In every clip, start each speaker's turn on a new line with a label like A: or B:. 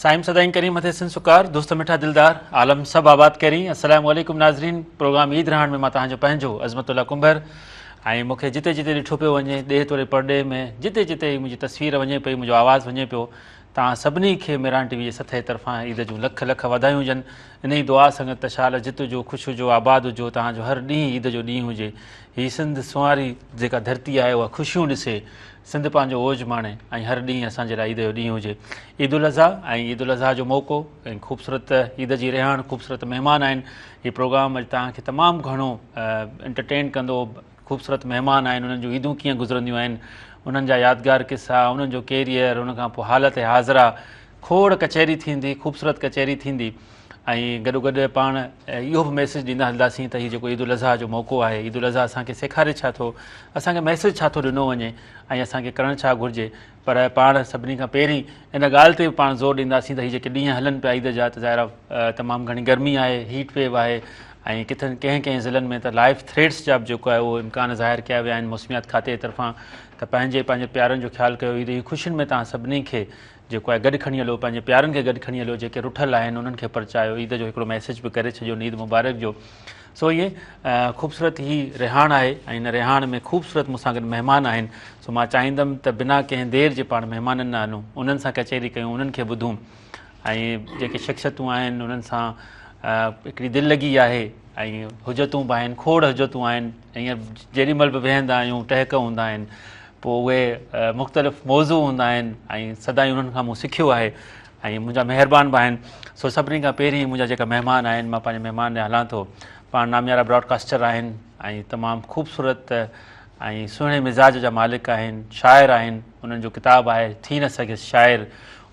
A: سائين سدائين ڪرين مٿي سن سڪار دوست مٺا دلدار عالم سڀ آباد ڪرين السلام عليڪم ناظرين پروگرام عيد رهاڻ ۾ مان توهان جو پنهنجو عظمت الله ڪنڀر ۽ مون کي جتي جتي ڏٺو پيو وڃي ڏيهه توڙي پرڏيهه ۾ جتي جتي منهنجي تصوير وڃي پئي منهنجو آواز وڃي پيو توهان سڀني کي ميران ٽي وي جي سٿ جي طرفان عيد جون لک لک واڌايون هجن انهي دعا سان گڏ ته شال جت هجو خوش هجو آباد هجو توهان جو هر ڏينهن عيد جو ڏينهن هجي هي سنڌ سنواري جيڪا ڌرتي آهي اها خوشيون ڏسي سنڌ پنهنجو اوج ماڻي ۽ هر ڏينهن اسان جي لاء عيد جو ڏينهن هجي. عيد الاضحيٰ ۽ عيد الاضحيٰ جو موقعو ۽ خوبصورت عيد جي رهاڻ خوبصورت مهمان آهن. هي پروگرام اڄ توهان کي تمام گهڻو انٽرٽين ڪندو. خوبصورت مهمان آهن انهن جون عيدون ڪيئن گذرنديون آهن انهن جا يادگار قصا انهن جو ڪيريئر ان کان پوء حالت حاضره کوڙ ڪچهري ٿيندي خوبصورت ڪچهري ٿيندي ۽ گڏو گڏ پاڻ اهو به ميسيج ڏيندا هلنداسين ته هي جيڪو عيد الاضحيٰ جو موقعو آهي عيد الاضحيٰ اسان کي سيکاري ڇا ٿو اسان کي ميسيج ڇا ٿو ڏنو وڃي ۽ اسان کي ڪرڻ ڇا گهرجي پر پاڻ سڀني کان پهرين ان ڳالهه تي به پاڻ زور ڏينداسين ته هي جيڪي ڏينهن هلن پيا عيد جا ته ظاهر آهي تمام گهڻي گرمي آهي هيٽ ويو آهي ۽ ڪٿن ڪنهن ڪنهن ضلعن ۾ ته لائف ٿريٽس جا به جيڪو آهي اهو امڪان ظاهر ڪيا ويا آهن موسميات کاتي جي طرفان ته پنهنجي پنهنجي پيارن جو خيال ڪيو عيد جي خوشين ۾ توهان سڀني کي جيڪو آهي گڏ کڻي هلو پنهنجي پيارن کي گڏ کڻي هلو جيڪي رٺل آهن انهن کي پرچايو عيد جو هڪڙو ميسيج به ڪري ڇڏيو عيد مبارڪ جو سو ائين خوبصورت هي رهاڻ آهي ۽ ان رهاڻ ۾ خوبصورت مون سان گڏ مهمان آهن سو مان چاهيندم ته بنا ڪنهن دير جي پاڻ مهمانن ڏانهن هلون انهن سان ڪچهري ڪيون انهن کي ٻڌون ۽ جيڪي شخصيتون آهن انهن سان هڪڙي دل لڳي آهي ۽ حجتون به آهن کوڙ حجتون آهن هينئر جيڏي مهل به ويهندا آهيون ٽهڪ هوندا آهن پوء اهي مختلف موضوع هوندا آهن ۽ سدائين انهن کان مون سکيو آهي ۽ منهنجا مهربان به آهن سو سڀني کان پهرين منهنجا جيڪا مهمان آهن مان پنهنجي مهمان ڏي هلان ٿو پاڻ ناميارا براڊڪاسٽر آهن ۽ تمام خوبصورت ۽ سهڻي مزاج جا مالڪ آهن شاعر آهن انهن جو ڪتاب آهي ٿي نه سگهيس شاعر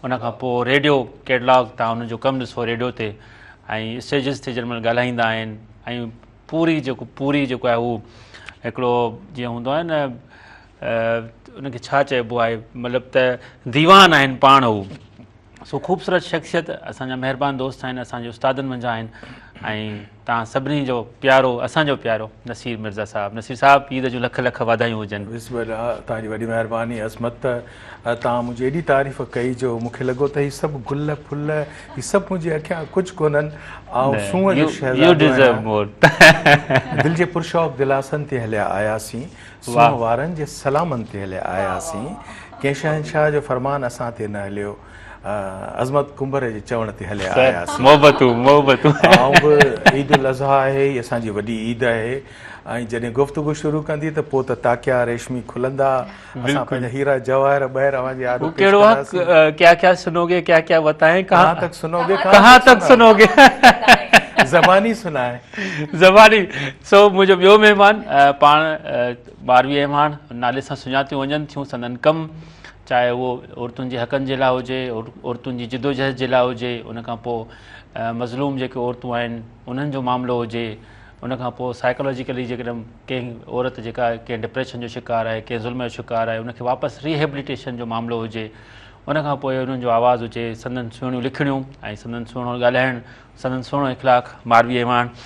A: ان کان پوء ريڊيو ڪيٽلاگ تان انهن جو ڪم ڏسو ريڊيو تي ۽ اسٽيجز تي جنهن مهل ڳالهائيندا آهن ۽ پوري جيڪو پوري جيڪو آهي هو هڪڙو جيئن هوندو آهي نه ان کي ڇا چئبو آهي مطلب ته ديوان آهن پاڻ هو سو خوبصورت شخصيت اسان جا مهربان دوست آهن اسان جي استادن منجهان آهن ۽ توهان سڀني جو پيارو اسان جو پيارو نصير مرزا صاحب نصير صاحب عيد جون لک لک واڌايون هجن.
B: بسم الله توهان جي وڏي مهرباني عظمت توهان منهنجي ايڏي تعريف ڪئي جو مون کي لڳو ته هي سڀ گل ڦل هي سڀ منهنجي اکيان ڪجهه ڪونهن آئون سونهن جو شهزادو آهيان دل جي پرشوق دلاسن تي هليا آياسين سونهن وارن جي سلامن تي هليا آياسين ڪنهن شهنشاهه جو فرمان اسان تي نه هليو عظمت ڪنڀر جي چوڻ تي هليا آياسين
A: محبتون محبتون
B: آئون به عيد الاضحيٰ آهي هي اسان جي وڏي عيد آهي ۽ جڏهن گفتگو شروع ڪندي ته پوء ته تاڪيا ريشمي کلندا اسان پنهنجا هيرا جواهر ٻاهر اوهان جي آڏو پيش ڪنداسين.
A: ڪيا ڪيا سنوگي ڪيا ڪيا بتائين
B: ڪهان تڪ سنوگي
A: ڪهان تڪ سنوگي
B: زباني سنائي
A: زباني سو منهنجو ٻيو مهمان پاڻ ماروي اعواڻ نالي سان سڃاتيون وڃن ٿيون سندن ڪم چاهي اهو عورتن جي حقن جي لاء هجي عورتن جي جدوجهد جي لاء هجي ان کان پوء مظلوم جيڪي عورتون آهن انهن جو معاملو هجي ان کان پوء سائيڪالاجيڪلي جيڪڏهن ڪنهن عورت جيڪا ڪنهن ڊپريشن جو شڪار آهي ڪنهن ظلم جو شڪار آهي ان کي واپس ريهيبليٽيشن جو معاملو هجي ان کان پوء انهن جو آواز هجي سندن سهڻيون لکڻيون ۽ سندن سهڻو ڳالهائڻ سندن سهڻو اخلاق ماروي اعواڻ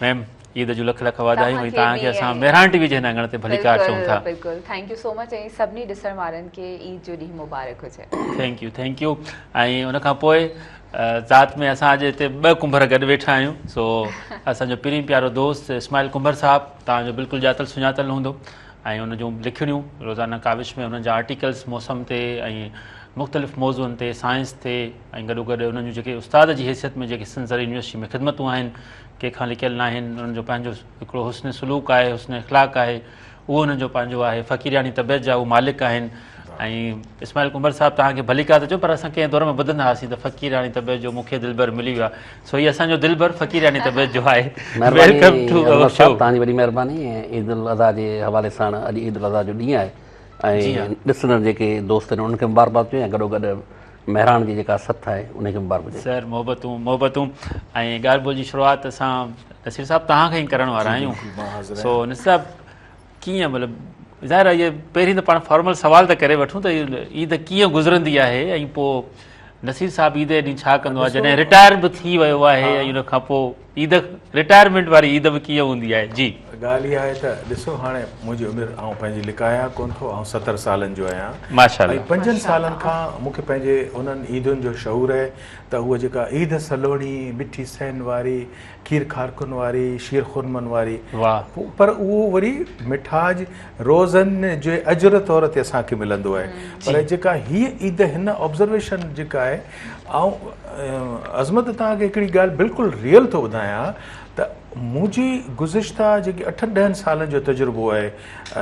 A: ميم عيد جون لک لک واڌايون ۽ توهان کي اسان مهراڻ ٽي وي جي هن اڱڻ تي ڀليڪار چئون ٿا.
C: بلڪل thank you سو مچ ۽ سڀني ڏسڻ وارن کي عيد جو ڏينهن مبارڪ هجي.
A: Thank you thank you ۽ ان کان پوء ذات ۾ اسان اڄ هتي ٻه ڪنڀر گڏ ويٺا آهيون سو اسان جو پرين پيارو دوست اسماعيل ڪنڀر صاحب توهان جو بلڪل ڄاتل سڃاتل هوندو ۽ ان جون لکڻيون روزانه ڪاوش ۾ انهن جا آرٽيڪلس موسم تي ۽ مختلف موضوعن تي سائنس تي ۽ گڏو گڏ انهن جون جيڪي استاد جي حيثيت ۾ جيڪي سنڌ زرعي يونيورسٽي ۾ خدمتون آهن ڪنهن کان لڪيل ناهن انهن جو پنهنجو هڪڙو حسن سلوڪ آهي حسن اخلاق آهي اهو انهن جو پنهنجو آهي فقيرياڻي طبيعت جا هو مالڪ آهن ۽ اسماعيل ڪنڀر صاحب توهان کي ڀليڪار ٿا چئون پر اسان ڪنهن دور ۾ ٻڌندا هئاسين ته فقيرياڻي طبيعت جو مون کي دلبر ملي ويو آهي سو هي اسان جو دلبر فقيرياڻي طبيعت جو آهي
D: welcome two اور شو توهان جي وڏي مهرباني ۽ عيد الاضحيٰ جي حوالي سان اڄ عيد الاضحيٰ جو ڏينهن آهي ۽ ڏسندڙ جيڪي دوست آهن انهن کي مبارڪباد چئون ۽ گڏو گڏ مهراڻ جي جيڪا سٿ آهي ان کي مبارڪ هجي.
A: سر محبتون محبتون ۽ ڳالهه ٻولهه جي شروعات اسان نصير صاحب توهان کان ئي ڪرڻ وارا آهيون سو نصير صاحب ڪيئن مطلب ظاهر آهي پهرين ته پاڻ فارمل سوال ته ڪري وٺون ته عيد ڪيئن گذرندي آهي ۽ پوء نصير صاحب عيد جي ڏينهن ڇا ڪندو آهي جڏهن رٽائر به ٿي ويو آهي ۽ ان کان پوء عيد رٽائرمينٽ واري عيد به ڪيئن هوندي آهي جي.
B: ڳالهه اها آهي ته ڏسو هاڻي منهنجي عمر آئون پنهنجي لڪايان ڪونه ٿو آئون 70 سالن جو آهيان
A: ماشاءالله
B: ۽ پنجن سالن کان مون کي پنهنجي انهن عيدن جو شعور آهي ته هوء جيڪا عيد سلوڻي مٺي سين واري کير کارڪن واري شير خورمن واري پر اهو وري مٺاج روزن جي اجر طور تي اسان کي ملندو آهي پر جيڪا هيء عيد هن آبزرويشن جيڪا آهي آئون عظمت توهان کي هڪڙي ڳالهه بلڪل ريئل ٿو ٻڌايان ته منهنجي گذشته جيڪي اٺن ڏهن سالن جو تجربو آهي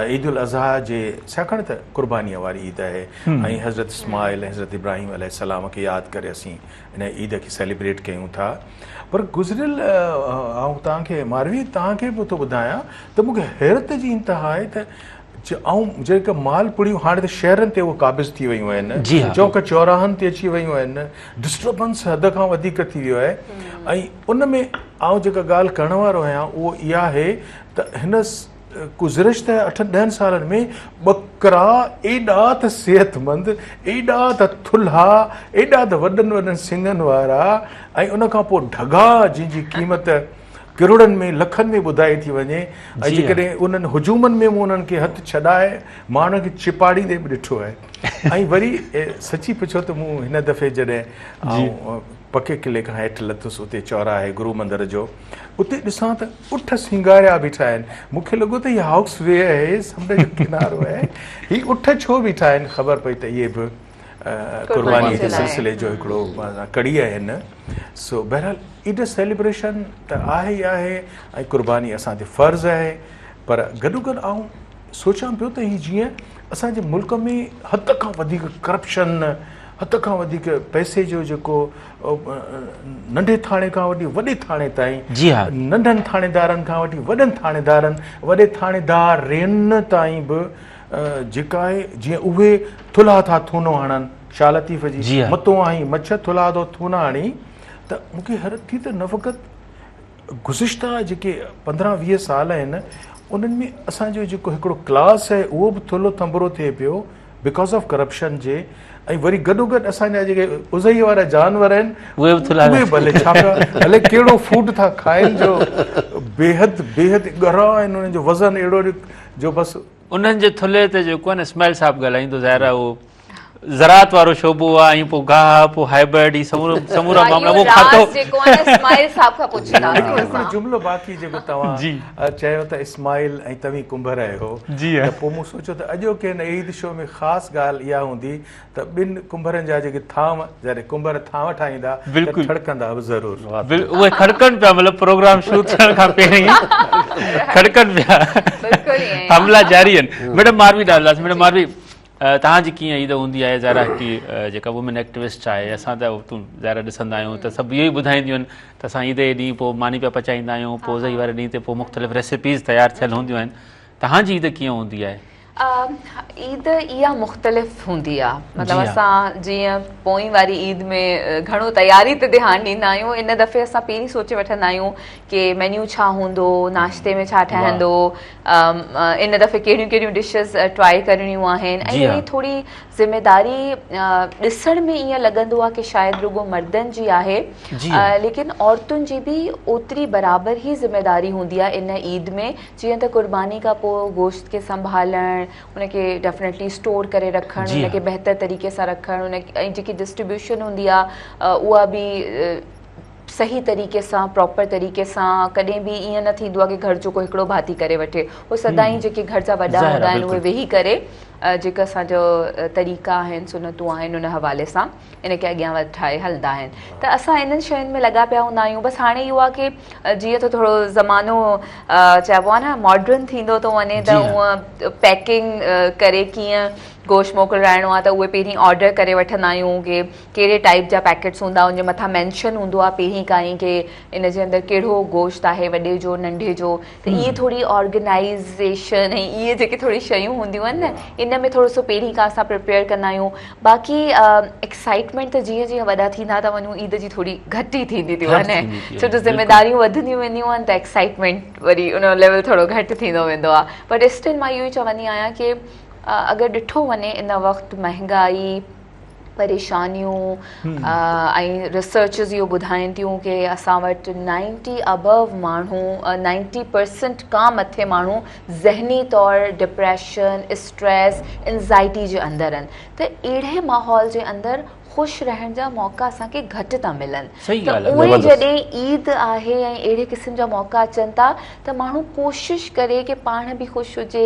B: عيد الاضحيٰ جي ڇاڪاڻ ته قربانيء واري عيد آهي ۽ حضرت اسماعيل ۽ حضرت ابراهيم عليه السلام کي ياد ڪري اسين ان عيد کي سيليبريٽ ڪيون ٿا پر گذريل آئون توهان کي ماروي توهان کي به ٿو ٻڌايان ته مون کي حيرت جي انتها آهي ته آئون جيڪا مال پڙيون هاڻي ته شهرن تي اهي قابض ٿي ويون آهن
A: جي ها
B: چوڪ چوراهن تي اچي ويون آهن ڊسٽربنس حد کان وڌيڪ ٿي ويو آهي ۽ ان ۾ آئون جيڪا ڳالهه ڪرڻ وارو آهيان اهو اها آهي ته هن گذرشته اٺن ڏهن سالن ۾ ٻڪرا ايڏا ته صحتمند ايڏا ته ٿلها ايڏا ته وڏن وڏن سنگن وارا ۽ ان کان پوء ڍڳا جن جي قيمت ڪروڙن ۾ لکن ۾ ٻڌائي ٿي وڃي ۽ جيڪڏهن انهن هجومن ۾ مون انهن کي هٿ ڇڏائي ماڻهن کي چپاڙيندي به ڏٺو آهي ۽ وري سچي پڇو ته مون هن دفعي جڏهن آئون پڪي قلعي کان هيٺ لٿس اتي چوراهي گرو مندر جو اتي ڏسان ته اٺ سينگاريا بيٺا آهن مون کي لڳو ته هي هاڪس وي آهي سمنڊ جو ڪنارو آهي هي اٺ ڇو بيٺا آهن خبر پئي ته اهي به قرباني جي سلسلي جو هڪڙو ڪڙي آهن سو بهرحال عيد سيليبريشن ته آهي ئي آهي ۽ قرباني اسان تي فرض آهي پر گڏوگڏ آئون سوچان پيو ته هي جيئن اسان جي ملڪ ۾ حد کان وڌيڪ ڪرپشن حد کان وڌيڪ پئسي جو جيڪو ننڍي ٿاڻي کان وٺي وڏي ٿاڻي تائين
A: جي ها
B: ننڍن ٿاڻيدارن کان وٺي وڏن ٿاڻيدارن وڏي ٿاڻيدارين تائين به جيڪا آهي جيئن اهي ٿلها ٿا ٿونو هڻن شاهه لطيف جي متو آهين مڇ ٿلها ٿو ٿونا هڻي ته مون کي حيرت ٿي ته نه فقط گذشته جيڪي 15 20 سال آهن انهن ۾ اسان جو جيڪو هڪڙو ڪلاس آهي اهو به ٿلهو ٿنڀرو ٿئي پيو because of corruption جي ۽ وري گڏو گڏ اسان جا جيڪي ازئي وارا جانور آهن
A: اهي به ٿلها
B: اهي به الائي ڇا پيا الائي ڪهڙو فوڊ ٿا کائن جو بيحد بيحد ڳرا آهن انهن جو وزن اهڙو جو بس
A: انهن جي ٿلهي تي جيڪو آهي نه اسماعيل صاحب ڳالهائيندو ظاهر آهي اهو زراعت وارو شعبو آهي ۽ پوء گاهه پوء هائبرڊ هي سمورو سمورا معاملا اهو کاتو
C: جيڪو آهي نه اسماعيل صاحب کان پڇنداسين
B: هڪڙو جملو باقي جيڪو توهان چيو ته اسماعيل ۽ توهين ڪنڀر آهيو ته پوء مون سوچيو ته اڄوڪي هن عيد شو ۾ خاص ڳالهه اها هوندي ته ٻن ڪنڀرن جا جيڪي ٿانو جڏهن ڪنڀر ٿانو ٺاهيندا ته کڙڪندا به ضرور.
A: اهي کڙڪن پيا مطلب پروگرام شروع ٿيڻ کان پهرين کڙڪن پيا حملا جاري آهن. ميڊم ماروي ڏانهن هلنداسين. ميڊم ماروي توهان جي ڪيئن عيد هوندي آهي ظاهر آهي هڪ جيڪا وومين ايڪٽيوسٽ آهي اسان ته ظاهر ڏسندا آهيون ته سڀ اهو ئي ٻڌائينديون آهن ته اسان عيد جي ڏينهن پوء ماني پيا پچائيندا آهيون پوء اضحي واري ڏينهن تي پوء مختلف ريسيپيز تيار ٿيل هونديون آهن توهان جي عيد ڪيئن هوندي آهي؟
C: عيد اها مختلف هوندي آ مطلب اسان جيئن پوئين واري عيد ۾ گهڻو تياري تي ڌيان ڏيندا آهيون ان دفعي اسان پهرين سوچي وٺندا آهيون ڪي مينيو ڇا هوندو ناشتي ۾ ڇا ٺهندو ان دفعي ڪهڙيون ڪهڙيون ڊشز ٽرائي ڪرڻيون آهن ۽ وري ٿوري ذميداري ڏسڻ ۾ ائين لڳندو آ ڪي شايد رڳو مردن جي آهي ليڪن عورتن جي به اوتري برابر ئي ذميداري هوندي آ ان عيد ۾ جيئن ته قرباني کان پوء گوشت کي سنڀالڻ، ان کي ڊيفنيٽلي اسٽور ڪري رکڻ، ان کي بهتر طريقي سان رکڻ، ان ۽ جيڪي ڊسٽريبيوشن هوندي آ اها به صحيح طريقي سان پراپر طريقي سان ڪڏهن به ائين نه ٿيندو آ ڪي گهر جو ڪو هڪڙو ڀاتي ڪري وٺي اهو سدائين جيڪي گهر جا وڏا هوندا آهن اهي ويهي ڪري جيڪا اسان جو طريقا آهن سنتون آهن ان حوالي سان ان کي اڳيان وڌائي هلندا آهن ته اسان انهن شين ۾ لڳا پيا هوندا آهيون بس هاڻي اهو آهي ڪي جيئن ته ٿورو زمانو چئبو آهي نه ماڊرن ٿيندو ٿو وڃي ته هونء پيڪنگ ڪري ڪيئن گوشت موڪلرائڻو آهي ته اهي پهرين آرڊر ڪري وٺندا آهيون ڪي ڪهڙي ٽائپ جا پيڪيٽس هوندا ان جي مٿان مينشن هوندو آهي پهرين کان ئي ڪي ان جي اندر ڪهڙو گوشت آهي وڏي جو ننڍي جو ته اهي ٿوري آرگنائيزيشن ۽ اهي جيڪي ٿوري شيون هونديون آهن نه ان ۾ ٿورو سو پهرين کان اسان پريپيئر ڪندا آهيون باقي ايڪسائٽمينٽ ته جيئن جيئن وڏا ٿيندا ٿا وڃون عيد جي ٿوري گهٽ ئي ٿيندي ٿي وڃي ڇو جو ذميداريون وڌنديون وينديون آهن ته ايڪسائٽمينٽ وري ان جو ليول ٿورو گهٽ ٿيندو ويندو آهي بٽ اسٽل مان اهو ئي چوندي آهيان ڪي اگر ڏٺو وڃي ان وقت مهنگائي پريشانيون ۽ ريسرچز اهو ٻڌائين ٿيون ڪي اسان وٽ نائنٽي ابو ماڻهو نائنٽي پرسنٽ کان مٿي ماڻهو ذهني طور ڊپريشن اسٽريس انزائٽي جي اندر آهن ته اهڙي ماحول جي اندر خوش رهڻ جا موقعا اسان کي گهٽ ٿا ملن ته اهي جڏهن عيد آهي ۽ اهڙي قسم جا موقعا اچن ٿا ته ماڻهو ڪوشش ڪري ڪي پاڻ به خوش هجي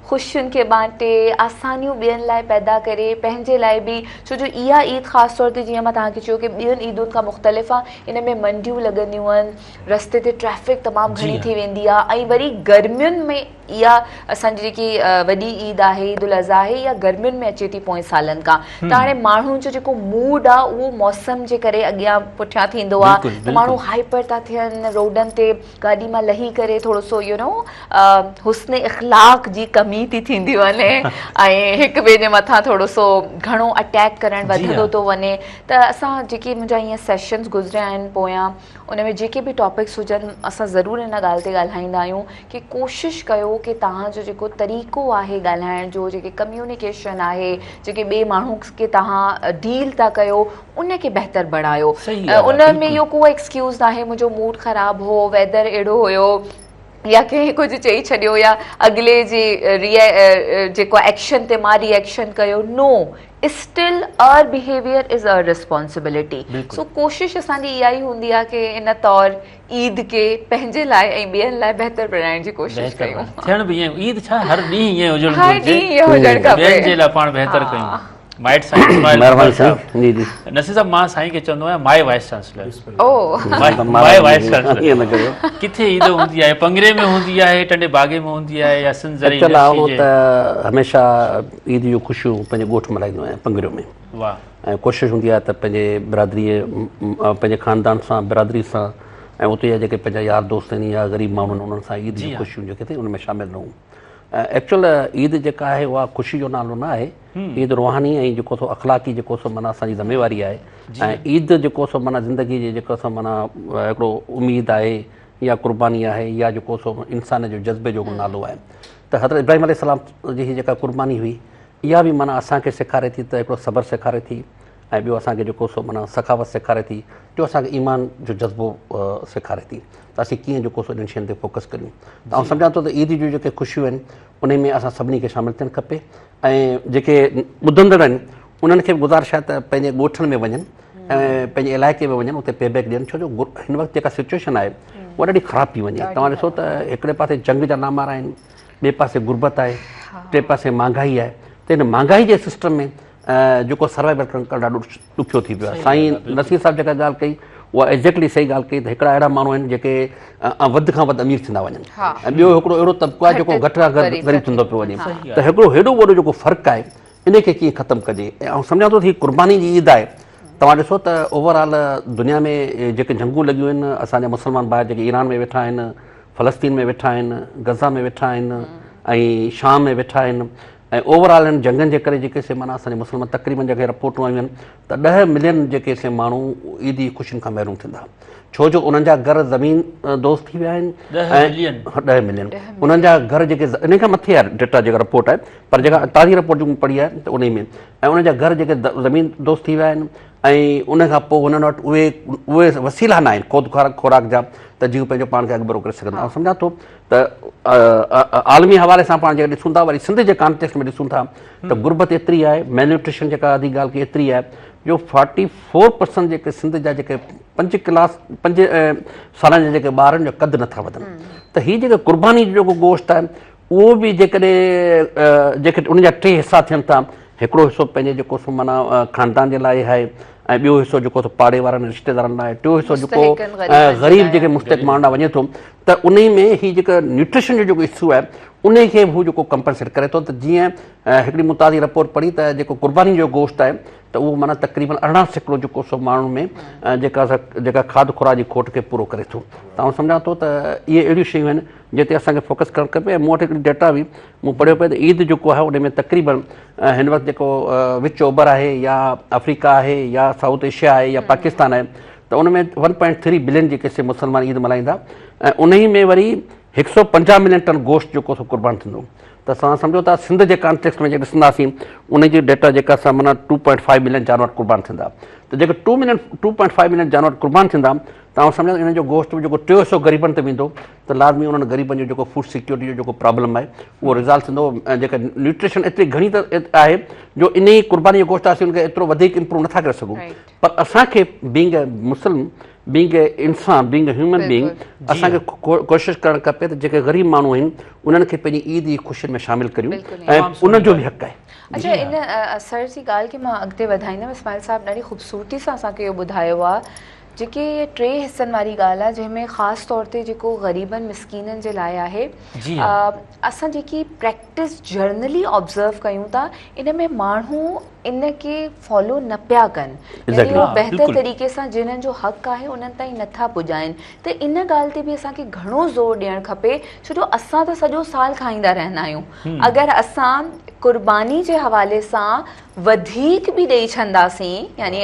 C: خوشين کي بانٽي، آسانيون ٻين لاء پيدا ڪري، پنهنجي لاء به، ڇو جو اها عيد خاص طور تي جيئن مان توهان کي چيو ڪي ٻين عيدن کان مختلف آهي، ان ۾ منڊيون لڳنديون آهن، رستي تي ٽريفڪ تمام گهڻي ٿي ويندي آهي ۽ وري گرمين ۾ اها اسان جي جيڪي وڏي عيد آهي عيد الاضحيٰ آهي اها گرمين ۾ اچي ٿي پوئين سالن کان ته هاڻي ماڻهن جو جيڪو موڊ آهي اهو موسم جي ڪري اڳيان پٺيان ٿيندو آهي ته ماڻهو هائپر ٿا ٿين روڊن تي گاڏي مان لهي ڪري ٿورو سو يو نو حسن اخلاق جي ڪمي ٿي ٿيندي وڃي ۽ هڪ ٻئي جي مٿان ٿورو سو گهڻو اٽيڪ ڪرڻ وڌندو ٿو وڃي ته اسان جيڪي منهنجا ائين سيشنز گذريا آهن پويان ان ۾ جيڪي به ٽاپڪس هجن اسان ضرور ان ڳالهه تي ڳالهائيندا آهيون ڪي ڪوشش ڪيو ڪي توهان جو جيڪو طريقو آهي ڳالهائڻ جو جيڪي ڪميونيڪيشن آهي جيڪي ٻئي ماڻهو کي توهان ڊيل ٿا ڪيو ان کي بهتر بڻايو ان ۾ اهو ڪو ايڪسڪيوز ناهي منهنجو موڊ خراب هو ويدر اهڙو هيو يا ڪنهن ڪجهه چئي ڇڏيو يا اڳلي جي جيڪو ايڪشن تي مان ري ايڪشن ڪيو no still our behaviour is our responsibility so ڪوشش اسان جي اها ئي هوندي آهي ڪي ان طور عيد کي پنهنجي لاء ۽ ٻين لاء بهتر بڻائڻ جي ڪوشش ڪيون.
A: ٿيڻ به ائين عيد ڇا هر ڏينهن ائين هجڻ گهرجي. هر ڏينهن ائين هجڻ کپي. ٻين جي لاء پاڻ بهتر ڪيون. مائٽ سائين اسماعيل
D: مهرباني سائين جي جي.
A: نصير صاحب مان سائين کي چوندو آهيان مائي وائيس چانسلر.
C: او
A: مائي وائيس چانسلر. ڪٿي عيد هوندي آهي پنگري ۾ هوندي آهي ٽنڊي باگي ۾ هوندي آهي يا سنڌ زرعي
D: يونيورسٽي جي. ته هميشه عيد جون خوشيون پنهنجي ڳوٺ ملهائيندو آهيان پنگريو ۾.
A: واه.
D: ۽ ڪوشش هوندي آهي ته پنهنجي برادريء پنهنجي خاندان سان برادري سان ۽ اتي جا جيڪي پنهنجا يار دوست آهن يا غريب ماڻهو آهن انهن سان عيد جون خوشيون جيڪي اٿئي ان ۾ شامل رهون ايڪچوئل عيد جيڪا آهي اها خوشي جو نالو نه آهي عيد روحاني ۽ جيڪو سو اخلاقي جيڪو سو معنيٰ اسان جي ذميواري آهي ۽ عيد جيڪو سو معنيٰ زندگي جي جيڪو سو معنيٰ هڪڙو اميد آهي يا قرباني آهي يا جيڪو سو انسان جو جذبي جو نالو آهي ته حضرت ابراهيم عليه السلام جي جيڪا قرباني هئي اها به معنيٰ اسان کي سيکاري ٿي ته هڪڙو صبر سيکاري ٿي ۽ ٻيو اسان کي جيڪو سو معنيٰ سخاوت سيکاري ٿي ٽيو اسان کي ايمان جو جذبو سيکاري ٿي ته اسين ڪيئن جيڪو سو انهن شين تي فوڪس ڪريون ته آئون سمجهان ٿو ته عيد جون جيڪي خوشيون آهن انهي ۾ اسان سڀني کي شامل ٿيڻ کپي ۽ جيڪي ٻڌندڙ آهن انهن کي به گذارش آهي ته پنهنجي ڳوٺن ۾ وڃن ۽ پنهنجي علائقي ۾ وڃن اتي پي بيڪ ڏين ڇو جو هن وقت جيڪا سچويشن آهي اها ڏاڍي خراب پئي وڃي توهان ڏسو ته هڪڙي پاسي جنگ جا نامارا آهن ٻئي پاسي غربت آهي ٽئين پاسي مھانگائي آهي ته هن مھانگائي جي سسٽم ۾ جيڪو سروائيول ڪرڻ ڏاڍو ڏکيو ٿي پيو آهي سائين نصير صاحب جيڪا ڳالهه ڪئي اها ايگزيڪٽلي صحيح ڳالهه ڪئي ته هڪڙا اهڙا ماڻهو آهن جيڪي وڌ کان وڌ امير ٿيندا وڃن ۽ ٻيو هڪڙو اهڙو طبقو آهي جيڪو گهٽ کان گهٽ غريب ٿيندو پيو وڃي ته هڪڙو هيڏو وڏو جيڪو فرق آهي ان کي ڪيئن ختم ڪجي ۽ آئون سمجهان ٿو ته هي قرباني جي عيد آهي توهان ڏسو ته اوور آل دنيا ۾ جيڪي جنگون لڳيون آهن اسان جا مسلمان ڀائر جيڪي ايران ۾ ويٺا آهن فلسطين ۾ ويٺا آهن، غزه ۾ ويٺا آهن ۽ شام ۾ ويٺا آهن ۽ اوور آل هن جنگن جي ڪري جيڪي سي معنيٰ اسان جي مسلمان تقريبن جيڪي رپورٽون آيون آهن ته ڏهه ملين جيڪي سي ماڻهو عيد جي خوشين کان محروم ٿيندا ڇو جو انهن جا گهر زمين دوست ٿي ويا آهن ۽ ڏهه ملين انهن جا گهر جيڪي ان کان مٿي آهي ڊيٽا جيڪا رپورٽ آهي پر جيڪا تازي رپورٽ جيڪو پڙهي آهي ته انهي ۾ ۽ انهن جا گهر جيڪي زمين دوست ٿي ويا آهن ۽ ان کان پوء هنن وٽ اهي اهي وسيلا نه آهن خود خوراڪ جا ته جيئن پنهنجو پاڻ کي اڳڀرو ڪري سگهن. آئون سمجهان ٿو ته عالمي حوالي سان پاڻ جيڪڏهن ڏسون ٿا وري سنڌ جي ڪانٽيڪسٽ ۾ ڏسون ٿا ته غربت ايتري آهي ميلنيوٽريشن جيڪا اڌي ڳالهه ڪئي ايتري آهي جو فارٽي فور پرسنٽ جيڪي سنڌ جا جيڪي پنج ڪلاس پنج سالن جا جيڪي ٻار آهن جو قد نٿا وڌن ته هي جيڪي قرباني جو جيڪو گوشت آهي اهو به جيڪڏهن جيڪي ان جا ٽي حصا ٿين ٿا هڪڙو حصو پنهنجي جيڪو سو معنيٰ خاندان جي لاء آهي ۽ ٻيو حصو جيڪو سو پاڙي وارن رشتيدارن لاء ٽيو حصو جيڪو غريب جيڪي مستحق ماڻهن ڏانهن وڃي ٿو ته انهي ۾ هي جيڪا نيوٽريشن جو جيڪو اشو آهي انهي کي هو جيڪو ڪمپنسيٽ ڪري ٿو ته جيئن هڪڙي مون تازي رپورٽ پڙهي ته جيڪو قرباني جو گوشت آهي ته اهو معنيٰ تقريبن 18% جيڪو سو ماڻهن ۾ جيڪا جيڪا کاڌ خوراڪ جي کوٽ کي پورو ڪري ٿو ته آئون سمجهان ٿو ته اهي اهڙيون شيون آهن جنهن تي اسان کي فوڪس ڪرڻ کپي ۽ مون وٽ هڪڙي ڊيٽا هئي مون پڙهيو پئي ته عيد جيڪو آهي ان ۾ تقريبن هن وقت جيڪو وچ اوڀر آهي يا آفريڪا آهي يا سائوٿ ايشيا آهي يا پاڪستان آهي ته ان ۾ ون پوائنٽ ٿري بلين جيڪي سي مسلمان عيد ملهائيندا ۽ انهي ۾ وري 150 ملين ٽن گوشت جيڪو سو قربان ٿيندو ته توهان سمجهو ٿا سنڌ جي ڪانٽيڪسٽ ۾ جي ڏسنداسين ان جي ڊيٽا جيڪا سا معنيٰ 2.5 ملين جانور قربان ٿيندا ته جيڪي 2 ملين 2.5 ملين جانور قربان ٿيندا ته آئون سمجهان ٿو انهن جو گوشت به جيڪو ٽيون حصو غريبن تي ويندو ته لازمي انهن غريبن جو جيڪو فوڊ سيڪيورٽي جو جيڪو پرابلم آهي اهو ريزالو ٿيندو ۽ جيڪا نيوٽريشن ايتري گهڻي ته آهي جو انهي قرباني جو گوشت اسين ان کي ايترو وڌيڪ امپروو نٿا ڪري سگهون پر اسان کي being a Muslim being a انسان بينگ اي هيومن بينگ اسان کي ڪوشش ڪرڻ کپي ته جيڪي غريب ماڻهو آهن انهن کي پنهنجي عيد جي خوشين ۾ شامل ڪريون ۽ انهن جو به حق آهي.
C: اڇا ان سر جي ڳالهه کي مان اڳتي وڌائيندم اسماعيل صاحب ڏاڍي خوبصورتي سان اسان کي اهو ٻڌايو آهي جيڪي اهي ٽي حصن واري ڳالهه آهي جنهن ۾ خاص طور تي جيڪو غريبن مسڪينن جي لاء آهي اسان جيڪي پريڪٽس جرنلي آبزرو ڪيون ٿا ان ۾ ماڻهو ان کي فالو نه پيا ڪن يعني اهو بهتر طريقي سان جنهن جو حق آهي انهن تائين نٿا پڄائن ته ان ڳالهه تي به اسان کي گهڻو زور ڏيڻ کپي ڇو جو اسان ته سڄو سال کائيندا رهندا آهيون اگر اسان قرباني جي حوالي سان وڌيڪ به ڏئي ڇڏنداسين يعني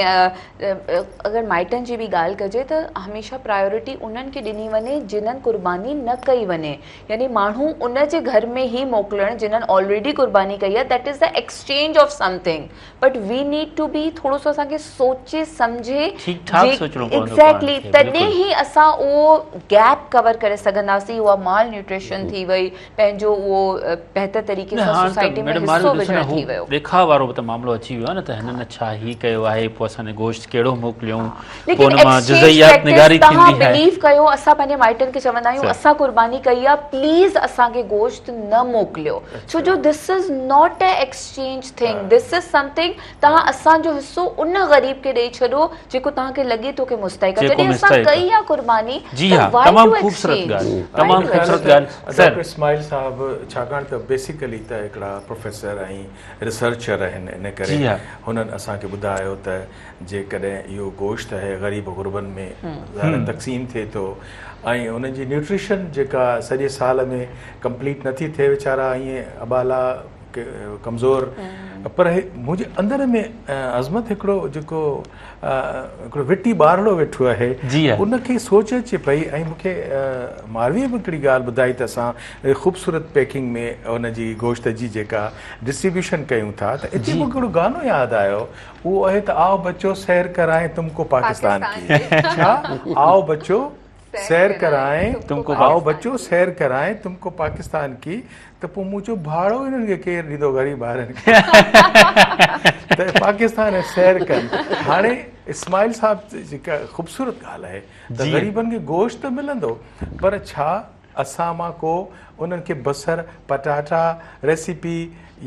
C: اگر مائٽن جي به ڳالهه ڪجي ته هميشه پرايورٽي انهن کي ڏني وڃي جنھن قرباني نه ڪئي وڃي يعني ماڻهو ان جي گهر ۾ ئي موڪلڻ جنھن آلريڊي قرباني ڪئي آهي that is the exchange of something but we need to be ٿورو سو اسان کي سوچي سمجهي
A: ٺيڪ ٺاڪ سوچڻو پوندو
C: ايگزيڪٽلي تڏهن ئي اسان اهو گيپ ڪور ڪري سگهنداسين اها مال نيوٽريشن ٿي وئي پنهنجو اهو بهتر طريقي سان سوسائٽي ۾ حصو وجهڻ ٿي ويو.
A: ڏيکاء وارو به ته معاملو اچي ويو آهي نه ته هنن ڇا هي ڪيو آهي پوء اسان گوشت ڪهڙو موڪليون پوء ان مان جزئيات نگاري ٿيندي آهي.
C: توهان بليو ڪيو اسان پنهنجي مائٽن کي چوندا آهيون اسان قرباني ڪئي آهي پليز اسان کي گوشت نه موڪليو ڇو جو this is not a exchange thing this is something توهان اسان جو حصو ان غريب کي ڏئي ڇڏو جيڪو توهان کي لڳي ٿو ڪي مستحق آهي جڏهن اسان ڪئي آهي قرباني
A: جي ها تمام خوبصورت ڳالهه تمام خوبصورت ڳالهه
B: سر ڊاڪٽر اسماعيل صاحب ڇاڪاڻ ته بيسيڪلي ته هڪڙا پروفيسر ۽ ريسرچر آهن ان ڪري هنن اسان کي ٻڌايو ته جيڪڏهن اهو گوشت آهي غريب غربن ۾ ظاهر تقسيم ٿئي ٿو ۽ انهن جي نيوٽريشن جيڪا سڄي سال ۾ ڪمپليٽ نٿي ٿئي ويچارا ائين اٻالا ڪمزور پر منهنجي اندر ۾ عظمت هڪڙو جيڪو هڪڙو وٽي ٻارڙو ويٺو آهي ان کي سوچ اچي پئي ۽ مون کي ماروي به هڪڙي ڳالهه ٻڌائي ته اسان خوبصورت پيڪنگ ۾ ان جي گوشت جي جيڪا ڊسٽريبيوشن ڪيون ٿا ته اتي مون کي هڪڙو گانو ياد آيو اهو آهي ته آئو بچو سير ڪرائين تم ڪو پاڪستان ڪي ڇا آئو بچو سير ڪرائين آئو بچو سير ڪرائين تم ڪو پاڪستان ڪي ته پوء مون چيو ڀاڙو هنن کي ڪير ڏيندو غريب ٻارن کي ته پاڪستان ۽ سير ڪن هاڻي اسماعيل صاحب جيڪا خوبصورت ڳالهه آهي ته غريبن کي گوشت ته ملندو پر ڇا اسان مان ڪو انهن کي بصر پٽاٽا ريسيپي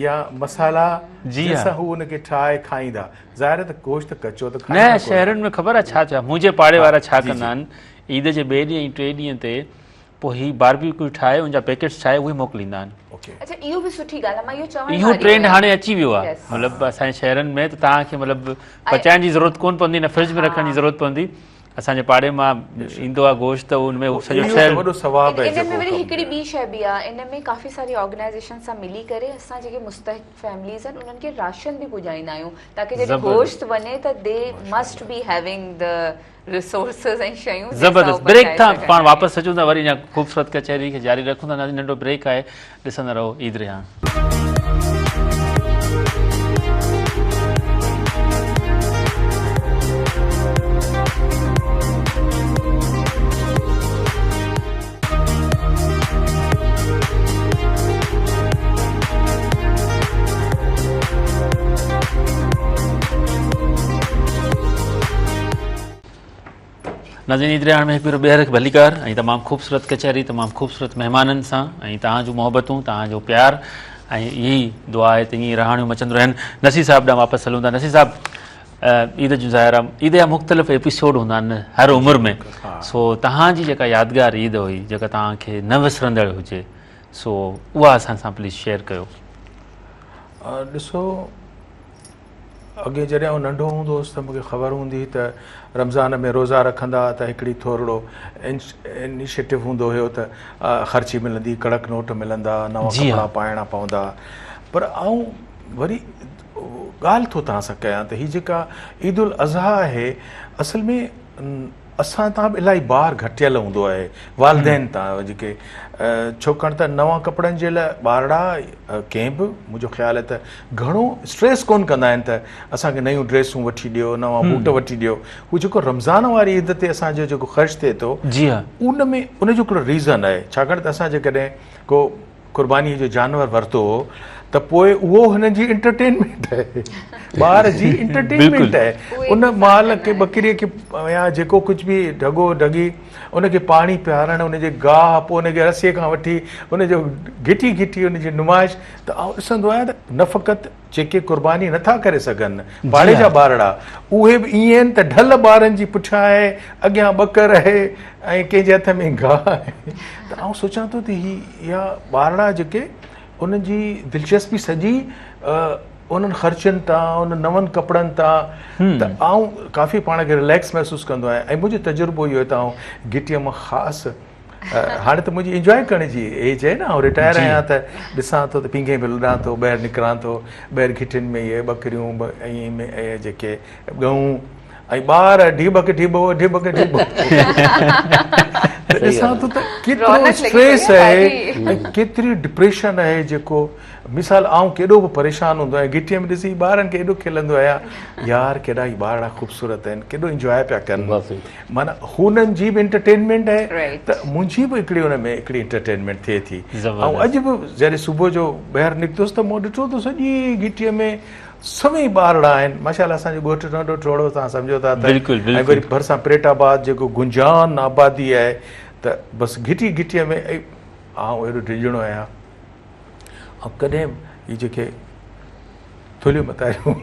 B: يا مصالحا جنهن سان هو ان کي ٺاهي کائيندا ظاهر آهي ته گوشت ڪچو ته
A: کائيندا نه شهرن ۾ خبر آهي ڇا ڇا منهنجي پاڙي وارا ڇا ڪندا آهن عيد جي ٻئي ڏينهن ۽ ٽئين ڏينهن تي پوء هي باربيڪيو ٺاهي ان جا پيڪيٽس ٺاهي اهي موڪليندا آهن.
C: اڇا اهو به سٺي ڳالهه آهي مان اهو چوڻ واري
A: اهو ٽرينڊ هاڻي اچي ويو آهي مطلب اسان جي شهرن ۾ ته توهان کي مطلب پچائڻ جي ضرورت ڪون پوندي نه فرج ۾ رکڻ جي ضرورت پوندي اسان جي پاڙي مان ايندو آهي گوشت ته ان ۾ سڄو
B: ٺهيل وڏو ثواب
C: آهي ان ۾ وري هڪڙي ٻي شيء به آهي ان ۾ ڪافي ساري آرگنائيزيشن سان ملي ڪري اسان جيڪي مستحق فيمليز آهن انهن کي راشن به پڄائيندا آهيون تاڪه جڏهن گوشت وڃي ته they must be having the resources ۽ شيون
A: زبردست بريڪ تان پاڻ واپس اچون ٿا وري اڃا خوبصورت ڪچهري کي جاري رکون ٿا ناظرين ننڍو بريڪ آهي ڏسندا رهو عيد رهاڻ. ناظرين عيد رهاڻ ۾ هڪ ڀيرو ٻيهر ڀليڪار ۽ تمام خوبصورت ڪچهري تمام خوبصورت مهمانن سان ۽ توهان جون محبتون توهان جو پيار ۽ اهي ئي دعا آهي ته ائين رهاڻيون مچنديون رهن نصير صاحب ڏانهن واپس هلون ٿا نصير صاحب عيد جون ظاهر آهي عيد جا مختلف ايپيسوڊ هوندا آهن هر عمر ۾ سو توهان جي جيڪا يادگار عيد هئي جيڪا توهان کي نه وسرندڙ هجي سو اها اسان سان پليز شيئر ڪيو.
B: ڏسو اڳي جڏهن آئون ننڍو هوندو هوس ته مونکي خبر هوندي هئي ته رمضان ۾ روزا رکندا ته هڪڙي ٿورڙو انيشيٽو هوندو هيو ته خرچي ملندي ڪڙڪ نوٽ ملندا نوان ڪپڙا پائڻا پوندا پر آئون وري ڳالهه ٿو توهان سان ڪيان ته هي جيڪا عيد الاضحيٰ آهي اصل ۾ اسان تان به الاهي بار گهٽيل هوندو آهي والدين تان جيڪي ڇوڪاڻ ته نوان ڪپڙن جي لاء ٻارڙا ڪنهن به منهنجو خيال آهي ته گهڻو اسٽريس ڪون ڪندا آهن ته اسان کي نيون ڊريسون وٺي ڏيو نوان بوٽ وٺي ڏيو هو جيڪو رمضان واري عيد تي اسان جو جيڪو خرچ ٿئي ٿو جي ها ان ۾ ان جو هڪڙو ريزن آهي ڇاڪاڻ ته اسان جيڪڏهن ڪو قرباني جو جانور ورتو هو ته پوء اهو هنن جي انٽرٽينمينٽ آهي ٻار جي انٽرٽينمينٽ آهي ان مال کي ٻڪري کي يا جيڪو ڪجهه به ڍڳو ڍڳي ان کي پاڻي پيارڻ ان جي گاهه پوء ان کي رسي کان وٺي ان جو گهٽي گهٽي ان جي نمائش ته آئون ڏسندو آهيان ته نه فقط جيڪي قرباني نه ٿا ڪري سگهن پاڙي جا ٻارڙا اهي به ائين آهن ته ڍل ٻارن جي پٺيان آهي اڳيان ٻڪر آهي ۽ ڪنهن جي هٿ ۾ گاهه آهي ته آئون سوچان ٿو ته هي اها ٻارڙا جيڪي انهن جي دلچسپي سڄي انهن خرچن تان انهن نون ڪپڙن تان ته آئون ڪافي پاڻ کي رليڪس محسوس ڪندو آهيان ۽ منهنجو تجربو اهو آهي ته آئون گهٽيء مان خاص هاڻي ته منهنجي انجواء ڪرڻ جي ايج آهي نه آئون رٽائر آهيان ته ڏسان ٿو ته پينگهي ۾ لڏان ٿو ٻاهر نڪران ٿو ٻاهر گهٽين ۾ اهي ٻڪريون ۽ جيڪي ڳئون ۽ ٻار ڍيٻڪ ڍيٻو ڍيٻڪ ڍيٻو ته ڏسان ٿو ته ڪيترو اسٽريس آهي ۽ ڪيتري ڊپريشن آهي جيڪو مثال آئون ڪيڏو به پريشان هوندو آهيان گهٽيء ۾ ڏسي ٻارن کي ايڏو کلندو آهيان يار ڪيڏا هي ٻارڙا خوبصورت آهن ڪيڏو انجواء پيا ڪن معنيٰ هنن جي به انٽرٽينمينٽ آهي ته منهنجي به هڪڙي ان ۾ هڪڙي انٽرٽينمينٽ ٿئي ٿي ۽ اڄ به جڏهن صبح جو ٻاهر نڪتس ته مون ڏٺو ته سڄي گهٽيء ۾ سوين ٻارڙا آهن ماشاء الله اسان جو ڳوٺ ننڍو ٺوڙهو توهان سمجهو ٿا ته ۽ وري ڀرسان پريٽ آباد جيڪو گنجان آبادي آهي ته بس گهٽي گهٽيء ۾ آئون ايڏو ڊڄڻو آهيان ۽ ڪڏهن هي جيڪي ٿلهيون متاريون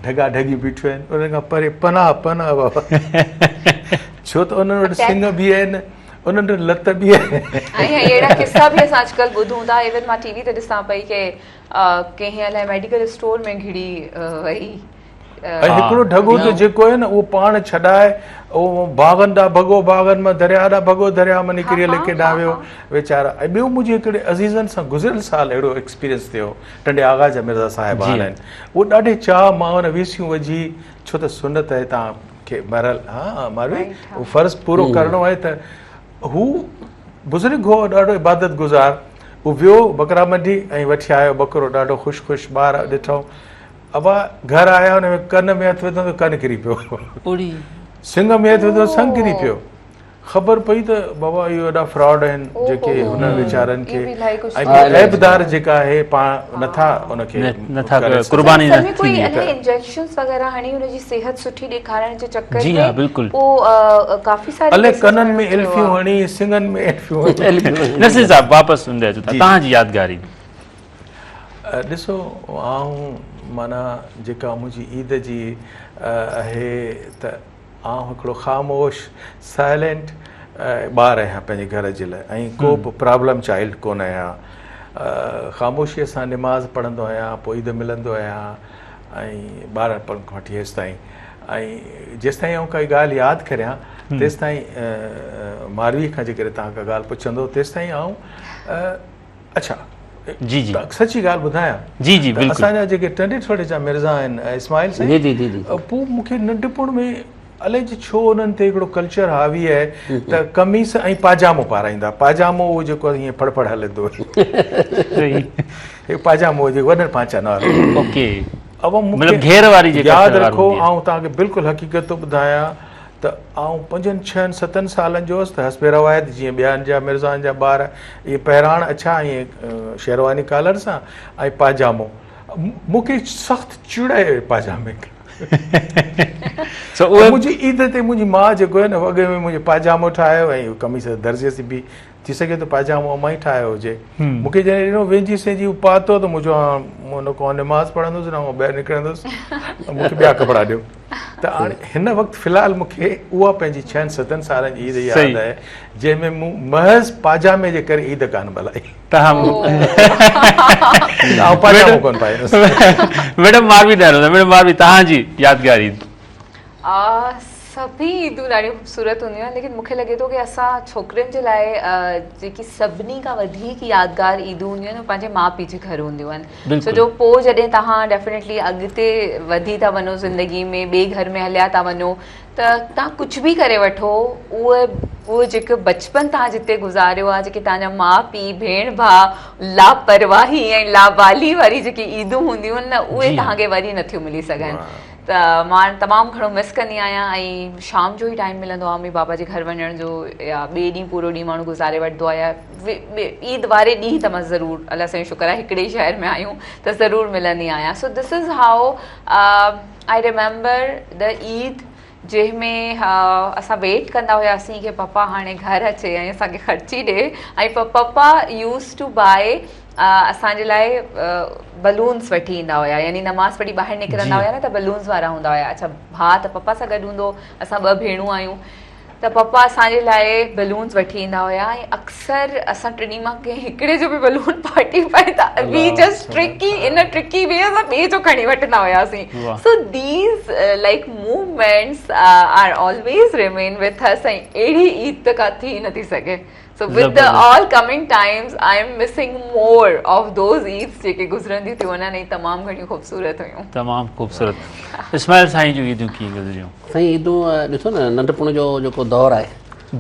B: ڍڳا ڍڳيون بيٺيون آهن انهن کان پري پناهه پناهه بابا ڇو ته انهن وٽ سنگ به آهن انهن وٽ لت به آهي
C: ۽ اهڙا قصا به اسان اڄڪلهه ٻڌون ٿا ايون مان ٽي وي تي ڏسان پئي ڪي ڪنهن الائي ميڊيڪل اسٽور ۾ گهڙي وئي
B: ۽ هڪڙو ڍڳو ته جيڪو آهي نه اهو پاڻ ڇڏائي اهو باغن ڏانهن ڀڳو باغن مان درياء ڏانهن ڀڳو درياء مان نڪري الائي ڪيڏانهن ويو ويچارا ۽ ٻيو منهنجي هڪڙي عزيزن سان گذريل سال اهڙو ايڪسپيرينس ٿيو ٽنڊي آغا جا مرزا صاحبان آهن اهو ڏاڍي چاهه مان ان ويسيون وجهي ڇو ته سنت آهي توهان کي بهرحال ها ماروي اهو فرض پورو ڪرڻو آهي ته هو بزرگ هو ڏاڍو عبادت گذار هو ويو ٻڪرا منڊي ۽ وٺي آيو ٻڪرو ڏاڍو خوش خوش ٻار ڏٺو ابا گهر آيا ان ۾ ڪن ۾ هٿ وڌو ته ڪن ڪري پيو اڙي سنگ ۾ هٿ وڌو سنگ ڪري پيو خبر پئي ته بابا اهو ايڏا فراڊ آهن جيڪي هن ويچارن کي ۽ عيبدار جيڪا آهي پاڻ نٿا ان کي
A: نٿا قرباني نه ٿيندي
C: ڪوئي الائي انجيڪشنز وغيره هڻي ان جي صحت سٺي ڏيکارڻ جي چڪر ۾ جي ها بلڪل پو ڪافي ساري
B: الائي ڪنن ۾ الفيون هڻي سنگن ۾ الفيون
A: هڻي نصير صاحب واپس اندي اچو ٿا تهان جي يادگاري
B: ڏسو آئون معنيٰ جيڪا منهنجي عيد جي آهي ته آئون هڪڙو خاموش سائلينٽ ٻار آهيان پنهنجي گهر جي لاء ۽ ڪو به پرابلم چائلڊ ڪونه آهيان خاموشيء سان نماز پڙهندو آهيان پوء عيد ملندو آهيان ۽ ٻارڙپڻ کان وٺي هيستائين ۽ جيستائين آئون ڪائي ڳالهه ياد ڪريان تيستائين ماروي کان جيڪڏهن توهان ڪا ڳالهه پڇندو تيستائين آئون اڇا
A: جي جي
B: سچي ڳالهه ٻڌايان
A: جي جي بلڪل
B: اسان جا جيڪي ٽنڊي ٺوڙهي جا مرزا آهن اسماعيل سائين
D: جي جي جي جي
B: پوء مون کي ننڍپڻ ۾ الائي ڇو انهن تي هڪڙو ڪلچر حاوي آهي ته قميص ۽ پاجامو پارائيندا پاجامو اهو جيڪو ائين ڦڙ ڦڙ هلندو هي پاجامو جيڪو وڏن پانچن وارو
A: اوڪي
B: ابا مون
A: مطلب گهير واري جيڪا
B: ياد رکو آئون توهان کي بلڪل حقيقت ٿو ٻڌايان ته آئون پنجن ڇهن ستن سالن جو هوس ته حسب روايت جيئن ٻين جا مرزائن جا ٻار اهي پهراڻ اڇا ۽ شيرواني ڪالر سان ۽ پاجامو مون کي سخت چڙ آئي پاجامي کان
A: سو اهي
B: منهنجي عيد تي منهنجي ماء جيڪو آهي نه وڳي ۾ منهنجو پاجامو ٺاهيو ۽ قميص درزي سبي ٿي سگهي ٿو پاجامو امان ئي ٺاهيو هجي مون کي جڏهن ڏنو وينجهي سينجهي اهو پاتو ته مون چيو هاڻ مون نه ڪو نماز پڙهندس نه آئون ٻاهر نڪرندس مون کي ٻيا ڪپڙا ڏيو ته هاڻي هن وقت في الحال مون کي اها پنهنجي ڇهن ستن سالن جي عيد ياد آهي جنهن ۾ مون محض پاجامي جي ڪري عيد ڪانه ملهائي. آئون پاجامو ڪونه پائيندس.
A: ميڊم ماروي ڏانهن ميڊم ماروي توهان جي يادگار عيد.
C: سڀئي عيدون ڏاڍيون خوبصورت هونديون آهن ليڪن مونکي لڳي ٿو ڪي اسان ڇوڪرين جي لاء جيڪي سڀني کان وڌيڪ يادگار عيدون هونديون آهن اهي پنهنجي ماء پيء جي گهر هونديون آهن ڇو جو پوء جڏهن توهان ڊيفينيٽلي اڳتي وڌي ٿا وڃو زندگي ۾ ٻئي گهر ۾ هليا ٿا وڃو ته توهان ڪجهه به ڪري وٺو اهي اهو جيڪو بچپن توهان جتي گذاريو آهي جيڪي توهان جا ماء پيء ڀيڻ ڀاء لاپرواهي ۽ لاابالي واري جيڪي عيدون هونديون آهن نه اهي توهان کي وري نٿيون ملي سگهن ته مان تمام گهڻو مس ڪندي آهيان ۽ شام جو ئي ٽائيم ملندو آهي ممي بابا جي گهر وڃڻ جو يا ٻئي ڏينهن پورو ڏينهن ماڻهو گذاري وٺندو آهي يا عيد واري ڏينهن ته مان ضرور الله سائين شڪر آهي هڪڙي ئي شهر ۾ آهيون ته ضرور ملندي آهيان so this is how I remember the Eid جنهن ۾ اسان ويٽ ڪندا هياسين ڪي پپا هاڻي گهر اچي ۽ اسان کي خرچي ڏي ۽ پپا يوز ٽو بائي اسان جي لاء بلونز وٺي ايندا هيا يعني نماز پڙهي ٻاهر نڪرندا هيا نه ته بلونز وارا هوندا هيا اڇا ڀاء ته پپا سان گڏ هوندو اسان ٻه ڀيڻون آهيون ته پپا اسان جي لاء بلونز وٺي ايندا هيا ۽ اڪثر اسان ٽنهي مان ڪنهن هڪڙي جو به بلون ڦاٽي پئي ته وي جسٽ ٽرڪي ان ٽرڪي وي اسان ٻئي جو کڻي وٺندا هياسين so these like moments are always remain with us ۽ اهڙي عيد ته ڪا ٿي نٿي سگهي So with the all coming times I am missing more of those Eids جيڪي گذرنديون ٿيون وڃن ۽ تمام گهڻيون خوبصورت هيون.
A: تمام خوبصورت. اسماعيل سائين جون عيدون ڪيئن گذريون؟
D: سائين عيدون ڏسو نه ننڍپڻ جو جيڪو دور آهي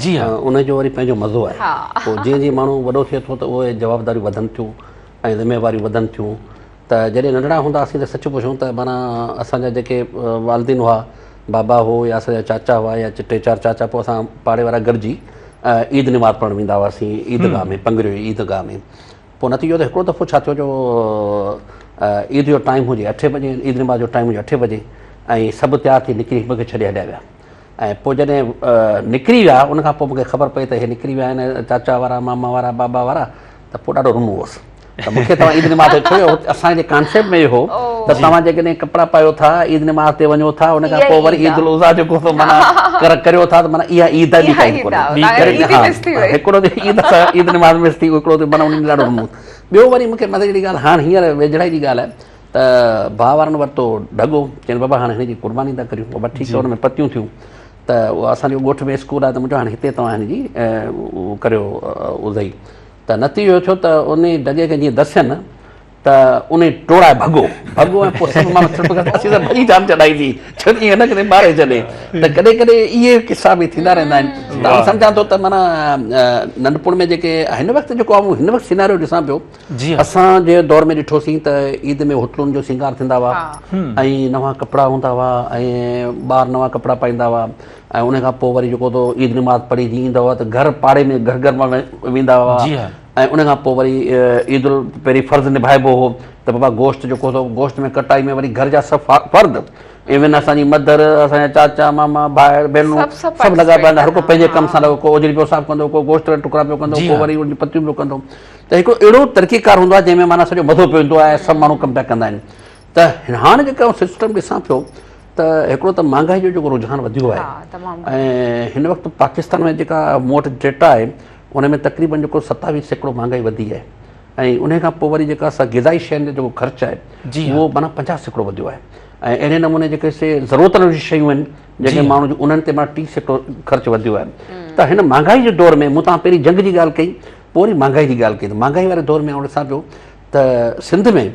A: جي ها
D: ان جو وري پنهنجو مزو آهي پوء جيئن جيئن ماڻهو وڏو ٿئي ٿو ته اهي جوابداريون وڌن ٿيون ۽ ذميواريون وڌن ٿيون ته جڏهن ننڍڙا هوندا هئاسين ته سچ پڇون ته معنيٰ اسان جا جيڪي والدين هئا بابا هو يا اسان جا چاچا هئا يا ٽي چار چاچا پوء اسان پاڙي وارا گڏجي عيد نماز پڙهڻ ويندا هئاسين عيدگاهه ۾ پنگريو جي عيدگاهه ۾ پوء نتيجو ته هڪڙو دفعو ڇا ٿيو جو عيد جو ٽائيم هجي اٺين بجي عيد نماز جو ٽائيم هجي اٺين بجي ۽ سڀ تيار ٿي نڪري مون کي ڇڏي هليا ويا ۽ پوء جڏهن نڪري ويا ان کان پوء مون کي خبر پئي ته هي نڪري ويا آهن چاچا وارا ماما وارا بابا وارا ته پوء ڏاڍو رنو هوس ته مون کي توهان عيد نماز تي ڇو اسان جي ڪانسيپٽ ۾ اهو هو ته توهان جيڪڏهن ڪپڙا پايو ٿا عيد نماز تي وڃو ٿا ان کان پوء وري عيد الاضحيٰ جيڪو سو معنيٰ ڪريو ٿا ته معنيٰ اها عيد آهي ٻي ڪا عيد ڪونهي هڪڙو ته عيد عيد نماز مس ٿي هڪڙو ته معنيٰ ان ۾ ڏاڍو رنو ٻيو وري مون کي مزي جي ڳالهه هاڻ هينئر ويجهڙائي جي ڳالهه آهي ته ڀاء وارن ورتو ڍڳو، چين بابا هاڻي هن جي قرباني ٿا ڪريون، بابا ٺيڪ آهي ان ۾ پتيون ٿيون ته اهو اسان جو ڳوٺ ۾ اسڪول آهي ته مون چيو هاڻي هتي توهان هن جي ڪريو اضحي ته نتيجو اهو ٿيو ته ان ڍڳي کي جيئن دسين ته ان ٽوڙائي ڀڳو ڀڳو ۽ پوء سڀ ماڻهو ڇڙپ ڪري اسين ته ڀڄي جان ڇڏائي ٿي ڇو ته ائين نه ڪري ماري ڇڏي ته ڪڏهن ڪڏهن اهي قصا به ٿيندا رهندا آهن ته آئون سمجهان ٿو ته معنيٰ ننڍپڻ ۾ جيڪي هن وقت جيڪو آئون هن وقت سيناريو ڏسان پيو
A: جي ها.
D: اسان جي دور ۾ ڏٺوسين ته عيد ۾ هوٽلن جو سينگار ٿيندا هئا ۽ نوان ڪپڙا هوندا هئا ۽ ٻار نوان ڪپڙا پائيندا هئا ۽ ان کان پوء وري جيڪو تو عيد نماز پڙهي جي ايندا هئا ته گهر پاڙي ۾ گهر گهر مان ويندا هئا
A: جي ها.
D: ۽ ان کان پوء وري عيد پهرين فرض نڀائبو هو ته بابا گوشت جيڪو سو گوشت ۾ ڪٽائي ۾ وري گهر جا سڀ فرد ايون اسان جي مدر اسان جا چاچا ماما ڀائر ڀينرون سڀ لڳا پيا هر ڪو پنهنجي ڪم سان لڳو ڪو اوجهڙي پيو صاف ڪندو ڪو گوشت جا ٽڪرا پيو ڪندو ڪو وري ان جون پتيون پيو ڪندو ته هڪڙو اهڙو طريقي ڪار هوندو آهي جنهن ۾ معنيٰ سڄو مزو پيو ايندو آهي سڀ ماڻهو ڪم پيا ڪندا آهن ته هاڻ جيڪا آئون سسٽم ڏسان پيو ته هڪڙو ته مهانگائي جو جيڪو رجحان وڌيو آهي ۽ هن وقت پاڪستان ۾ جيڪا مون وٽ ڊيٽا آهي ان ۾ تقريبن جيڪو 27% مهانگائي وڌي آهي ۽ ان کان پوء وري جيڪا اسان غذائي شين جو جيڪو خرچ آهي اهو معنيٰ 50% وڌيو آهي ۽ اهڙي نموني جيڪي سي ضرورت جون شيون آهن جيڪي ماڻهو جون انهن تي معنيٰ 30% خرچ وڌيو آهي ته هن مهانگائي جي دور ۾ مون تان پهرين جنگ جي ڳالهه ڪئي پوء وري مھانگائي جي ڳالهه ڪئي ته مھانگائي واري دور ۾ آئون ڏسان پيو ته سنڌ ۾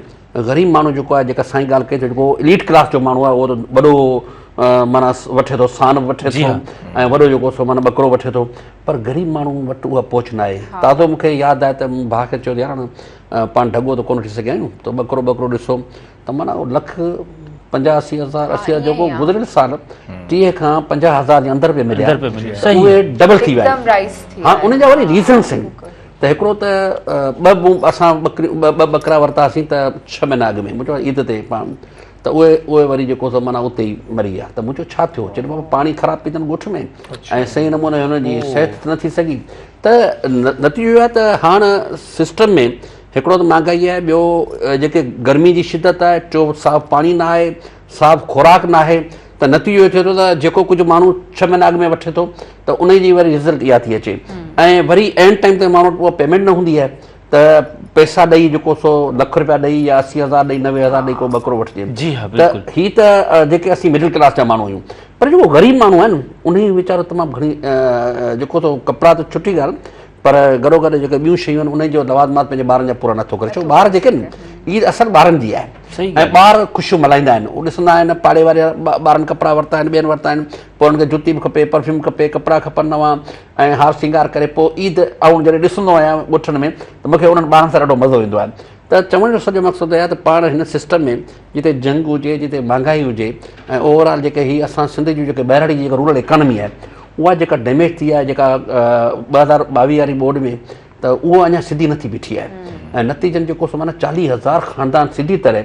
D: غريب ماڻهو جيڪو آهي جيڪا سائين ڳالهه ڪئي ته جيڪو اليٽ ڪلاس جو ماڻهو آهي اهو ته وڏو معنيٰ وٺي ٿو سان به وٺي ٿو ۽ وڏو جيڪو سو معنيٰ ٻڪرو وٺي ٿو پر غريب ماڻهو وٽ اها پهچ نه آهي تازو مون کي ياد آهي ته مون ڀاء کي چيو ته يار پاڻ ڍڳو ته ڪونه وٺي سگهيا آهيون ته ٻڪرو ٻڪرو ڏسو ته معنيٰ اهو لک 85 هزار 80 هزار جيڪو گذريل سال 30 کان 50 هزار جي اندر پئي مليا اهي ڊبل ٿي ويا ها ان جا وري ريزنس آهن ته هڪڙو ته ٻه اسان ٻڪريون ٻه ٻڪرا ورتاسين ته ڇهه مهينا اڳ ۾ مون چيو عيد تي پاڻ ته اهي اهي وري جيڪو سو معنيٰ اتي ئي مري ويا ته مون چيو ڇا ٿيو چي بابا پاڻي خراب پيتن ڳوٺ ۾ ۽ صحيح نموني هن جي صحت نه ٿي سگهي ته نتيجو اهو آهي ته هاڻ سسٽم ۾ هڪڙو ته مهانگائي آهي ٻيو جيڪي گرمي جي شدت آهي ٽيو صاف پاڻي نه آهي صاف خوراڪ نه آهي ته نتيجو اهو ٿئي ٿو ته جيڪو ڪجهه ماڻهو ڇهه مهينا اڳ ۾ وٺي ٿو ته ان جي وري رزلٽ اها ٿي اچي ۽ وري اينڊ ٽائيم تي ماڻهو وٽ اها پيمينٽ نه هوندي آهي ته پئسا ڏئي جيڪو سو لک روپيا ڏئي يا 80 هزار ڏئي 90 هزار ڏئي ڪو ٻڪرو وٺجي
A: جي ها بلڪل
D: ته هي ته جيڪي اسين مڊل ڪلاس جا ماڻهو آهيون. پر جيڪو غريب ماڻهو آهي نه انهي ويچارو تمام گهڻي جيڪو ته ڪپڙا ته ڇٽي ڳالهه پر گڏو گڏ جيڪي ٻيون شيون آهن انهي جو لوازمات پنهنجي ٻارن جا پورا نٿو ڪري ڇو ٻار جيڪي آهن عيد اصل ٻارن جي آهي ۽ ٻار خوشيون ملهائيندا آهن هو ڏسندا آهن پاڙي واري ٻارن ڪپڙا ورتا آهن ٻين ورتا آهن پوء انهن کي جتي به کپي پرفيوم کپي ڪپڙا کپن نوان ۽ هار سينگار ڪري پوء عيد آئون جڏهن ڏسندو آهيان ڳوٺن ۾ ته مونکي انهن ٻارن سان ڏاڍو مزو ايندو آهي ته چوڻ جو سڄو مقصد اهو آهي ته پاڻ هن سسٽم ۾ جتي جنگ هجي جتي مهانگائي هجي ۽ اوور آل جيڪي هي اسان سنڌ جون جيڪي ٻهراڙي جي جيڪا رورل اڪانمي آهي اها جيڪا ڊيميج ٿي آهي جيڪا 2022 واري ٻوڏ ۾ ته اهو اڃا سڌي نه ٿي بيٺي آهي ۽ نتيجن جيڪو سو معنيٰ 40 هزار خاندان سڌي طرح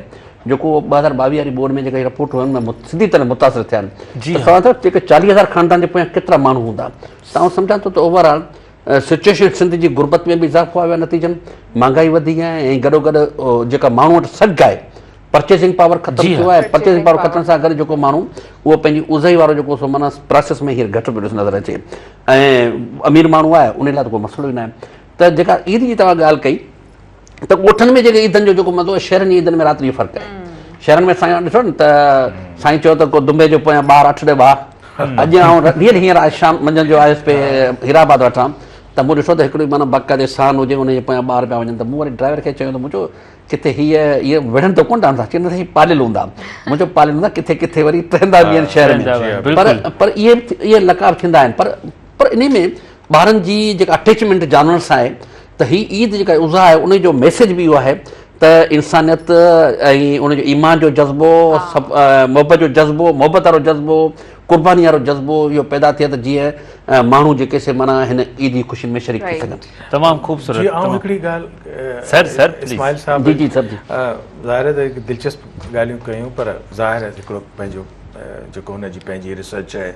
D: جيڪو 2022 واري ٻوڏ ۾ جيڪا رپورٽ هئي ان ۾ سڌي طرح متاثر ٿيا آهن ته سوال ته جيڪي 40 هزار خاندان جي پويان ڪيترا ماڻهو هوندا ته آئون سمجهان ٿو ته اوور آل سچويشن سنڌ جي غربت ۾ به اضافو آيو آهي نتيجن مهانگائي وڌي آهي ۽ گڏو گڏ جيڪا ماڻهو وٽ سگهه آهي پرچيزنگ پاور ختم ٿيو آهي پرچيزنگ پاور ختم سان گڏ جيڪو ماڻهو اهو پنهنجي اوزهي وارو جيڪو سو معنيٰ پراسيس ۾ هينئر گهٽ پيو ڏس نظر اچي ۽ امير ماڻهو آهي ان لاء ته ڪو مسئلو ئي ناهي ته جيڪا عيد جي توهان ڳالهه ڪئي ته ڳوٺن ۾ جيڪي عيدن جو جيڪو مزو آهي شهرن جي عيدن ۾ رات جو فرق آهي شهرن ۾ سائين ڏٺو نه ته سائين چيو ته ڪو دنبي جو پويان ٻار اٺ ڏي ٻار اڄ آئون ريئل هينئر آء شام منجهند جو آيس پي هيرا آباد وٽان ته مون ڏٺو ته هڪڙي معنيٰ باقاعدي سان هجي ان جي پويان ٻار پيا وڃن ته مون وري ڊرائيور کي چيو ته مون چيو ڪٿي هيء هيء وڙهن ته ڪونه ٿا چي نه سائين پاليل هوندا مون چيو پاليل هوندا ڪٿي ڪٿي وري ٽهندا به آهن شهر ۾ پر پر اهي اهي لقاء ٿيندا آهن پر پر انهي ۾ ٻارن جي جيڪا اٽيچمينٽ جانورن سان آهي ته هي عيد جيڪا اضحيٰ آهي ان جو ميسيج به اهو آهي ته انسانيت ۽ ان جو ايمان جو جذبو محبت جو جذبو محبت وارو جذبو قرباني وارو جذبو اهو پيدا ٿئي ته جيئن ماڻهو جيڪي سي معنيٰ هن عيد جي خوشين ۾ شريڪ ٿي سگهن.
A: تمام خوبصورت.
B: جي آئون هڪڙي ڳالهه
A: سر سر
B: اسماعيل صاحب
D: جي جي سر جي
B: ظاهر آهي ته دلچسپ ڳالهيون ڪيون پر ظاهر آهي هڪڙو پنهنجو جيڪو هن جي پنهنجي ريسرچ آهي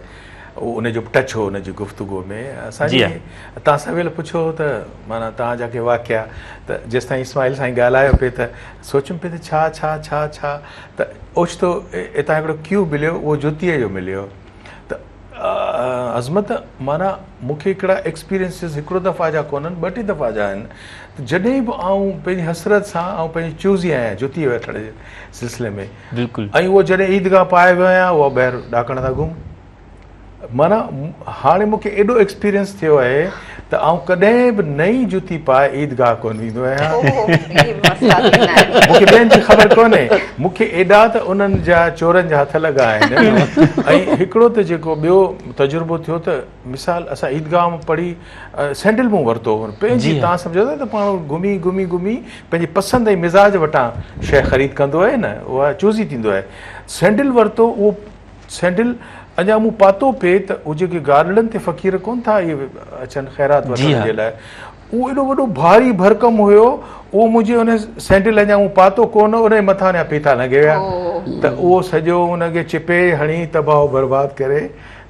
B: ان جو به ٽچ هو ان جي گفتگو ۾ اسان جي تان سويل پڇيو هو ته معنيٰ تان جا ڪي واقعا ته جيستائين اسماعيل سائين ڳالهايو پئي ته سوچيم پئي ته ڇا ڇا ڇا ڇا ته اوچتو اتان هڪڙو ڪيو مليو اهو جوتيء جو مليو ته عظمت معنيٰ مون کي هڪڙا ايڪسپيرينسز هڪڙو دفعا جا ڪونهن ٻه ٽي دفعا جا آهن ته جڏهن به آئون پنهنجي حسرت سان آئون پنهنجي چوزي آهيان جوتي وٺڻ جي سلسلي ۾
A: بلڪل
B: ۽ اهو جڏهن عيدگاهه پائي ويو آهيان اها ٻاهر ڏاڪڻ تان گم معنيٰ هاڻي مون کي ايڏو ايڪسپيرينس ٿيو آهي ته آئون ڪڏهن به نئين جتي پائي عيدگاهه ڪونه ويندو آهيان. مون کي ٻين جي خبر ڪونهي. مون کي ايڏا ته انهن جا چورن جا هٿ لڳا آهن ۽ هڪڙو ته جيڪو ٻيو تجربو ٿيو ته مثال اسان عيدگاهه مان پڙهي سينڊل مون ورتو هو پنهنجي تان سمجهو ٿا ته پاڻ گهمي گهمي گهمي پنهنجي پسند ۽ مزاج وٽان شيء خريد ڪندو آهي نه اها چوزي ٿيندو آهي سينڊل ورتو اهو سينڊل اڃا مون پاتو پئي ته هو جيڪي گارڊن تي فقير ڪونه ٿا اهي اچن خيرات وٺڻ جي لاء اهو ايڏو وڏو ڀاري ڀرڪم هيو اهو منهنجي ان سينڊل اڃا مون پاتو ڪونه ان جي مٿان اڃا پيتا لڳي ويا ته اهو سڄو ان کي چپي هڻي تباهه و برباد ڪري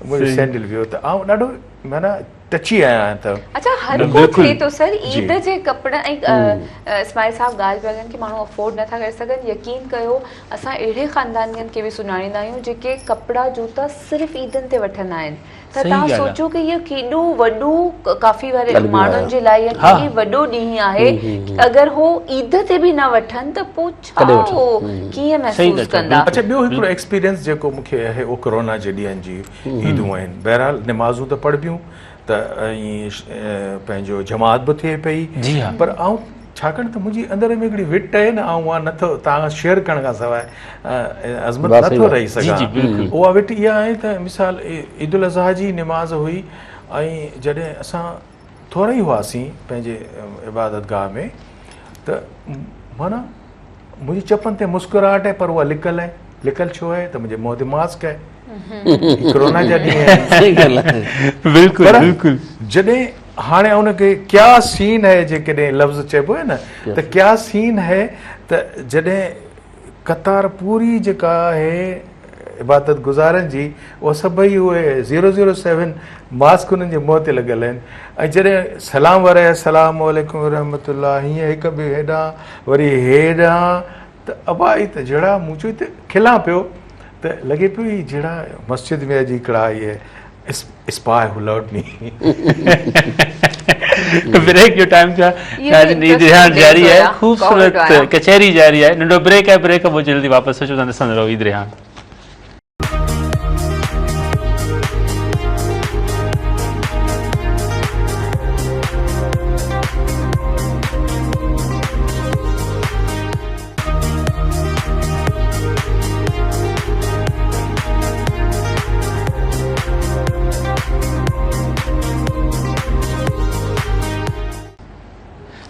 B: منهنجو سينڊل ويو ته آئون ڏاڍو معنيٰ ٽچي آهيان ته.
C: اڇا هر ڪو ٿئي ٿو سر عيد جي ڪپڙن ۽ اسماعيل صاحب ڳالهه پيا ڪن ڪي ماڻهو افورڊ نٿا ڪري سگهن يقين ڪيو اسان اهڙي خاندانين کي به سڃاڻيندا آهيون جيڪي ڪپڙا جوتا صرف عيدن تي وٺندا آهن ته توهان سوچو ڪي اهو ڪيڏو وڏو ڪافي واري ماڻهن جي لاء يا ڪيڏي وڏو ڏينهن آهي اگر هو عيد تي به نه وٺن ته پوء ڇا هو ڪيئن محسوس ڪندا.
B: اڇا ٻيو هڪڙو ايڪسپيرينس جيڪو مون کي آهي اهو ڪورونا جي ڏينهن جي عيدون آهن بهرحال نمازون ته پڙهبيون ته ۽ پنهنجو جماعت به ٿئي پئي پر آئون ڇاڪاڻ ته منهنجي اندر ۾ هڪڙي وٽ آهي نه آئون اها نٿو توهان کان شيئر ڪرڻ کان سواء عظمت نٿو رهي سگهان اها وٽ اها آهي ته مثال عيد الاضحيٰ جي نماز هئي ۽ جڏهن اسان ٿورا ئي هئاسين پنهنجي عبادت گاهه ۾ ته معنيٰ منهنجي چپن تي مسڪراهٽ آهي پر اها لڪل آهي لڪل ڇو آهي ته منهنجي منهن تي ماسڪ آهي ڪورونا جا ڏينهن آهن
A: بلڪل بلڪل
B: جڏهن هاڻي ان کي ڪيا سين هي جيڪڏهن لفظ چئبو آهي نه ته ڪيا سين هي ته جڏهن قطار پوري جيڪا آهي عبادت گذارن جي اها سڀئي اهي زيرو زيرو سيون ماسڪ انهن جي منهن تي لڳل آهن ۽ جڏهن سلام واري السلام عليڪم ورحمة الله هيئن هڪ ٻئي هيڏانهن وري هيڏانهن ته ابا هي ته جهڙا مون چيو ته کلان پيو ته لڳي پيو هي جهڙا مسجد ۾ اڄ هڪڙا اهي اسپاء هو لوڊ مي.
A: بريڪ جو ٽائيم ٿيو آهي ناظرين عيد رهاڻ جاري آهي خوبصورت ڪچهري جاري آهي ننڍو بريڪ آهي بريڪ کان پوء جلدي واپس اچون ٿا ڏسندا رهو عيد رهاڻ.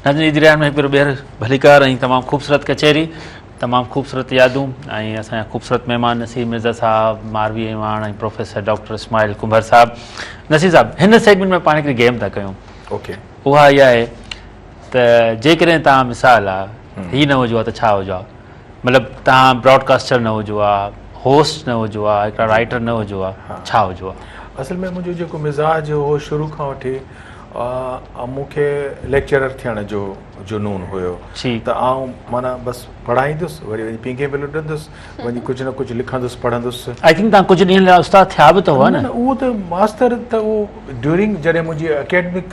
A: ناظرين عيد ريان ۾ هڪ ڀيرو ٻيهر ڀليڪار ۽ تمام خوبصورت ڪچهري تمام خوبصورت يادون ۽ اسان جا خوبصورت مهمان نصير مرزا صاحب ماروي اعواڻ ۽ پروفيسر ڊاڪٽر اسماعيل ڪنڀر صاحب نصير صاحب هن سيگمينٽ ۾ پاڻ هڪڙي گيم ٿا ڪيون
B: اوڪي
A: اها اها آهي ته جيڪڏهن توهان مثال آ هي نه هجو ها ته ڇا هجو ها مطلب توهان براڊ ڪاسٽر نه هجو ها هوسٽ نه هجو ها هڪڙا رائيٽر نه هجو ها ڇا هجو ها
B: اصل ۾ منهنجو جيڪو مزاج هو شروع کان وٺي مون کي ليڪچرر ٿيڻ جو جنون هيو ته آئون معنيٰ بس پڙهائيندس وري وڃي پينگهي ۾ لڏندس وڃي ڪجهه نه ڪجهه لکندس پڙهندس.
A: I think توهان ڪجهه ڏينهن لاء استاد ٿيا به ته هئا نه؟
B: نه اهو ته ماستر ته اهو ڊيورنگ جڏهن منهنجي اڪيڊمڪ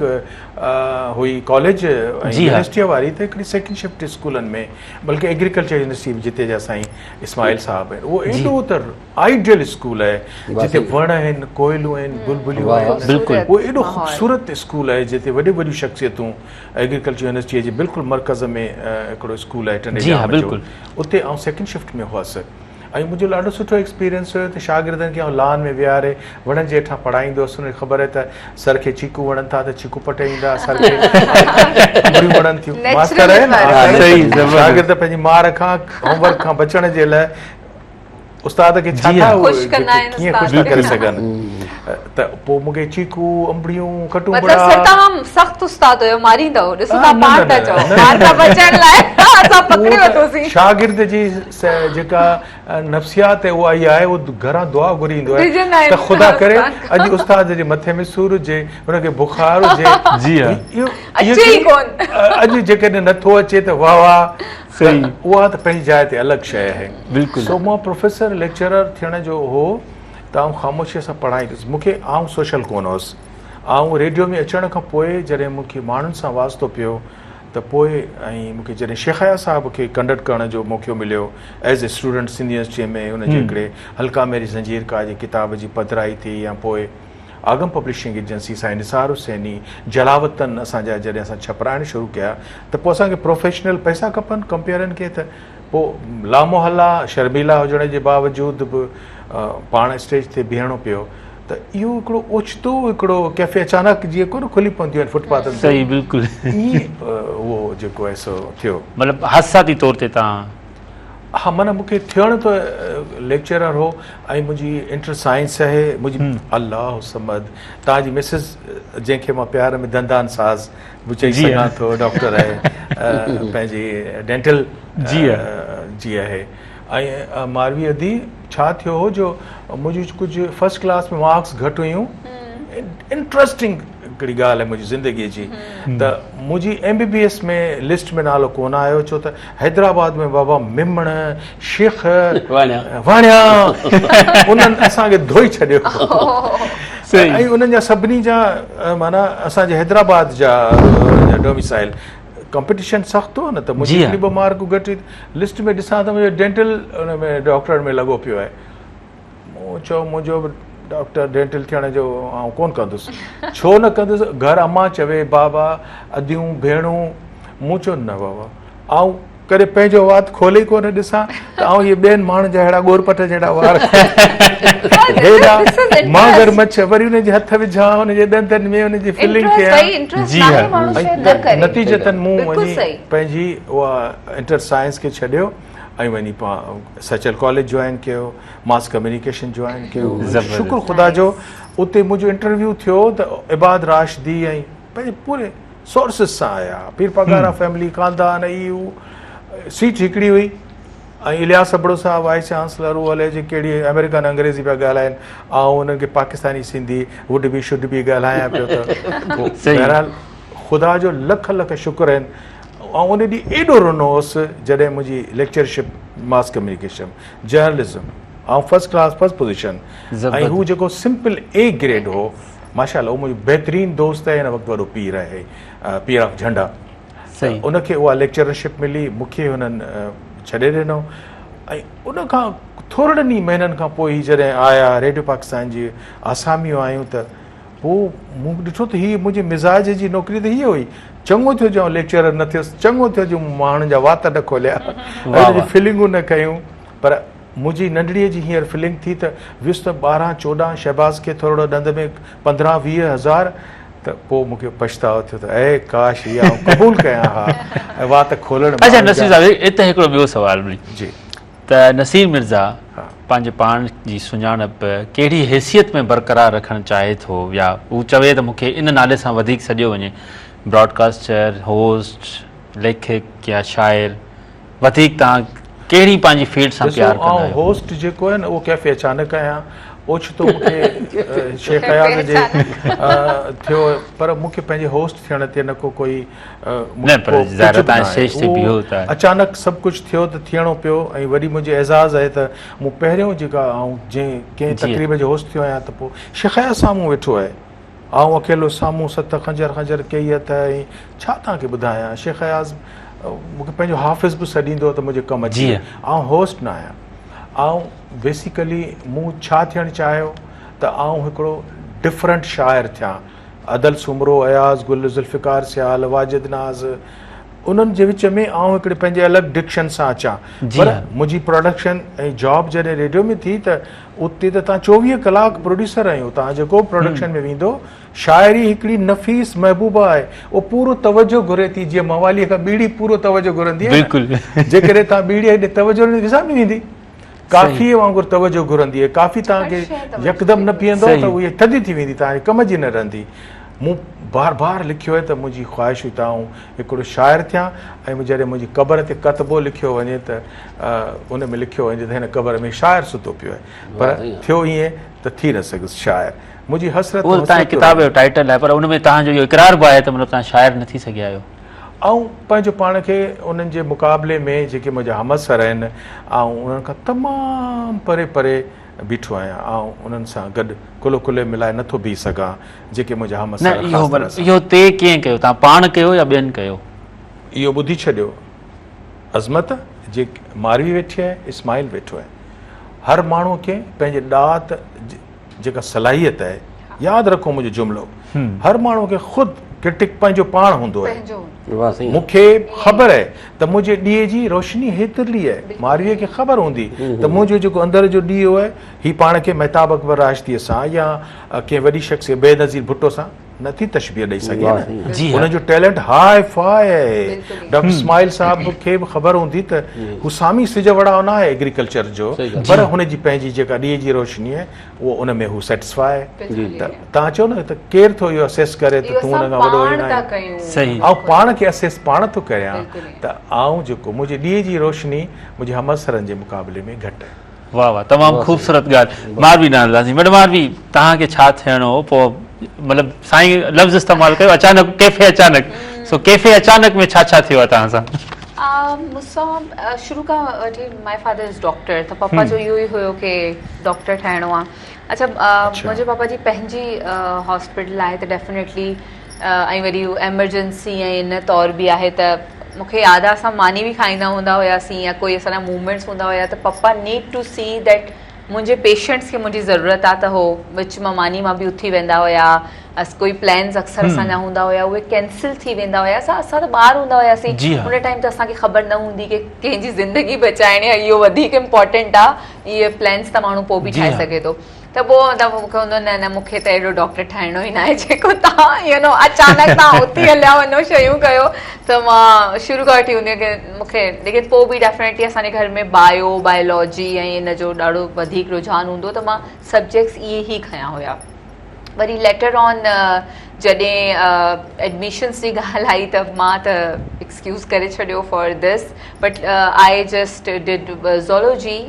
B: هئي ڪاليج ۽ يونيورسٽيء واري ته هڪڙي سيڪنڊ شفٽ اسڪولن ۾ بلڪه ايگريڪلچر يونيورسٽي جتي جا سائين اسماعيل صاحب آهن اهو ايڏو ته آئيڊيل اسڪول آهي جتي وڻ آهن ڪوئلون آهن بلبليون آهن
A: بلڪل
B: اهو ايڏو خوبصورت اسڪول آهي جتي وڏيون وڏيون شخصيتون ايگريڪلچر يونيورسٽيء جي بلڪل مرڪز ۾ هڪڙو اسڪول آهي ٽنڊي ڄام جو اتي آئون سيڪنڊ شفٽ ۾ هئس ۽ منهنجو ڏاڍو سٺو ايڪسپيرينس هيو ته شاگردن کي آئون لان ۾ ويهاري وڻن جي هيٺان پڙهائيندو هوس انهن کي خبر آهي ته سر کي چيڪو وڻن ٿا ته چيڪو پٽي ايندا سر کي انبڙيون وڻن ٿيون ماستر آهي نه شاگرد پنهنجي مار کان هوم ورڪ کان بچڻ جي لاء استاد کي ڇا ٿا
C: خوش ڪندا آهن
B: ڪيئن خوش ٿا ڪري سگهن ته پوء مون کي چيڪو انبڙيون کٽون
C: مطلب سر تمام سخت استاد هيو ماريندا هو ڏسو تان پاڻ ٿا چئو مار کان بچڻ لاء اسان پڪڙي ورتوسين
B: شاگرد جي جيڪا نفسيات اها اها آهي اهو گهران دعا گهري ايندو آهي ته خدا ڪري اڄ استاد جي مٿي ۾ سور هجي هن کي بخار هجي
A: جي ها
C: اچي ئي ڪون
B: اڄ جيڪڏهن نٿو اچي ته واه واه
A: صحيح.
B: اها ته پنهنجي جاء تي الڳ شيء آهي.
A: بلڪل.
B: سو مان پروفيسر ليڪچرر ٿيڻ جو هو ته آئون خاموشيء سان پڙهائيندس. مون کي آئون سوشل ڪونه هوس. آئون ريڊيو ۾ اچڻ کان پوء جڏهن مون کي ماڻهن سان واسطو پيو ته پوء ۽ مون کي جڏهن شيخ اياز صاحب کي ڪنڊڪٽ ڪرڻ جو موقعو مليو ايز اي اسٽوڊنٽ سنڌ يونيورسٽيء ۾ ان جي هڪڙي حلقه ميري زنجير ڪا جي ڪتاب جي پڌرائي ٿي يا پوء آگم پبلشنگ ايجنسي سائين نثار حسيني جلاوطن اسان جا جڏهن اسان ڇپرائڻ شروع ڪيا ته پوء اسان کي پروفيشنل پئسا کپن ڪمپيئرن کي ته پوء لامحاله شرميلا هجڻ جي باوجود به پاڻ اسٽيج تي بيهڻو پيو ته اهو هڪڙو اوچتو هڪڙو ڪيفي اچانڪ جيئن ڪونه کلي پونديون آهن فٽ پاٿن تي
A: صحيح بلڪل
B: ائين اهو جيڪو آهي سو ٿيو.
A: مطلب حادثاتي طور تي توهان.
B: ها معنيٰ مون کي ٿيڻ ته ليڪچرر هو ۽ منهنجي انٽر سائنس آهي منهنجي الله الصمد توهان جي مسز جنهن کي مان پيار ۾ دندان ساز به چئي سگهان ٿو ڊاڪٽر آهي پنهنجي ڊينٽل جي جي آهي ۽ ماروي ادي ڇا ٿيو هو جو منهنجي ڪجهه فرسٽ ڪلاس ۾ مارڪس گهٽ هيون انٽرسٽنگ هڪڙي ڳالهه آهي منهنجي زندگي جي ته منهنجي M B B S ۾ list ۾ نالو ڪونه آيو ڇو ته حيدرآباد ۾ بابا ميمڻ شيخ واڻيا انهن اسان کي ڌوئي ڇڏيو ۽ انهن جا سڀني جا معنيٰ اسان جي حيدرآباد جا ڊوميسائل ڪمپٽيشن سخت هو نه ته منهنجي هڪڙي ٻه مارڪون گهٽ لسٽ ۾ ڏسان ته منهنجو ڊينٽل ان ۾ ڊاڪٽر ۾ لڳو پيو آهي مون چيو منهنجو به ڊاڪٽر ڊينٽل ٿيڻ جو آئون ڪونه ڪندس. ڇو نه ڪندس؟ گهر امان چوي بابا، اديون، ڀيڻون. مون چيو نه بابا آئون ڪڏهن پنهنجو وات کولي ئي ڪونه ڏسان ته آئون اهي ٻين ماڻهن جا اهڙا ڳورپٽ جهڙا وار هيڏا مانگر مڇ وري انهن جي هٿ وجهان انهن جي ڏندن ۾ انهن جي فلنگ ڪيان.
A: جي ها.
B: نتيجتن مون وڃي پنهنجي اها انٽر سائنس کي ڇڏيو ۽ وڃي سچل ڪاليج جوائن ڪيو. ماس ڪميونيڪيشن جوائن ڪيو شڪر خدا جو اتي منهنجو انٽرويو ٿيو ته عباد راشدي ۽ پنهنجي پوري سورسز سان آيا پير پاڳارا فيملي خاندان هي هو سيٽ هڪڙي هئي ۽ الياس ابڙو صاحب وائيس چانسلر هو الائي جي ڪهڙي آمريڪن انگريزي پيا ڳالهائن آئون انهن کي Pakistani Sindhi would be should be ڳالهايان پيو ته بهرحال خدا جو لک لک شڪر آهن آئون ان ڏينهن ايڏو رنو هوس جڏهن منهنجي ليڪچرشپ ماس ڪميونيڪيشن جرنلزم آئون فرسٽ ڪلاس فرسٽ پوزيشن ۽ هو جيڪو سمپل اي گريڊ هو ماشاء الله هو منهنجو بهترين دوست آهي هن وقت وڏو پير آهي پير آف جهنڊا ان کي اها ليڪچررشپ ملي مون کي هنن ڇڏي ڏنو ۽ ان کان ٿورڙن ئي مهينن کان پوء هي جڏهن آيا ريڊيو پاڪستان جي آساميون آيون ته پوء مون ڏٺو ته هي منهنجي مزاج جي نوڪري ته هيء هئي. چڱو ٿيو جو آئون ليڪچرر نه ٿيس، چڱو ٿيو جو مون ماڻهن جا وات نه کوليا ۽ انهن جون فلنگون نه ڪيون. پر منهنجي ننڍڙيء جي هينئر فلنگ ٿي ته ويس ته 12 14، شهباز کي ٿورڙو ڏند ۾ 15 20 هزار. ته پوء مون کي پڇتاء ٿيو ته اي ڪاش هي آئون قبول ڪيان ها ۽ وات کولڻ
A: اڇا نصير صاحب اتي هڪڙو ٻيو سوال به
B: جي
A: ته نصير مرزا پنهنجي پاڻ جي سڃاڻپ ڪهڙي حيثيت ۾ برقرار رکڻ چاهي ٿو يا هو چوي ته مون کي ان نالي سان وڌيڪ سڏيو وڃي براڊڪاسٽر، هوسٽ، ليکڪ يا شاعر وڌيڪ توهان ڪهڙي پنهنجي فيلڊ سان
B: ڏسو
A: پيار ڪندا
B: آئون
A: آهيو؟
B: هوسٽ جيڪو آهي نه اهو ڪيفي اچانڪ آهيان اوچتو مون کي شيخ اياز جي ٿيو پر مون کي پنهنجي هوسٽ ٿيڻ تي نه ڪو ڪوئي
A: نه پر ظاهر آهي توهان اسٽيج تي بيهو ٿا.
B: اچانڪ سڀ ڪجهه ٿيو ته ٿيڻو پيو ۽ وري منهنجي اعزاز آهي ته مون پهريون جيڪا آئون جنهن ڪنهن تقريب جو هوسٽ ٿيو آهيان ته پوء شيخ اياز سامهون ويٺو آهي آئون اڪيلو سامهون ست خنجر خنجر ڪئي اٿ ۽ ڇا توهان کي ٻڌايان شيخ اياز مون کي پنهنجو حافظ به سڏيندو ته منهنجي ڪم اچي آئون هوسٽ نه آهيان آئون بيسيڪلي مون ڇا ٿيڻ چاهيو ته آئون هڪڙو ڊفرنٽ شاعر ٿيان ادل سومرو، اياز گل، ذوالفقار سيال، واجد ناز انهن جي وچ ۾ آئون هڪڙي پنهنجي الڳ ڊڪشن سان اچان پر منهنجي پروڊڪشن ۽ جاب جڏهن ريڊيو ۾ ٿي ته اتي ته تان 24 ڪلاڪ پروڊيوسر آهيون تان جيڪو پروڊڪشن ۾ ويندو شاعري هڪڙي نفيس محبوبه آهي اهو پورو توجه گهري ٿي جيئن موالي کان ٻيڙي پورو توجه گهرندي آهي جيڪڏهن تان ٻيڙي ڏي توجه نه وسامي ويندي ڪافيء وانگر توجه گهرندي آهي. ڪافي توهان کي يڪدم نه پيئندو ته اهي ٿڌي ٿي ويندي، توهان جي ڪم جي نه رهندي. مون بار بار لکيو آهي ته منهنجي خواهش هئي ته آئون هڪڙو شاعر ٿيان ۽ جڏهن منهنجي قبر تي ڪتبو لکيو وڃي ته ان ۾ لکيو وڃي ته هن قبر ۾ شاعر ستو پيو آهي. پر ٿيو ائين ته ٿي نه سگهيس شاعر. منهنجي حسرت
A: اهو توهان جي ڪتاب جو ٽائيٽل آهي پر ان ۾ توهان جو اهو اقرار به آهي ته مطلب توهان شاعر نه ٿي سگهيا آهيو.
B: آئون پنهنجو پاڻ کي انهن جي مقابلي ۾ جيڪي منهنجا همعصر آهن، آئون انهن کان تمام پري پري بيٺو آهيان. آئون انهن سان گڏ ڪلهو ڪلهي ملائي نه ٿو بيهي سگهان، جيڪي منهنجا
A: نه
B: همعصر
A: اهو
B: خاص طرح
A: مطلب
B: سان.
A: اهو طئي ڪنهن ڪيو؟ توهان پاڻ ڪيو يا ٻين ڪيو؟
B: اهو ٻڌي ڇڏيو عظمت، جي ماروي ويٺي آهي، اسماعيل ويٺو آهي. هر ماڻهوء کي پنهنجي ڏات جيڪا صلاحيت آهي، ياد رکو منهنجو جملو، هر ماڻهو کي خود ڪرٽڪ پنهنجو پاڻ هوندو آهي. مون کي خبر آهي ته منهنجي ڏيئي جي روشني هيترلي آهي، مارويء کي خبر هوندي ته منهنجو جيڪو اندر جو ڏيئو آهي، هي پاڻ کي مهتاب اڪبر راشديء سان يا ڪنهن وڏي شخصيت بينظير ڀٽو سان نه ٿي تشبيهه ڏئي سگهي نه. ان جو ٽيلنٽ هاء فاء آهي. ڊاڪٽر اسماعيل صاحب کي به خبر هوندي ته هو سامي سج وڙاء نه آهي ايگريڪلچر جو پر هن جي پنهنجي جيڪا ڏيئي جي روشني آهي اهو ان ۾ هو سيٽسفاء آهي. ته توهان چئو نه ته ڪير ٿو اهو اسيس ڪري ته تون ان کان وڏو آهين نه آهين. آئون پاڻ کي اسيس پاڻ ٿو ڪريان ته آئون جيڪو منهنجي ڏيئي جي روشني منهنجي همعصرن جي مقابلي ۾ گهٽ آهي.
A: واه واه تمام خوبصورت ڳالهه ماروي ڏانهن هلنداسين ميڊم ماروي توهان کي ڇا ٿيڻو هو پوء مطلب سائين لفظ استعمال ڪيو اچانڪ ڪيفي اچانڪ سو ڪيفي اچانڪ ۾ ڇا ڇا ٿيو آهي توهان سان؟
C: مون سان شروع کان وٺي مائي فادر is doctor ته پپا جو اهو ئي هيو ڪي ڊاڪٽر ٺهڻو آهي اڇا منهنجي پپا جي پنهنجي هاسپيٽل آهي ته ڊيفينيٽلي ۽ وري ايمرجنسي ۽ ان طور به آهي ته مون کي ياد آهي اسان ماني به کائيندا هوندا هياسين يا ڪوئي اسان جا موومينٽس هوندا هيا ته papa need to see that منهنجي پيشنٽس کي منهنجي ضرورت آهي ته هو وچ مان ماني مان به اٿي ويندا هيا اس ڪوئي پلانس اڪثر اسان جا هوندا هيا اهي ڪينسل ٿي ويندا هيا اسان اسان ته ٻار هوندا هياسين ان ٽائيم ته اسان کي خبر نه هوندي ڪي ڪنهن جي زندگي بچائڻي آهي اهو وڌيڪ امپورٽنٽ آهي اهي پلانس ته ماڻهو پوء به ٺاهي سگهي ٿو ته پوء مطلب مون کي هوندو نه نه مون کي ته اهڙو ڊاڪٽر ٺاهڻو ئي ناهي جيڪو تان يو نو اچانڪ تان اٿي هليا وڃو شيون ڪيو ته مان شروع کان وٺي هوندي ڪي مون کي ليڪن پوء به ڊيفينيٽلي اسان جي گهر ۾ بايو بايولاجي ۽ ان جو ڏاڍو وڌيڪ رجحان هوندو ته مان سبجيڪٽس اهي ئي کنيا هيا وري ليٽر آن جڏهن ايڊميشنس جي ڳالهه آئي ته مان ته ايڪسڪيوز ڪري ڇڏيو for this but I just did zoology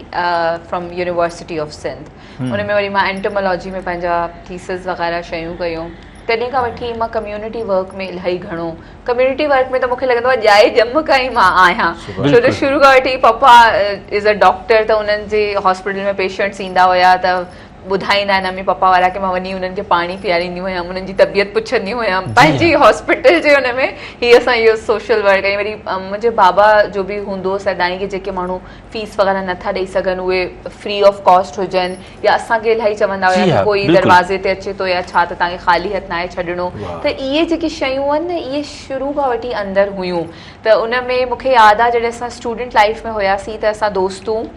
C: from university of Sindh ان ۾ وري مان انٽومالاجي ۾ پنهنجا ٿيسز وغيره شيون ڪيون تڏهن کان وٺي مان ڪميونٽي ورڪ ۾ الاهي گهڻو ڪميونٽي ورڪ ۾ ته مونکي لڳندو آهي ڄائي ڄم کان ئي مان آهيان ڇو جو شروع کان وٺي پپا از ا ڊاڪٽر ته انهن جي هاسپيٽل ۾ پيشنٽس ايندا هيا ته ٻڌائيندا آهن امي پپا وارا ڪي مان وڃي انهن کي پاڻي پياريندي هيم انهن جي طبيعت پڇندي هيم پنهنجي هاسپيٽل جي ان ۾ هي اسان اهو سوشل ورڪ ۽ وري منهنجي بابا جو به هوندو هو سدائين ڪي جيڪي ماڻهو فيس وغيره نٿا ڏئي سگهن اهي فري آف ڪاسٽ هجن يا اسان کي الاهي چوندا هيا ڪي ڪوئي دروازي تي اچي ٿو يا ڇا ته توهان کي خالي هٿ ناهي ڇڏڻو ته اهي جيڪي شيون آهن نه اهي شروع کان وٺي اندر هيون ته ان ۾ مون کي ياد آهي جڏهن اسان اسٽوڊنٽ لائف ۾ هياسين ته اسان دوستون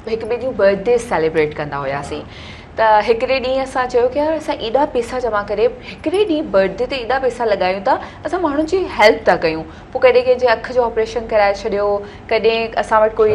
C: هڪ ٻئي جون برٿ ڊيز سيليبريٽ ڪندا هياسين ته ته هڪڙي ڏينهن اسان چيو ڪي يار اسان ايڏا پيسا جمع ڪري هڪڙي ڏينهن برٿ ڊي تي ايڏا پيسا لڳايون ٿا اسان ماڻهن جي هيلپ ٿا ڪيون پوء ڪڏهن ڪنهن جي اک جو آپريشن ڪرائي ڇڏيو ڪڏهن اسان وٽ ڪوئي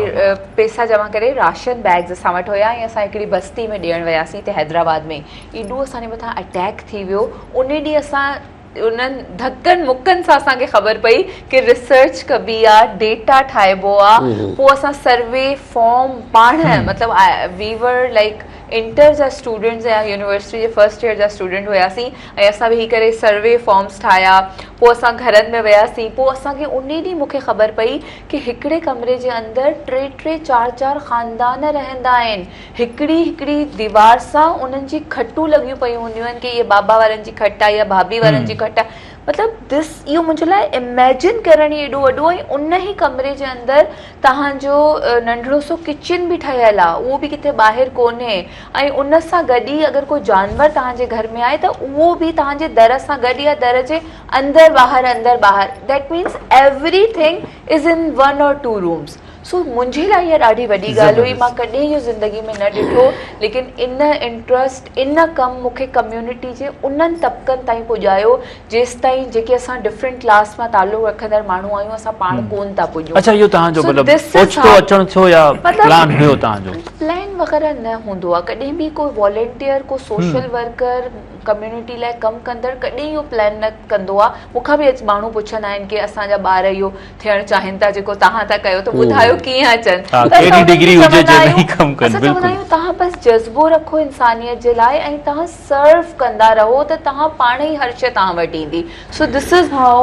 C: پيسا جمع ڪري راشن بيگز اسان وٽ هيا ۽ اسان هڪڙي بستي ۾ ڏيڻ وياسين هتي حيدرآباد ۾ ايڏو اسان جي مٿان اٽيڪ ٿي ويو ان ڏينهن اسان انهن ڌڪن مڪن سان اسان کي خبر پئي ڪي ريسرچ ڪبي آ ڊيٽا ٺاهبو آ پوء اسان سروي فارم پاڻ مطلب وي ور لائيڪ انٽر جا اسٽوڊنٽس يا يونيورسٽي جي فرسٽ ايئر جا اسٽوڊنٽ هياسين ۽ اسان ويهي ڪري سروي فارمس ٺاهيا پوء اسان گهرن ۾ وياسين پوء اسان کي انهي ڏينهن مون کي خبر پئي ڪي هڪڙي ڪمري جي اندر ٽي ٽي چار چار خاندان رهندا آهن هڪڙي هڪڙي ديوار سان انهن جي کٽون لڳيون پيون هونديون آهن ڪي هيء بابا وارن جي کٽ آهي يا ڀاڀي وارن جي کٽ آهي مطلب دس اهو منهنجي لاء اميجن ڪرڻ ئي ايڏو وڏو ۽ ان ئي ڪمري جي اندر توهان جو ننڍڙو سو ڪچن به ٺهيل آهي اهو به ڪٿي ٻاهر ڪونهي ۽ ان سان گڏ ئي اگر ڪو جانور توهان جي گهر ۾ آهي ته اهو به توهان جي در سان گڏ يا در جي اندر ٻاهر اندر ٻاهر that means everything is in one or two rooms سو منهنجي لاء اها ڏاڍي وڏي ڳالهه هئي مان ڪڏهن اهو زندگي ۾ نه ڏٺو ليڪن ان انٽرسٽ ان ڪم مون کي ڪميونٽي جي انهن طبقن تائين پڄايو جيستائين جيڪي اسان ڊفرنٽ ڪلاس مان تعلق رکندڙ ماڻهو آهيون اسان پاڻ ڪون ٿا پڄون.
A: اڇا اهو توهان جو مطلب اوچتو اچڻ ٿيو يا پلان هيو توهان جو؟
C: پلان وغيره نه هوندو آهي ڪڏهن به ڪو والنٽيئر ڪو سوشل ورڪر ڪميونٽي لاء ڪم ڪندڙ ڪڏهن اهو پلان نه ڪندو آهي مون کان به اڄ ماڻهو پڇندا آهن ڪي اسان جا ٻار اهو ٿيڻ چاهين ٿا جيڪو توهان ٿا ڪيو ته ٻڌايو ڪيئن اچن
A: ته اسان انهن کي چوندا آهيون
C: اسان چوندا آهيون توهان بس جذبو رکو انسانيت جي لاء ۽ توهان سرو ڪندا رهو ته توهان پاڻ ئي هر شيء توهان وٽ ايندي سو this is how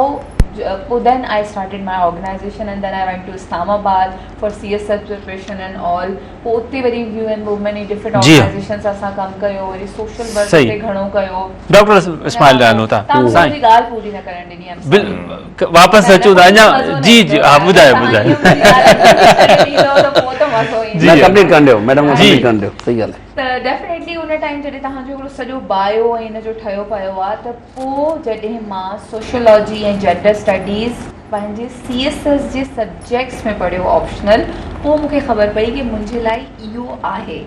C: پوء then I started my organization and then I went to Islamabad for C S S preparation and all پوء اتي وري U N women ۽ different organisation سان اسان ڪم ڪيو وري سوشل ورڪ تي گهڻو ڪيو.
A: ڊاڪٽر اسماعيل ڏانو
C: تان سائين منهنجي ڳالهه پوري نه ڪرڻ ڏني
A: ايم سوري واپس اچون ٿا اڃا جي جي ها ٻڌايو ٻڌايو
D: جي ڪمپليٽ ڪرڻ ڏيو ميڊم کي ڪمپليٽ ڪرڻ ڏيو صحيح ڳالهه
C: آهي ته ڊيفينيٽلي ان ٽائيم جڏهن توهان جو هڪڙو سڄو بايو ۽ ان جو ٺهيو پيو آهي ته پوء جڏهن مان سوشيالاجي ۽ جينڊر اسٽڊيز پنهنجي سي ايس ايس جي سبجيڪٽس ۾ پڙهيو آپشنل پوء مون کي خبر پئي ڪي منهنجي لاء اهو آهي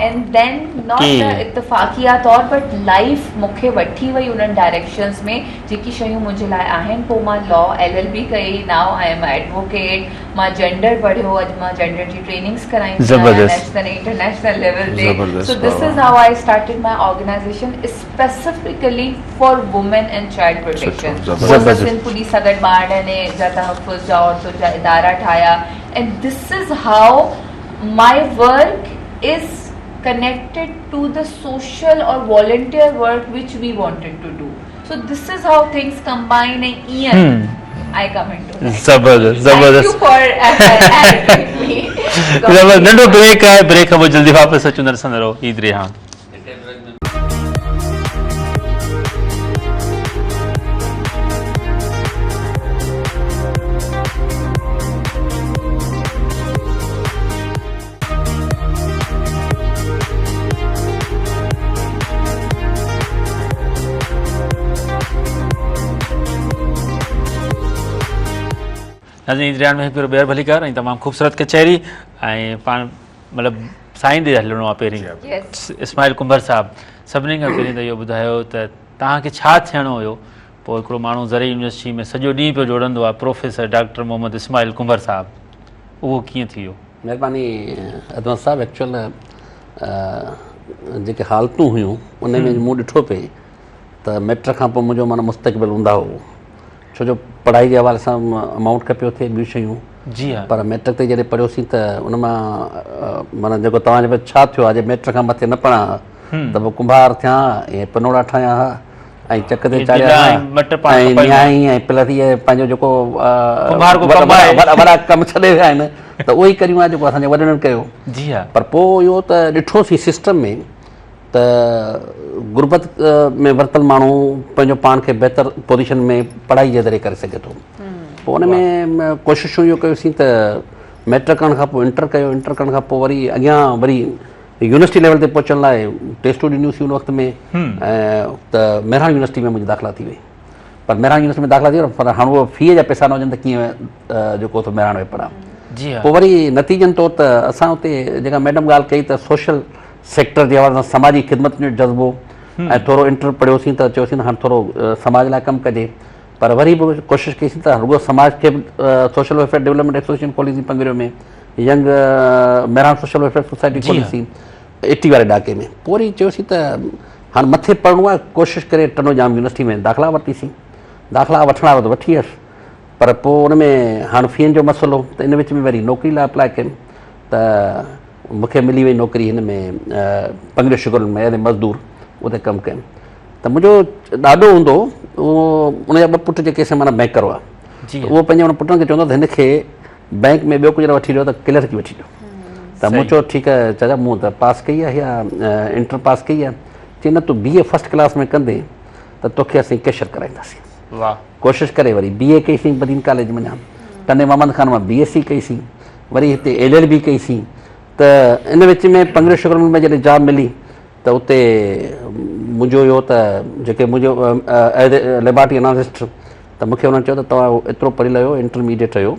C: اينڊ then not اتفاقيه طور بٽ لائيف مون کي وٺي وئي انهن ڊائريڪشنس ۾ جيڪي شيون منهنجي لاء آهن پوء مان لا ايل ايل بي ڪئي نائو I M advocate مان جينڊر پڙهيو اڄ مان جينڊر جي ٽريننگس ڪرائيندي آهيان نيشنل ۽ انٽرنيشنل ليول تي so this is how I started my organization specifically for women and child protection پوء اسان سنڌ پوليس سان گڏ ٻارڙن جا تحفظ جا عورتن جا ادارا ٺاهيا and this is how my work is connected to the social or volunteer work which we wanted to do so this is how things combine ۽ ائين I come into
A: that. زبردست زبردست thank you for زبردست ننڍو break آهي break کان پوء جلدي واپس اچون ٿا ڏسندا رهو عيد ريحان. ناظرين عيد ريحان ۾ هڪ ڀيرو ٻيهر ڀليڪار ۽ تمام خوبصورت ڪچهري ۽ پاڻ مطلب سائين ڏي هلڻو آهي پهرين اسماعيل ڪنڀر صاحب سڀني کان پهرين ته اهو ٻڌايو ته توهان کي ڇا ٿيڻو هيو پوء هڪڙو ماڻهو زرعي يونيورسٽي ۾ سڄو ڏينهن پيو جوڙندو آهي پروفيسر ڊاڪٽر محمد اسماعيل ڪنڀر صاحب اهو ڪيئن ٿي ويو؟
D: مهرباني عدنان صاحب ايڪچوئل جيڪي حالتون هيون ان ۾ مون ڏٺو پئي ته ميٽرڪ کان پوء منهنجو معنيٰ مستقبل اونداهو هو ڇو جو پڙهائي جي حوالي سان امائونٽ کپيو ٿي ٻيون شيون
A: جي ها
D: پر ميٽرڪ تائين جڏهن پڙهيوسين ته ان مان معنيٰ جيڪو توهان چئو ڇا ٿيو آهي جي ميٽرڪ کان مٿي نه پڙهان ها ته پوء ڪنڀار ٿيان ها ۽ پنوڙا ٺاهيان ها ۽ چڪ تي چاڙهيان ها ۽ نيائي ۽ پلس اهي پنهنجو جيڪو وڏا وڏا ڪم ڇڏي ويا آهن ته اهو ئي ڪريون ها جيڪو اسان جي وڏڙن ڪيو
A: جي ها
D: پر پوء اهو ته ڏٺوسين سسٽم ۾ ته غربت ۾ ورتل ماڻهو پنهنجو پاڻ کي بهتر پوزيشن ۾ پڙهائي جي ذريعي ڪري سگهي ٿو پوء ان ۾ ڪوششون اهو ڪيوسين ته ميٽرڪ ڪرڻ کان پوء انٽر ڪيو انٽر ڪرڻ کان پوء وري اڳيان وري يونيورسٽي ليول تي پهچڻ لاء ٽيسٽون ڏنيونسين ان وقت ۾ ته مهراڻ يونيورسٽي ۾ منهنجي داخلا ٿي وئي پر مهراڻ يونيورسٽي ۾ داخلا ٿي وئي پر هاڻ اهو في جا پئسا نه هجن ته ڪيئن جيڪو ٿو مهراڻ ۾ پڙهان
A: جي
D: پوء وري نتيجن طور ته اسان اتي جيڪا ميڊم ڳالهه ڪئي ته سوشل سيڪٽر جي حوالي سان سماجي خدمتن جو جذبو ۽ ٿورو انٽر پڙهيوسين ته چيوسين ته هاڻ ٿورو سماج لاء ڪم ڪجي پر وري به ڪوشش ڪئي سين ته رڳو سماج کي به سوشل ويلفيئر ڊولپمينٽ ايسوسيئيشن کولي سين Pangrio ۾ young Mehran social welfare society کولي سين ايٽي واري ڏاڪي ۾ پوء وري چيوسين ته هاڻ مٿي پڙهڻو آهي ڪوشش ڪري ٽنڊو ڄام يونيورسٽي ۾ داخلا ورتي سين داخلا وٺڻ وارو ته وٺي ويس پر پوء ان ۾ هاڻ فين جو مسئلو ته ان وچ ۾ وري نوڪري لاء اپلاء ڪيم ته مون کي ملي وئي نوڪري هن ۾ پنگريو شگر ۾ ايز اي مزدور اتي ڪم ڪيم ته منهنجو ڏاڏو هوندو هو اهو ان جا ٻه پٽ جيڪي سي معنيٰ بينڪر هئا اهو پنهنجي ان پٽن کي چوندو ته هن کي بينڪ ۾ ٻيو ڪجهه نه وٺي ڏيو ته ڪلرڪي وٺي ڏيو ته مون چيو ٺيڪ آهي چاچا مون ته پاس ڪئي آهي يا انٽر پاس ڪئي آهي چي نه تون بي اي فرسٽ ڪلاس ۾ ڪندين ته توکي اسين ڪيشر ڪرائينداسين
A: واهه
D: ڪوشش ڪري وري بي اي ڪئي سين بدين ڪاليج منجهان ٽنڊي محمد خان مان بي ايس سي ڪئي سين وري هتي ايل ايل بي ڪئي سين ته ان وچ ۾ پنگريو شگر مل ۾ جڏهن جاب ملي ته اتي منهنجو اهو ته جيڪي منهنجو ايز اي ليبارٽري انالسٽ ته مونکي انهن چيو ته توهان ايترو پڙهيل آهيو انٽرميڊيٽ آهيو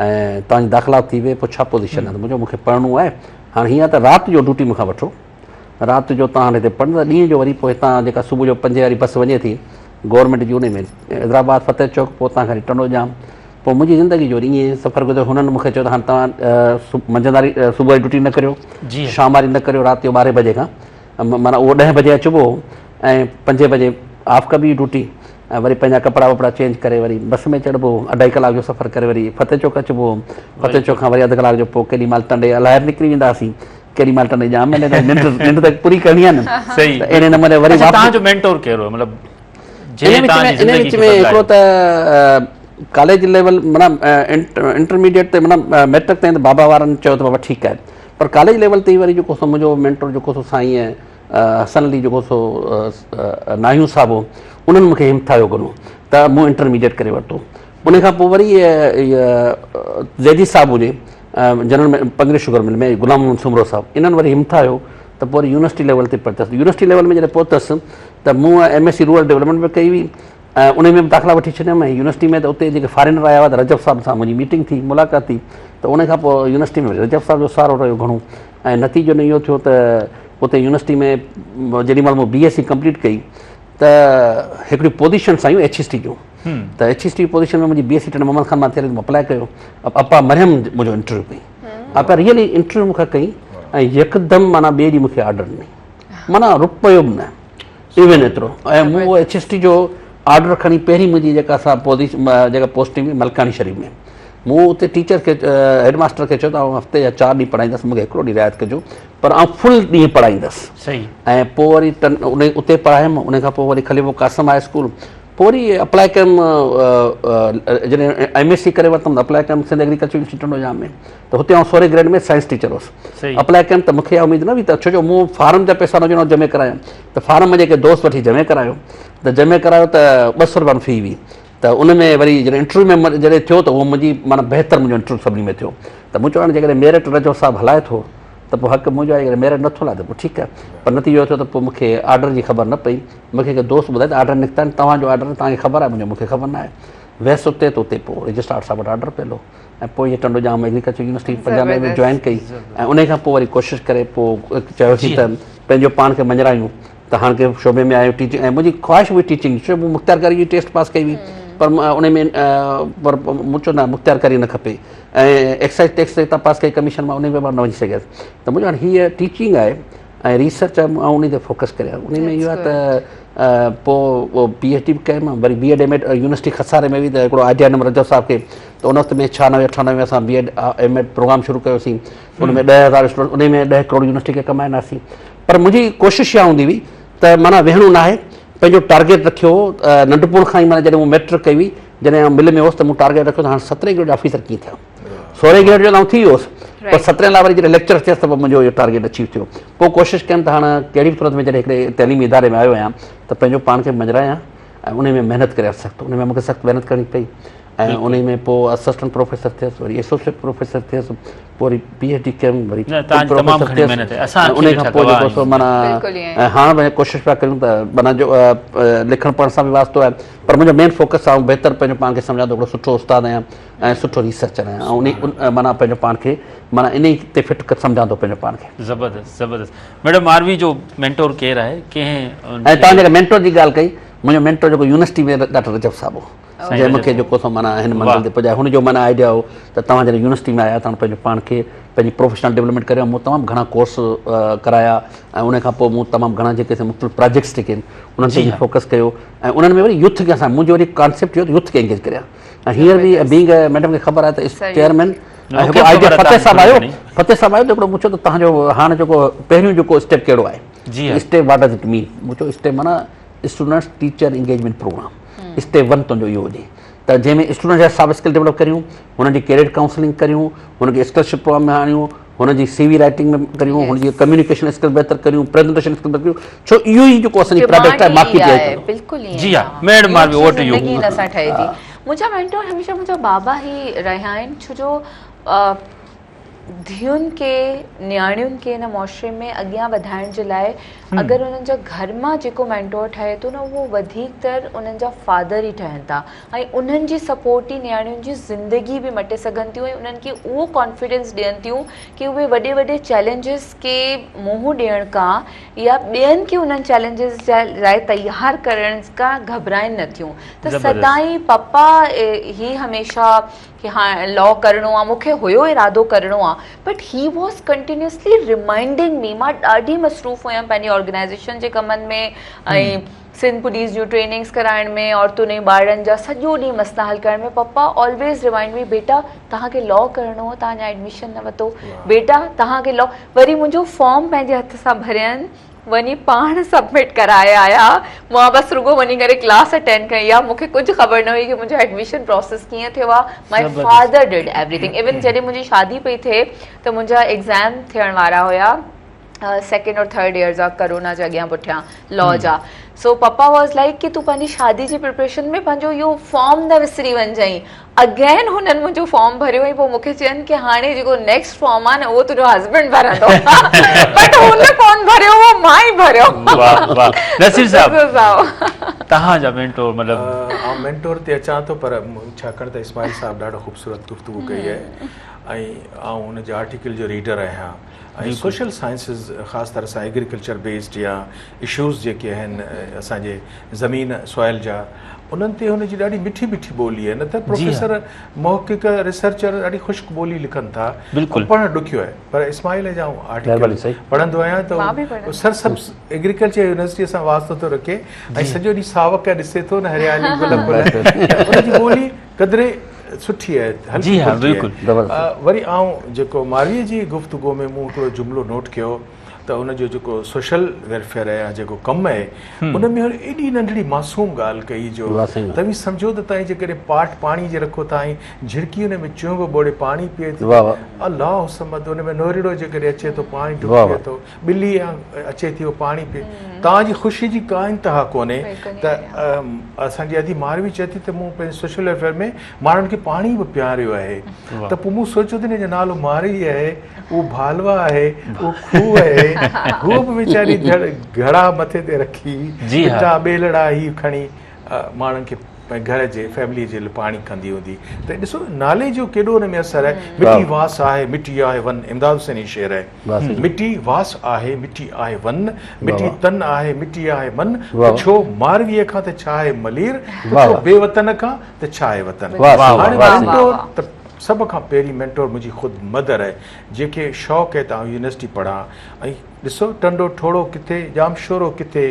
D: ۽ توهان جي داخلا ٿي وئي پوء ڇا پوزيشن آهي ته مون چيو مونکي پڙهڻو آهي هاڻي هيئن ته رات جو ڊيوٽي مونکان وٺو رات جو توهان هتي پڙهندا ڏينهن جو وري پوء هتان جيڪا صبح جو پنجين واري بس وڃي ٿي گورنمينٽ جي ان ۾ حيدرآباد فتح چوڪ پوء اتان کان ٽنڊو ڄام پوء منهنجي زندگي جو وري ائين سفر گذريو هنن مون کي چيو ته هاڻي توهان منجهند واري صبح واري ڊيوٽي نه ڪريو شام واري نه ڪريو رات جو ٻارهين بجي کان معنيٰ اهو ڏهين بجي اچبو هو ۽ پنجين بجي آف ڪبي هئي ڊيوٽي ۽ وري پنهنجا ڪپڙا وپڙا چينج ڪري وري بس ۾ چڙهبو هو اڍائي ڪلاڪ جو سفر ڪري وري فتح چوڪ اچبو هو فتح چوڪ کان وري اڌ ڪلاڪ جو پوء ڪيڏي مهل ٽنڊي الهيار نڪري ويندا هئاسين ڪيڏي مهل ٽنڊي ڄام ۾ ننڊ ننڊ ته پوري ڪرڻي آهي نه
A: صحيح
D: ته اهڙي نموني وري
A: اڇا توهان جو مينٽور ڪهڙو هو مطلب جنهن توهان جي
D: ان
A: زندگي
D: وچ
A: کي
D: ۾ هڪڙو
A: بدلايو
D: ته ڪاليج ليول معنيٰ انٽرميڊيٽ تي معنيٰ ميٽرڪ تائين ته بابا وارن چيو ته بابا ٺيڪ آهي پر ڪاليج ليول تي وري جيڪو سو منهنجو مينٽور جيڪو سو سائين حسن علي جيڪو سو ناهيون صاحب هو انهن مون کي همٿايو گهڻو ته مون انٽرميڊيٽ ڪري ورتو ان کان پوء وري زيدي صاحب هجي جنرل پنگري شگر مل ۾ غلام محمد سومرو صاحب انهن وري همٿايو ته پوء وري يونيورسٽي ليول تي پهتس يونيورسٽي ليول ۾ جڏهن پهتس ته مون M S C rural development به ڪئي هئي ۽ ان ۾ به داخلا وٺي ڇڏيم ۽ يونيورسٽي ۾ ته اتي جيڪي فارينر آيا هئا ته رجب صاحب سان منهنجي ميٽنگ ٿي ملاقات ٿي ته ان کان پوء يونيورسٽي ۾ رجب صاحب جو سهارو رهيو گهڻو ۽ نتيجو اهو ٿيو ته اتي يونيورسٽي ۾ جيڏي مهل مون بي ايس سي ڪمپليٽ ڪئي ته هڪڙيون پوزيشنس آيون ايڇ ايس ٽي جون ته ايڇ ايس ٽي پوزيشن ۾ منهنجي B S C Tando Muhammad Khan مان ٿيل اپلاء ڪيو اپا مريم منهنجو انٽرويو ڪئي اپا ريئلي انٽرويو مون کان ڪئي ۽ يڪدم معنيٰ ٻئي ڏينهن مون کي آرڊر ڏني معنيٰ روپيو به نه ايون ايترو ۽ مون اهو ايڇ ايس ٽي جو آرڊر کڻي پهرين منهنجي جيڪا سا پوزيشن جيڪا پوسٽنگ هئي ملڪاڻي شريف ۾ مون اتي ٽيچر کي هيڊ ماستر کي چيو ته آئون هفتي جا چار ڏينهن پڙهائيندس مون کي هڪڙو ڏينهن رعايت ڪجو پر آئون فل ڏينهن پڙهائيندس ۽ پوء وري ان اتي پڙهايم ان کان پوء وري خليفو قاسم هاء اسڪول پوء وري اپلاء ڪيم جڏهن ايم ايس سي ڪري ورتم ته اپلاء ڪيم سنڌ ايگريڪلچر يونيورسٽي ٽنڊو ڄام ۾ ته هتي آئون سورهين گريڊ ۾ سائنس ٽيچر هوس اپلاء ڪيم ته مونکي اها اميد نه هئي ته ڇو جو مون فارم جا پئسا نه جمع ڪرايا ته فارم جيڪي دوست وٺي جمع ڪرايو ته جمع ڪرايو ته ٻه سو روپيا في هئي ته ان ۾ وري جڏهن انٽرويو ۾ جڏهن ٿيو ته اهو منهنجي معنيٰ بهتر منهنجو انٽرويو سڀني ۾ ٿيو ته مون چيو هاڻي جيڪڏهن ميرٽ رجو صاحب هلائي ٿو ته پوء حق منهنجو آهي جيڪڏهن ميرٽ نٿو هلائي ته پوء ٺيڪ آهي پر نتيجو اهو ٿيو ته پوء مون کي آرڊر جي خبر نه پئي مون کي هڪ دوست ٻڌايو ته آرڊر نڪتا آهن توهان جو آرڊر توهان کي خبر آهي منهنجو مون کي خبر نه آهي ويس اتي ته اتي پوء رجسٽرار صاحب وٽ آرڊر پيل هو ۽ پوء ائين Tando Jam agriculture university Punjab ۾ join ڪئي ۽ ان کان پوء وري ڪوشش ڪري پوء چيوسين ته پنهنجو پاڻ کي مڃرايون ته هاڻ ڪنهن شعبي ۾ آهيو ٽيچنگ ۽ منهنجي خواهش هئي ٽيچنگ ڇو مون مختيارڪاري جي ٽيسٽ پاس ڪئي هئي پر ان ۾ پر مون چيو نه مختيارڪاري نه کپي ۽ ايڪسائز ٽيڪس تان پاس ڪئي ڪميشن مان ان ۾ مان نه وڃي سگهيس ته منهنجو هاڻي هيء ٽيچنگ آهي ۽ ريسرچ آهي آئون ان تي فوڪس ڪريان ان ۾ اهو آهي ته پوء پي ايڇ ڊي به ڪيم وري بي ايڊ ايم ايڊ university خساري ۾ وئي ته هڪڙو آئيڊيا ڏنم رجب صاحب کي ته ان وقت ۾ ڇهانوي اٺانوي ۾ اسان B Ed M Ed programme شروع ڪيوسين ان ۾ 10000 اسٽوڊنٽ ان ۾ 10 ڪروڙ يونيورسٽي کي ڪمائينداسين پر منهنجي ڪوشش اها هوندي هئي ته معنيٰ ويهڻو ناهي پنهنجو ٽارگيٽ رکيو هو ننڍپڻ کان ئي معنيٰ جڏهن مون ميٽرڪ ڪئي هئي جڏهن آئون مل ۾ هوس ته مون ٽارگيٽ رکيو ته هاڻ سترهين گريڊ جو آفيسر ڪيئن ٿيان سورهين گريڊ جو ته آئون ٿي ويو هوس پر سترهين لاء وري جڏهن ليڪچرر ٿيس ته پوء منهنجو اهو ٽارگيٽ اچيو ٿيو پوء ڪوشش ڪيم ته هاڻ ڪهڙي به صورت ۾ جڏهن هڪڙي تعليمي اداري ۾ آيو آهيان ته پنهنجو پاڻ کي مڃرايان ۽ ان ۾ محنت ڪريان سخت ان ۾ مون کي سخت محنت ڪرڻي پئي. ۽ انهي ۾ پوء اسسٽنٽ پروفيسر ٿيس وري ايسوسيئيٽ پروفيسر ٿيس پوء وري پي ايڇ ڊي ڪيم وري
A: تمام گهڻي محنت آهي اسان
D: انهي کان پوء جيڪو سو معنيٰ هاڻ به ڪوشش پيا ڪريون ته معنيٰ جو لکڻ پڙهڻ سان به واسطو آهي پر منهنجو مين فوڪس آئون بهتر پنهنجو پاڻ کي سمجهان ٿو هڪڙو سٺو استاد آهيان ۽ سٺو ريسرچر آهيان ۽ انهي معنيٰ پنهنجو پاڻ کي معنيٰ انهي تي فٽ سمجهان ٿو پنهنجو پاڻ کي.
A: زبردست زبردست ميڊم ماروي جو مينٽور ڪير آهي ڪنهن
D: ۽ توهان جيڪا مينٽور جي ڳالهه ڪئي منهنجو مينٽور جيڪو يونيورسٽي ۾ ڊاڪٽر رجب صاحب هو جنهن مون کي جيڪو سو معنيٰ هن منزل تي پڄايو هن جو معنيٰ آئيڊيا هو ته توهان جڏهن يونيورسٽي ۾ آيا ته پنهنجو پاڻ کي پنهنجي پروفيشنل ڊولپمينٽ ڪريو مون تمام گهڻا ڪورس ڪرايا ۽ ان کان پوء مون تمام گهڻا جيڪي سي مختلف پراجيڪٽس جيڪي آهن انهن تي به فوڪس ڪيو ۽ انهن ۾ وري يوٿ کي اسان منهنجو وري ڪانسيپٽ هيو ته يوٿ کي انگيج ڪريان ۽ هينئر به بينگ ميڊم کي خبر آهي ته چيئرمين هڪڙو آئيڊيا فتح صاحب آيو فتح صاحب آيو ته هڪڙو مون چيو ته توهان جو هاڻ جيڪو پهريون جيڪو اسٽيپ ڪهڙو آهي اسٽيپ what does it مين مون چيو اسٽيپ معنيٰ students teacher engagement programme step 1 تنهنجو اهو هجي ته جنهن ۾ اسٽوڊنٽس جا سافٽ اسڪل ڊيولپ ڪريون هنن جي ڪيريئر ڪائونسلنگ ڪريون هن کي اسڪالرشپ پروگرام ۾ آڻيون هن جي سي وي رائٽنگ ۾ ڪريون هن جي ڪميونيڪيشن اسڪل بهتر ڪريون پريزنٽيشن اسڪل بهتر ڪريون ڇو اهو ئي جيڪو اسان جي پراڊڪٽ آهي مارڪيٽ جي آهي
C: بلڪل
A: جي ها ميڊ ماروي اوور ٽو يو
C: زندگي ان سان ٺهي ٿي منهنجا مينٽور هميشه منهنجا بابا ئي رهيا آهن ڇو جو ڌيئن کي نياڻين کي هن معاشري ۾ اڳيان وڌائڻ جي لاء اگر انهن جا گهر مان جيڪو مينٽور ٺهي ٿو نه اهو وڌيڪ تر انهن جا فادر ئي ٺهن ٿا ۽ انهن جي سپورٽ ئي نياڻين جي زندگي به مٽي سگهن ٿيون ۽ انهن کي اهو ڪانفيڊنس ڏين ٿيون ڪي اهي وڏي وڏي چئلينجز کي منهن ڏيڻ کان يا ٻين کي انهن چئلينجز جي لاء تيار ڪرڻ کان گهٻرائن نه ٿيون ته سدائين پپا هي هميشه ڪي ها لا ڪرڻو آ مون کي هيو ارادو ڪرڻو آ but he was continuously reminding me مان ڏاڍي مصروف هيم پنهنجي آرگنائيزيشن جي ڪمن ۾ ۽ سنڌ پوليس جون ٽريننگس ڪرائڻ ۾ عورتن ۽ ٻارڙن جا سڄو ڏينهن مسئلا حل ڪرڻ ۾ پپا آلويز ريمائنڊ مي بيٽا توهان کي لا ڪرڻو آ توهان اڃا ايڊميشن نه ورتو بيٽا توهان کي لا وري منهنجو فارم پنهنجي هٿ سان ڀرين وڃي پاڻ سبمٽ ڪرائي آيا مان بس رڳو وڃي ڪري ڪلاس اٽينڊ ڪئي آ مونکي ڪجهه خبر نه هئي ڪي منهنجو ايڊميشن پروسيس ڪيئن ٿيو آ my father did everything even جڏهن منهنجي شادي پئي ٿئي ته منهنجا ايگزام ٿيڻ وارا هيا سيڪنڊ اور ٿرڊ ايئر جا ڪرونا جي اڳيان پٺيان لا جا سو پپا واز لائڪ ڪي تون پنهنجي شادي جي پريپريشن ۾ پنهنجو اهو فارم نه وسري وڃجئين اگين هنن منهنجو فارم ڀريو ۽ پوء مونکي چين ڪي هاڻي جيڪو نيڪسٽ فارم آ نه اهو تنهنجو هسبنڊ ڀرندو بٽ هن ڪون ڀريو اهو مان ئي ڀريو.
A: واه واه نصير صاحب تهان جا مينٽور مطلب.
B: آئون مينٽور تي اچان ٿو پر ڇاڪاڻ ته اسماعيل صاحب ڏاڍو خوبصورت گفتگو ڪئي آهي ۽ آئون ان جي آرٽيڪل جو ريڊر آهيان ۽ سوشل سائنسز خاص طرح سان ايگريڪلچر بيسڊ يا اشوز جيڪي آهن اسان جي زمين سوائل جا انهن تي هن جي ڏاڍي مٺي مٺي ٻولي آهي نه ته پروفيسر محقق ريسرچر ڏاڍي خشڪ ٻولي لکن ٿا پڙهڻ ڏکيو آهي پر اسماعيل جا آئون آرٽيڪل پڙهندو آهيان ته سرسبز ايگريڪلچر يونيورسٽي سان واسطو ٿو رکي ۽ سڄو ڏينهن ساوڪ ڏسي ٿو نه هريالي گل ڦل ان جي ٻولي قدري سٺي آهي هلڪي ڦلڪي آهي وري آئون جيڪو ماروي جي گفتگو ۾ مون هڪڙو جملو نوٽ ڪيو ته ان جو جيڪو سوشل ويلفيئر آهي يا جيڪو ڪم آهي ان ۾ هن ايڏي ننڍڙي معصوم ڳالهه ڪئي جو توهين سمجهو ته توهين جيڪڏهن پاٽ پاڻي جي رکو ٿا ۽ جهرڪي ان ۾ چونب ٻوڙي پاڻي پيئي ٿي الله الصمد ان ۾ نوريڙو جيڪڏهن اچي ٿو پاڻي ڍڪي ٿو ٻلي اچي ٿي اهو پاڻي پي توهان جي خوشي جي ڪا انتها ڪونهي ته اسان جي ادي ماروي چئي ٿي ته مون پنهنجي سوشل ويلفيئر ۾ ماڻهن کي پاڻي به پياريو آهي ته پوء مون سوچيو ته ان جو نالو ماروي آهي اهو ڀالوا آهي اهو کوهه آهي هوء به ويچاري گهڙا مٿي تي رکي ٻٽا ٻيلڙا هي کڻي ماڻهن کي گهر جي فيملي جي لاء پاڻي کندي هوندي ته ڏسو نالي جو ڪيڏو ان ۾ اثر آهي مٽي واس آهي مٽي آهي ون امداد حسيني شعر آهي مٽي واس آهي مٽي آهي ون مٽي تن آهي مٽي آهي من پڇو مارويء کان ته ڇا آهي ملير پڇو بي وطن کان ته ڇا آهي وطن هاڻي مينٽور ته سڀ کان پهرين مينٽور منهنجي خود مدر آهي جنهن کي شوق آهي ته آئون يونيورسٽي پڙهان ۽ ڏسو ٽنڊو ٺوڙهو ڪٿي ڄامشورو ڪٿي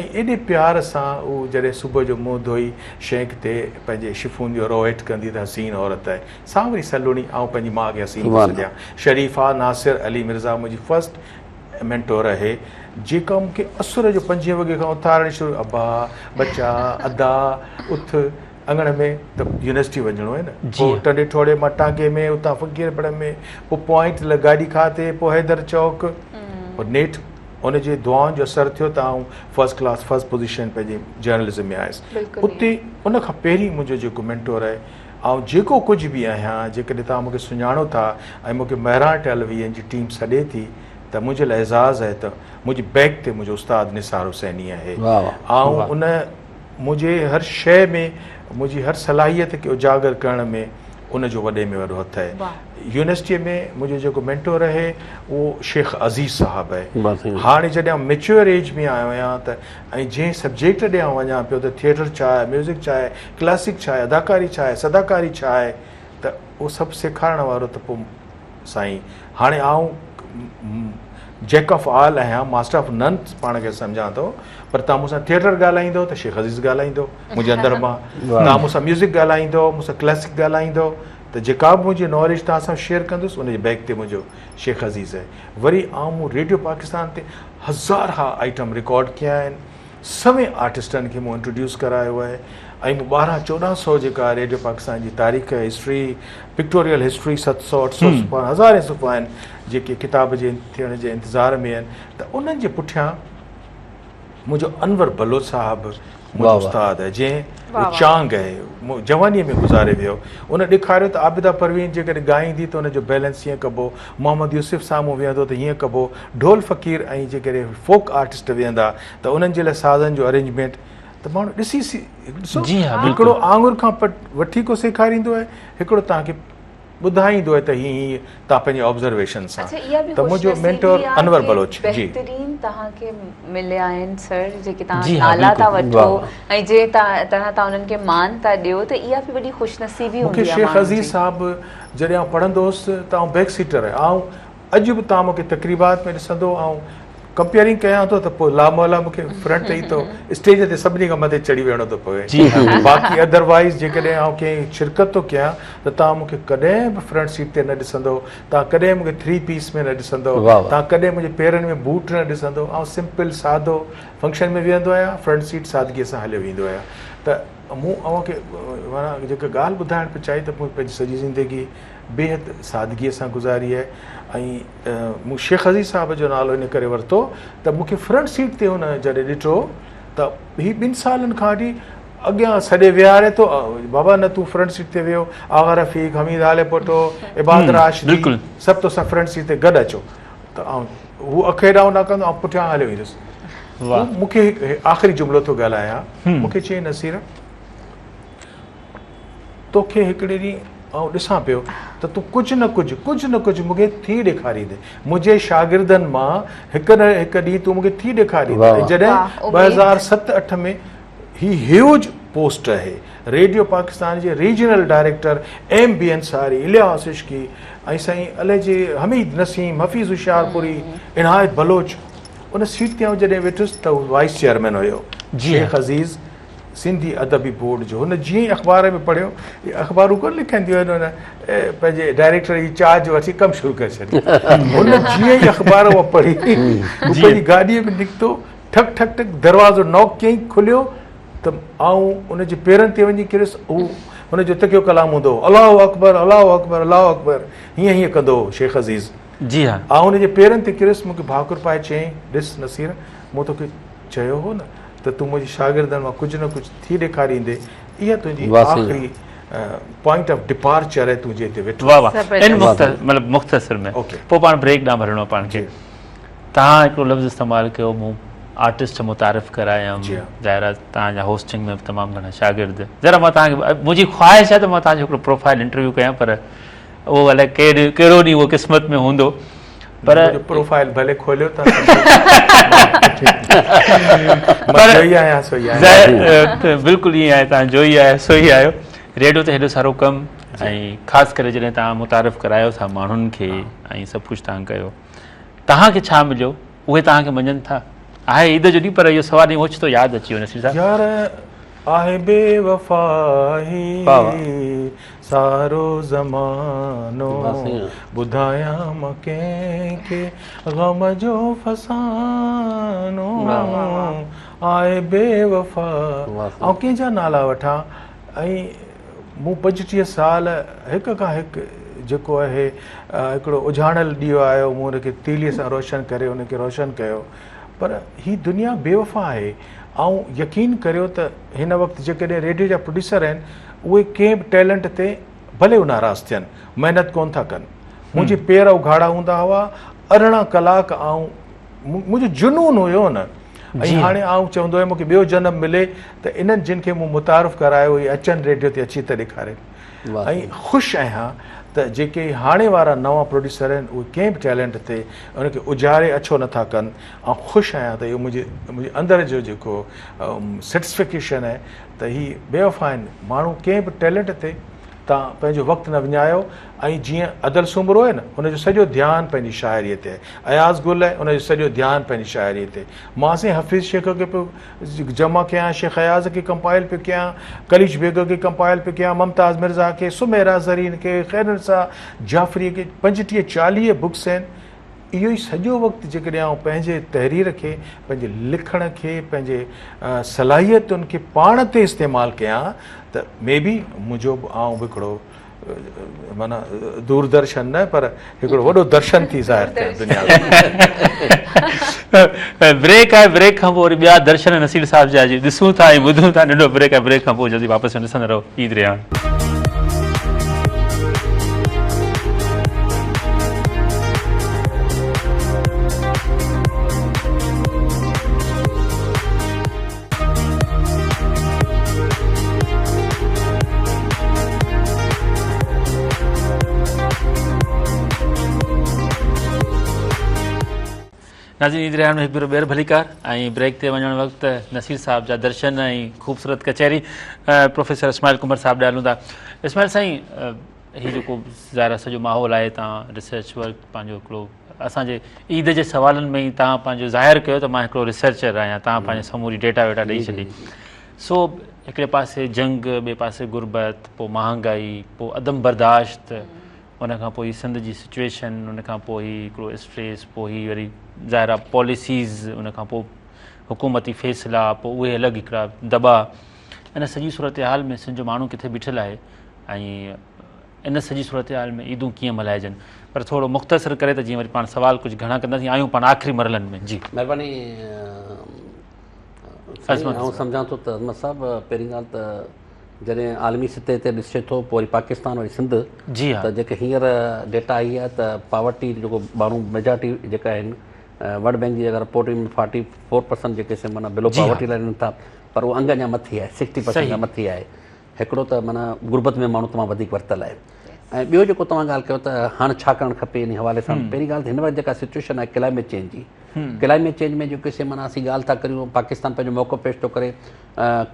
B: ۽ ايڏي پيار سان هو جڏهن صبح جو منهن ڌوئي شينڪ تي پنهنجي شفون جو رئو هيٺ ڪندي ته حسين عورت آهي سانوري سلوڻي آئون پنهنجي ماء کي حسين ٿو سڏيان شريفه ناصر علي مرزا منهنجي فرسٽ مينٽور آهي جيڪا مون کي اسر جو پنجين وڳي کان اٿارڻ شروع ابا ٻچا ادا اٿ اڱڻ ۾ ته يونيورسٽي وڃڻو آهي نه پوء ٽنڊي ٺوڙهي مان ٽانگي ۾ اتان فقير پڙ ۾ پوء پوائنٽ گاڏي کاتي پوء حيدر چوڪ پوء نيٺ ان جي دعائن جو اثر ٿيو ته آئون فرسٽ ڪلاس فرسٽ پوزيشن پنهنجي جرنلزم ۾ آيس اتي ان کان پهرين منهنجو جيڪو مينٽور آهي آئون جيڪو ڪجهه به آهيان، جيڪڏهن توهان مون کي سڃاڻو ٿا ۽ مون کي مهراڻ ٽيليويزن جي ٽيم سڏي ٿي ته منهنجي لاء اعزاز آهي ته منهنجي بيڪ تي منهنجو استاد نثار حسيني آهي. آئون ان منهنجي هر شيء ۾ منهنجي هر صلاحيت کي اجاگر ڪرڻ ۾ ان جو وڏي ۾ وڏو هٿ آهي. يونيورسٽيء ۾ منهنجو جيڪو مينٽور آهي اهو شيخ عزيز صاحب آهي. هاڻي جڏهن آئون ميچوئر ايج ۾ آيو آهيان ته ۽ جنهن سبجيڪٽ ڏي آئون وڃان پيو ته ٿيٽر ڇا آهي، ميوزڪ ڇا آهي، ڪلاسڪ ڇا آهي، اداڪاري ڇا آهي، صداڪاري ڇا آهي ته اهو سڀ سيکارڻ وارو ته پوء سائين هاڻي آئون جيڪ آف آل آهيان، ماسٽر آف نن پاڻ کي سمجهان ٿو پر توهان مون سان ٿيٽر ڳالهائيندو ته شيخ عزيز ڳالهائيندو منهنجي اندر مان، توهان مون سان ميوزڪ ڳالهائيندو، مون سان ڪلاسڪ ڳالهائيندو ته جيڪا به منهنجي ناليج توهان سان شيئر ڪندس ان جي بيڪ تي منهنجو شيخ عزيز آهي. وري آئون مون ريڊيو پاڪستان تي هزارها آئٽم رڪارڊ ڪيا آهن، سوين آرٽسٽن کي مون انٽروڊيوس ڪرايو آهي ۽ مون 12 14 سئو جيڪا ريڊيو پاڪستان جي تاريخ هسٽري پڪٽوريل هسٽري ست سئو اٺ سئو صفحا هزارين صفحا آهن جيڪي ڪتاب جي ٿيڻ جي انتظار ۾ آهن ته انهن جي پٺيان منهنجو انور بلوچ صاحب منهنجو استاد آهي جنهن اهو چانگ آهي جوانيء ۾ گذاري ويو ان ڏيکاريو ته عابده پروين جيڪڏهن ڳائيندي ته ان جو بيلنس هيئن ڪبو محمد يوسف سامهون ويهندو ته هيئن ڪبو ڍول فقير ۽ جيڪڏهن فوڪ آرٽسٽ ويهندا ته انهن جي لاء سازن جو ارينجمينٽ ته ماڻهو ڏسي ڏسو هڪڙو آڱر کان وٺي ڪو سيکاريندو آهي هڪڙو توهان کي ٻڌائيندو آهي ته هي هي توهان پنهنجي آبزرويشن سان
C: اڇا اها به
B: ته منهنجو مينٽور انور بلوچ جي.
C: بهترين توهان کي مليا آهن سر جيڪي توهان نالا ٿا وٺو ۽ جنهن طرح توهان انهن کي مان ٿا ڏيو ته اها به وڏي خوش نصيبي
B: مون کي
C: هوندي آهي
B: شيخ
C: ماڻهن
B: عزيز
C: جي.
B: صاحب جڏهن آئون پڙهندو هوس ته آئون بيڪ سيٽر آهيان آئون اڄ به توهان مون کي تقريبات ۾ ڏسندو آئون ڪمپيئرنگ ڪيان ٿو ته پوء لا مولا مون کي فرنٽ ئي ٿو اسٽيج تي سڀني کان مٿي چڙهي ويهڻو ٿو پوي باقي ادروائيز جيڪڏهن آئون ڪنهن شرڪت ٿو ڪيان ته توهان مون کي ڪڏهن به فرنٽ سيٽ تي نه ڏسندو توهان ڪڏهن مون کي ٿري پيس ۾ نه ڏسندو توهان ڪڏهن منهنجي پيرن ۾ بوٽ نه ڏسندو آئون سمپل سادو فنڪشن ۾ ويهندو آهيان فرنٽ سيٽ سادگي سان هليو ويندو آهيان ته مون اوهان کي معنيٰ جيڪا ڳالهه ٻڌائڻ پئي چاهي ته مون پنهنجي سڄي زندگي بيحد سادگي سان گذاري آهي ۽ مون شيخ عزيز صاحب جو نالو ان ڪري ورتو ته مون کي فرنٽ سيٽ تي هن جڏهن ڏٺو ته هي ٻن سالن کان وٺي اڳيان سڏي ويهاري ٿو بابا نه تون فرنٽ سيٽ تي ويهو آغا رفيق حميد هاليپوٽو عباد راشدي سڀ توسان فرنٽ سيٽ تي گڏ اچو ته آئون هو اک هيڏانهن نه ڪندو آئون پٺيان هليو ويندس مون کي آخري جملو ٿو ڳالهايان مون کي چيائين نصير توکي هڪڙي ڏينهن آئون ڏسان پيو ته تون ڪجهه نه ڪجهه، ڪجهه نه ڪجهه مون کي ٿي ڏيکاريندين. منهنجي شاگردن مان هڪ نه هڪ ڏينهن تون مون کي ٿي ڏيکاريندين. ۽ جڏهن 2007 اٺ ۾ هي هيوج پوسٽ آهي ريڊيو پاڪستان جي regional director M B Ansari, Ilyas Ishqi ۽ سائين الائجي حميد نسيم، حفيظ هوشيارپوري، عنايت بلوچ ان سيٽ تي آئون جڏهن ويٺس ته هو وائيس چيئرمين هيو شيخ عزيز. سنڌي ادبي بورڊ جو هن جيئن ئي اخبار ۾ پڙهيو، اهي اخبارون ڪونه لکنديون آهن، هن پنهنجي ڊائريڪٽر جي چارج وٺي ڪم شروع ڪري ڇڏيو. هن جيئن ئي اخبار اها پڙهي، هو پنهنجي گاڏيء ۾ نڪتو، ٺڪ ٺڪ ٺڪ دروازو ناڪ ڪيائين، کليو ته آئون ان جي پيرن تي وڃي ڪريس. هو هن جو تڪيو ڪلام هوندو هو، الله اڪبر، الله اڪبر، الله اڪبر، هيئن هيئن ڪندو هو شيخ عزيز.
A: جي ها.
B: آئون هن جي پيرن تي ڪريس، مون کي ڀاڪر پائي چيائين، ڏس نصير، مون توکي چيو هو نه ته تون منهنجي شاگردن مان ڪجهه نه ڪجهه ٿي ڏيکاريندي، اها تنهنجي آخري پوائنٽ آف ڊپارچر آهي، تون جنهن تي ويٺو
A: واه واه ان مطلب مختصر ۾ پوء پاڻ بريڪ ڏانهن ڀرڻو پاڻ کي توهان هڪڙو لفظ استعمال ڪيو مون آرٽسٽ متعارف ڪرايم ظاهر آهي توهان جا هوسٽنگ ۾ به تمام گهڻا شاگرد ذرا مان توهان کي منهنجي خواهش آهي ته مان توهان جو هڪڙو پروفائل انٽرويو ڪيان پر اهو الائي ڪهڙو ڏينهن اهو قسمت ۾ هوندو پر
B: پروفائل ڀلي کوليو ته مان جوئي آهيان سو ئي
A: آهيان بلڪل ائين آهي توهان جوئي آهيو سو ئي آهيو ريڊيو تي هيڏو سارو ڪم ۽ خاص ڪري جڏهن توهان متعارف ڪرايو ٿا ماڻهن کي ۽ سڀ ڪجهه توهان ڪيو توهان کي ڇا مليو اهي توهان کي مڃن ٿا آهي عيد جو ڏينهن پر اهو سوال ائين اوچتو ياد اچي ويو نصير صاحب
B: يار آهي بي وفائي سارو زمانو ٻڌايان مان ڪنهن کي غم جو فسانو آهي بي وفا آئون ڪنهن جا نالا وٺان ۽ مون 35 سال هڪ کان هڪ جيڪو آهي هڪڙو اجهاڻل ڏيئو آيو مون ان کي تيلي سان روشن ڪري ان کي روشن ڪيو پر هي دنيا بي وفا آهي. آئون يقين ڪريو ته هن وقت جيڪڏهن ريڊيو جا پروڊيوسر آهن اهي ڪنهن به ٽيلنٽ تي ڀلي هو ناراض ٿين، محنت ڪونه ٿا ڪن. منهنجي پير اگهاڙا هوندا هئا، 18 ڪلاڪ آئون منهنجو جنون هيو نه ۽ هاڻي آئون چوندو هيم مونکي ٻيو جنم ملي ته انهن جن کي مون متعارف ڪرايو اهي اچن ريڊيو تي اچي ته ڏيکارين ۽ خوش آهيان ته جيڪي هاڻي وارا نوان پروڊيوسر آهن اهي ڪنهن به ٽيلنٽ تي ان کي اجاري اڇو نٿا ڪن. آئون خوش آهيان ته اهو منهنجي منهنجي اندر جو جيڪو سيٽسفڪيشن آهي ته هي بيوفا آهن ماڻهو ڪنهن به ٽيلنٽ تي تان پنهنجو وقت نه وڃايو ۽ جيئن ادل سومرو آهي نه ان جو سڄو ڌيان پنهنجي شاعري تي آهي اياز گل آهي ان جو سڄو ڌيان پنهنجي شاعري تي مان سائين حفيظ شيخ کي پيو جمع ڪيان شيخ اياز کي ڪمپائل پيو ڪيان قليچ بيگ کي ڪمپائل پيو ڪيان ممتاز مرزا کي سميرا زرين کي خيرالنساء جعفري کي 35 40 بڪس آهن اهو ئي سڄو وقت جيڪڏهن آئون پنهنجي تحرير کي، پنهنجي لکڻ کي، پنهنجي صلاحيتن کي پاڻ تي استعمال ڪيان ته مي بي منهنجو به آئون به هڪڙو معنيٰ دوردرشن نه پر هڪڙو وڏو درشن ٿي ظاهر ٿيان دنيا ۾.
A: بريڪ آهي بريڪ کان پوء وري ٻيا درشن نصير صاحب جا جي ڏسون ٿا ۽ ٻڌون ٿا ننڍو بريڪ آهي بريڪ کان پوء جلدي واپس ڏسندا رهو عيد ريحان. ناظرين عيد رهاڻ ۾ هڪ ڀيرو ٻيهر ڀليڪار ۽ بريڪ تي وڃڻ وقت نصير صاحب جا درشن ۽ خوبصورت ڪچهري پروفيسر اسماعيل ڪنڀر صاحب ڏي هلون ٿا اسماعيل سائين هي جيڪو ظاهر آهي سڄو ماحول آهي تان ريسرچ ورڪ پنهنجو هڪڙو اسان جي عيد جي سوالن ۾ ئي تان پنهنجو ظاهر ڪيو ته مان هڪڙو ريسرچر آهيان تان پنهنجي سموري ڊيٽا ويٽا ڏئي ڇڏي سو هڪڙي پاسي جنگ ٻئي پاسي غربت پوء مهانگائي پوء عدم برداشت ان کان پوء هي سنڌ جي سچويشن ان کان پوء هي هڪڙو اسٽريس پوء هي وري ظاهر آ پاليسيز ان کان پوء حڪومتي فيصلا پوء اهي الڳ هڪڙا دٻا ان سڄي صورتحال ۾ سنڌ جو ماڻهو ڪٿي بيٺل آهي ۽ ان سڄي صورتحال ۾ عيدون ڪيئن ملهائجن پر ٿورو مختصر ڪري ته جيئن وري پاڻ سوال ڪجهه گهڻا ڪنداسين آيون پاڻ آخري مرحلن ۾ جي
D: مهرباني سائين آئون سمجهان ٿو ته عظمت صاحب پهرين ڳالهه ته جڏهن عالمي سطح تي ڏسجي ٿو پوء وري پاڪستان وري سنڌ جي ها ته جيڪي هينئر ڊيٽا آئي آهي ته پاورٽي جيڪو ماڻهو ميجارٽي جيڪا آهن ورلڊ بينڪ جي جيڪا رپورٽ ۾ 44% جيڪي سي معنيٰ بلو پاورٽي لائن ٿا پر اهو انگ اڃا مٿي آهي 60% کان مٿي آهي هڪڙو ته معنيٰ غربت ۾ ماڻهو تمام وڌيڪ ورتل آهي ۽ ٻيو جيڪو توهان ڳالهه ڪيو ته هاڻ ڇا ڪرڻ کپي ان حوالي سان پهرين ڳالهه ته هن وقت جيڪا سچويشن آهي ڪلائميٽ چينج جي ڪلائميٽ چينج ۾ جيڪي سي معنيٰ اسين ڳالهه ٿا ڪريون پاڪستان پنهنجو موقف پيش ٿو ڪري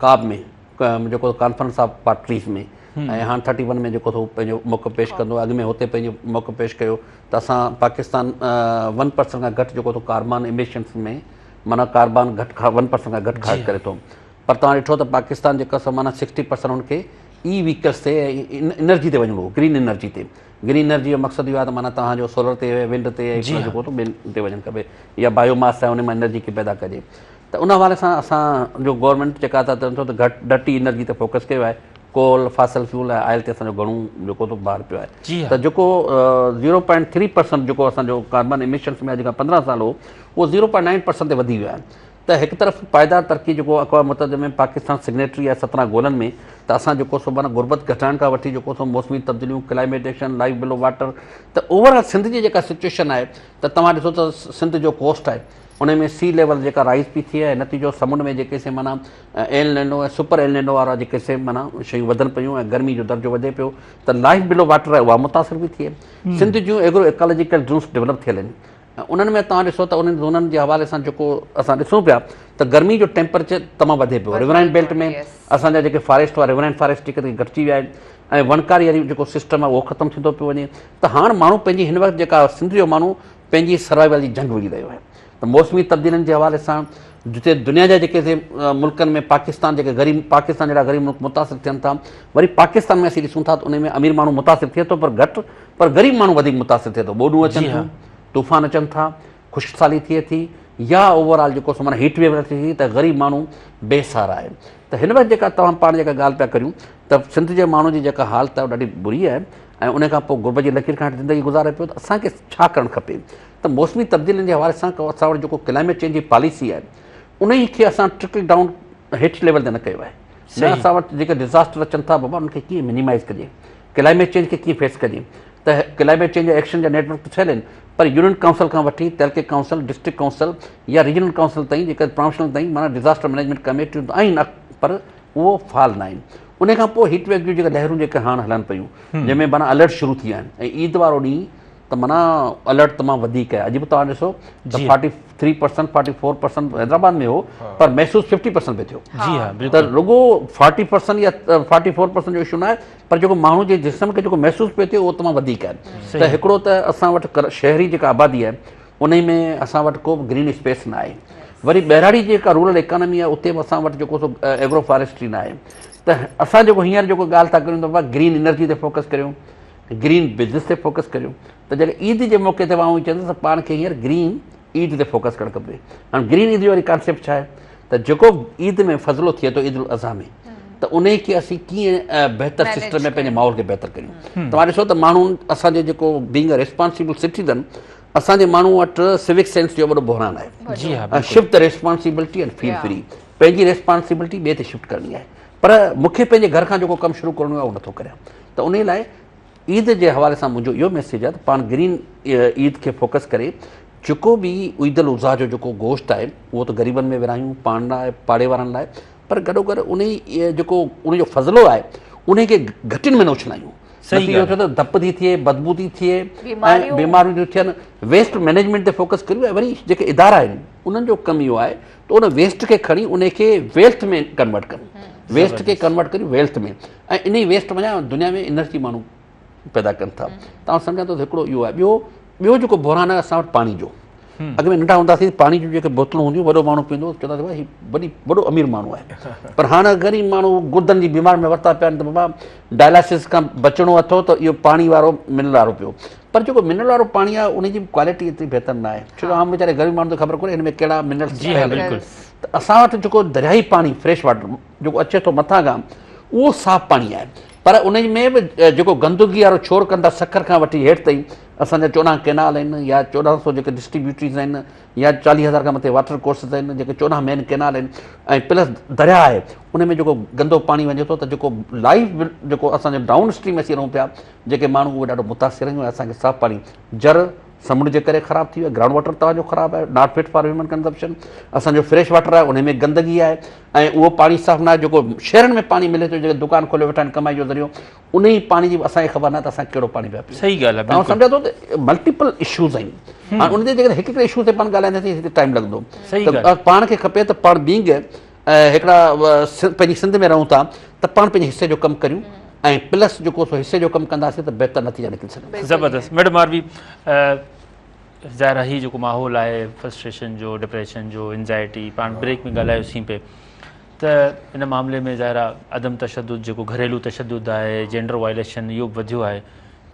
D: ڪاب ۾ جيڪو ڪانفرنس آف پارٽيز ۾ ۽ هاڻ 31 ۾ جيڪو ٿو پنهنجو موقف پيش ڪندو اڳ ۾ هتي پنهنجو موقف پيش ڪيو ته اسان پاڪستان 1% کان گهٽ جيڪو ٿو ڪاربان اميشنس ۾ معنيٰ ڪاربان گهٽ کان 1% کان گهٽ خارج ڪري ٿو پر توهان ڏٺو ته پاڪستان جيڪو سو معنيٰ 60% هن کي اي ويڪلس تي انرجي تي وڃڻو هو گرين انرجي تي گرين انرجي جو مقصد اهو آهي ته معنيٰ توهان جو سولر تي ونڊ تي جيڪو ٿو ٻين تي وڃڻ کپي يا بايو ماس آهي ان مان انرجي کي پيدا ڪجي ته ان حوالي سان اسان جو گورنمينٽ جيڪا ته چون ٿو ته گهٽ ڊرٽي انرجي تي فوڪس ڪيو آهي ڪول فاسل فيول ۽ آئل تي اسان جو گهڻو جيڪو ٿو بار پيو آهي ته جيڪو 0.3% جيڪو اسان جو ڪاربن اميشنس ۾ اڄ کان 15 سال هو اهو 0.9% تي وڌي ويو آهي ته هڪ طرف پائيدار ترقي جيڪو اقوام متحده ۾ پاڪستان سگنيٽري آهي 17 گولن ۾ ته اسان جيڪو سو معنيٰ غربت گهٽائڻ کان وٺي جيڪو سو موسمي تبديليون ڪلائميٽ ايڪشن لائف بلو واٽر ته اوور آل سنڌ جي جيڪا سچويشن آهي ته توهان ڏسو ته سنڌ جو ڪوسٽ آهي ان ۾ سي ليول جيڪا رائز پي ٿئي ۽ نتيجو سمنڊ ۾ جيڪي سي معنيٰ El Nino ۽ super El Nino وارا جيڪي سي معنيٰ شيون وڌن پيون ۽ گرمي جو درجو وڌي پيو ته لائف بلو واٽر آهي اها متاثر پي ٿئي سنڌ جون ايگرو ايڪالاجيڪل زونس ڊولپ ٿيل آهن ۽ انهن ۾ توهان ڏسو ته انهن زونن جي حوالي سان جيڪو اسان ڏسون پيا ته گرمي جو ٽيمپريچر تمام وڌي پيو ريورائن بيلٽ ۾ اسان جا جيڪي فاريسٽ هئا ريورائن فاريسٽ جيڪي گهٽجي ويا آهن ۽ وڻڪاري واري جيڪو سسٽم آهي اهو ختم ٿيندو پيو وڃي ته هاڻ ماڻهو پنهنجي هن وقت جيڪا سنڌ جو ماڻهو پنهنجي سروائيول جي جنگ وڙهي رهيو آهي ته موسمي تبديلين جي حوالي سان جتي دنيا جا جيڪي ملڪن ۾ پاڪستان جيڪي غريب پاڪستان جهڙا غريب ملڪ متاثر ٿين ٿا وري پاڪستان ۾ اسين ڏسون ٿا ته ان ۾ امير ماڻهو متاثر ٿئي ٿو پر گهٽ پر غريب ماڻهو وڌيڪ متاثر ٿئي ٿو ٻوڏون اچن ٿيون طوفان اچن ٿا خشڪ سالي ٿئي ٿي يا اوور آل جيڪو سو معنيٰ هيٽ ويو اچي ٿي ته غريب ماڻهو بي سهارا آهي ته هن وقت جيڪا توهان پاڻ جيڪا ڳالهه پيا ڪريون ته سنڌ جي ماڻهو جي جيڪا حالت آهي ڏاڍي بري آهي ۽ ان کان پوء غربت جي لڪير کان هيٺ زندگي گذاري پيو ته اسان کي ڇا ڪرڻ کپي ته موسمي تبديلين جي حوالي سان اسان وٽ جيڪو ڪلائميٽ چينج جي پاليسي آهي انهي کي اسان ٽرڪل ڊائون هيٺ ليول تي نه ڪيو آهي. نه اسان وٽ جيڪي ڊزاسٽر اچن ٿا بابا انهن کي ڪيئن منيمائز ڪجي، ڪلائميٽ چينج کي ڪيئن فيس ڪجي ته ڪلائميٽ چينج جا ايڪشن جا نيٽ ورڪ ته ٺهيل آهن پر يونين ڪائونسل کان وٺي تعلقي ڪائونسل، ڊسٽرڪٽ ڪائونسل يا ريجنل ڪائونسل تائين جيڪا پراونشنل تائين معنيٰ ڊزاسٽر مئنيجمينٽ ڪميٽيون ته آهن پر اهو فعال نه آهن. ان کان پوء هيٽ ويو جون جيڪا لهرون جيڪي هاڻ هلن پيون جنهن ۾ معنيٰ الرٽ شروع ٿي ويا آهن ۽ عيد وارو ڏينهن ته معنيٰ الرٽ تمام وڌيڪ آهي اڄ به توهان ڏسو ته 43% 44% حيدرآباد ۾ هو پر محسوس 50% پئي ٿيو
A: جي ها
D: ته رڳو 40% يا 44% جو اشو نه آهي پر جيڪو ماڻهو جي جسم کي جيڪو محسوس پيو ٿئي اهو تمام وڌيڪ آهي ته هڪڙو ته اسان وٽ شهري جيڪا آبادي آهي انهي ۾ اسان وٽ ڪو به گرين اسپيس نه آهي وري ٻهراڙي جي جيڪا رورل اڪانومي آهي اتي به اسان وٽ جيڪو سو ايگرو فاريسٽري نه آهي ته اسان جيڪو هينئر جيڪو ڳالهه ٿا ڪريون ته گرين انرجي تي فوڪس ڪريون گرين بزنس تي فوڪس ڪريون ته جڏهن عيد جي موقعي تي آئون چوندس ته پاڻ کي هينئر گرين عيد تي فوڪس ڪرڻ کپي. هاڻ گرين عيد جو وري ڪانسيپٽ ڇا آهي ته جيڪو عيد ۾ فضلو ٿئي ٿو عيد الاضحيٰ ۾ ته انهي کي اسين ڪيئن بهتر سسٽم ۾ پنهنجي ماحول کي بهتر ڪريون. توهان ڏسو ته ماڻهو اسان جو جيڪو بينگ ا ريسپانسبل سٽيزن اسان جي ماڻهو وٽ سوڪ سينس جو وڏو بحران آهي.
A: جي ها بلڪل.
D: Shift the responsibility and feel free پنهنجي ريسپانسبلٽي ٻئي تي شفٽ ڪرڻي آهي پر مون کي پنهنجي گهر کان جيڪو ڪم شروع ڪرڻو آهي اهو نٿو ڪريان ته انهي لاء عيد جي حوالي سان منهنجو اهو ميسيج آهي ته پاڻ گرين عيد کي فوڪس ڪري جيڪو به عيد الاضحيٰ جو جيڪو گوشت آهي اهو ته غريبن ۾ ورهايون پاڻ لاء پاڙي وارن لاء پر گڏو گڏ انهي جيڪو ان جو فضلو آهي انهي کي گهٽين ۾ نه اڇلايون نتيجو ٿيو ته ڌپ ٿي ٿئي بدبو ٿي ٿئي ۽ بيماريون ٿيون ٿين ويسٽ مئنيجمينٽ تي فوڪس ڪريون ۽ وري جيڪي ادارا آهن انهن جو ڪم اهو آهي ته ان ويسٽ کي کڻي ان کي ويلٿ ۾ ڪنورٽ ڪن ويسٽ کي ڪنورٽ ڪري ويلٿ ۾ ۽ انهي ويسٽ منجهان دنيا ۾ انرجي ماڻهو پيدا ڪن ٿا ته آئون سمجهان ٿو هڪڙو اهو آهي ٻيو ٻيو جيڪو بحران آهي اسان وٽ پاڻي جو اڳ ۾ ننڍا هونداسين پاڻي جون جيڪي بوتلون هونديون وڏو ماڻهو پيئندو هو چوندا هئا هي وڏي وڏو امير ماڻهو آهي پر هاڻ غريب ماڻهو گردن جي بيمار ۾ ورتا پيا آهن ته بابا ڊائلاسس کان بچڻو اٿو ته اهو پاڻي وارو منرل وارو پيو پر جيڪو منرل وارو پاڻي آهي ان جي به ڪوالٽي ايتري بهتر نه آهي ڇو جو عام ويچاري غريب ماڻهو کي خبر ڪونهي هن ۾ ڪهڙا منرلس
A: جي ها بلڪل
D: ته اسان وٽ جيڪو درياهي پاڻي فريش واٽر جيڪو اچي ٿو مٿان کان اهو صاف پاڻي آهي پر ان ۾ به جيڪو گندگي وارو ڇوڙ ڪن ٿا سکر کان وٺي هيٺ تائين اسان جا 14 ڪينال آهن يا 1400 جيڪي ڊسٽريبيوٽريز آهن يا 40000 کان مٿي واٽر ڪورسز آهن جيڪي 14 مين ڪينال آهن ۽ پلس درياء آهي ان ۾ جيڪو گندو پاڻي وڃي ٿو ته جيڪو لائف جيڪو اسان جو ڊائون اسٽريم اسين رهون پيا جيڪي ماڻهو اهي ڏاڍو متاثر آهيون اسان کي صاف پاڻي جر سمنڊ جي ڪري خراب ٿي ويو آهي گرائونڊ واٽر توهان جو خراب آهي not fit for human consumption اسان جو فريش واٽر آهي ان ۾ گندگي آهي ۽ اهو پاڻي صاف نه آهي جيڪو شهرن ۾ پاڻي ملي ٿو جيڪي دڪان کولي ويٺا آهن ڪمائي جو ذريعو ان ئي پاڻي جي اسان کي خبر نه آهي ته اسان ڪهڙو پاڻي پيا پيون
A: صحيح ڳالهه آهي
D: آئون سمجهان ٿو ته ملٽيپل اشوز آهن هاڻي ان تي جيڪڏهن هڪ هڪ اشو تي پاڻ ڳالهائينداسين هتي ٽائيم لڳندو ته پاڻ کي کپي ته پاڻ بينگ هڪڙا پنهنجي سنڌ ۾ رهون ٿا ته پاڻ پنهنجي حصي جو ڪم ڪريون ۽ پلس جيڪو سو حصي جو ڪم ڪنداسين ته بهتر نتيجا نڪري سگهندا.
A: زبردست ميڊم عاربي ظاهر آهي هي جيڪو ماحول آهي فرسٽريشن جو ڊپريشن جو انزائٽي پاڻ بريڪ ۾ ڳالهايوسين پئي ته ان معاملي ۾ ظاهر آهي عدم تشدد جيڪو گهريلو تشدد آهي جينڊر وائليشن اهو به وڌيو آهي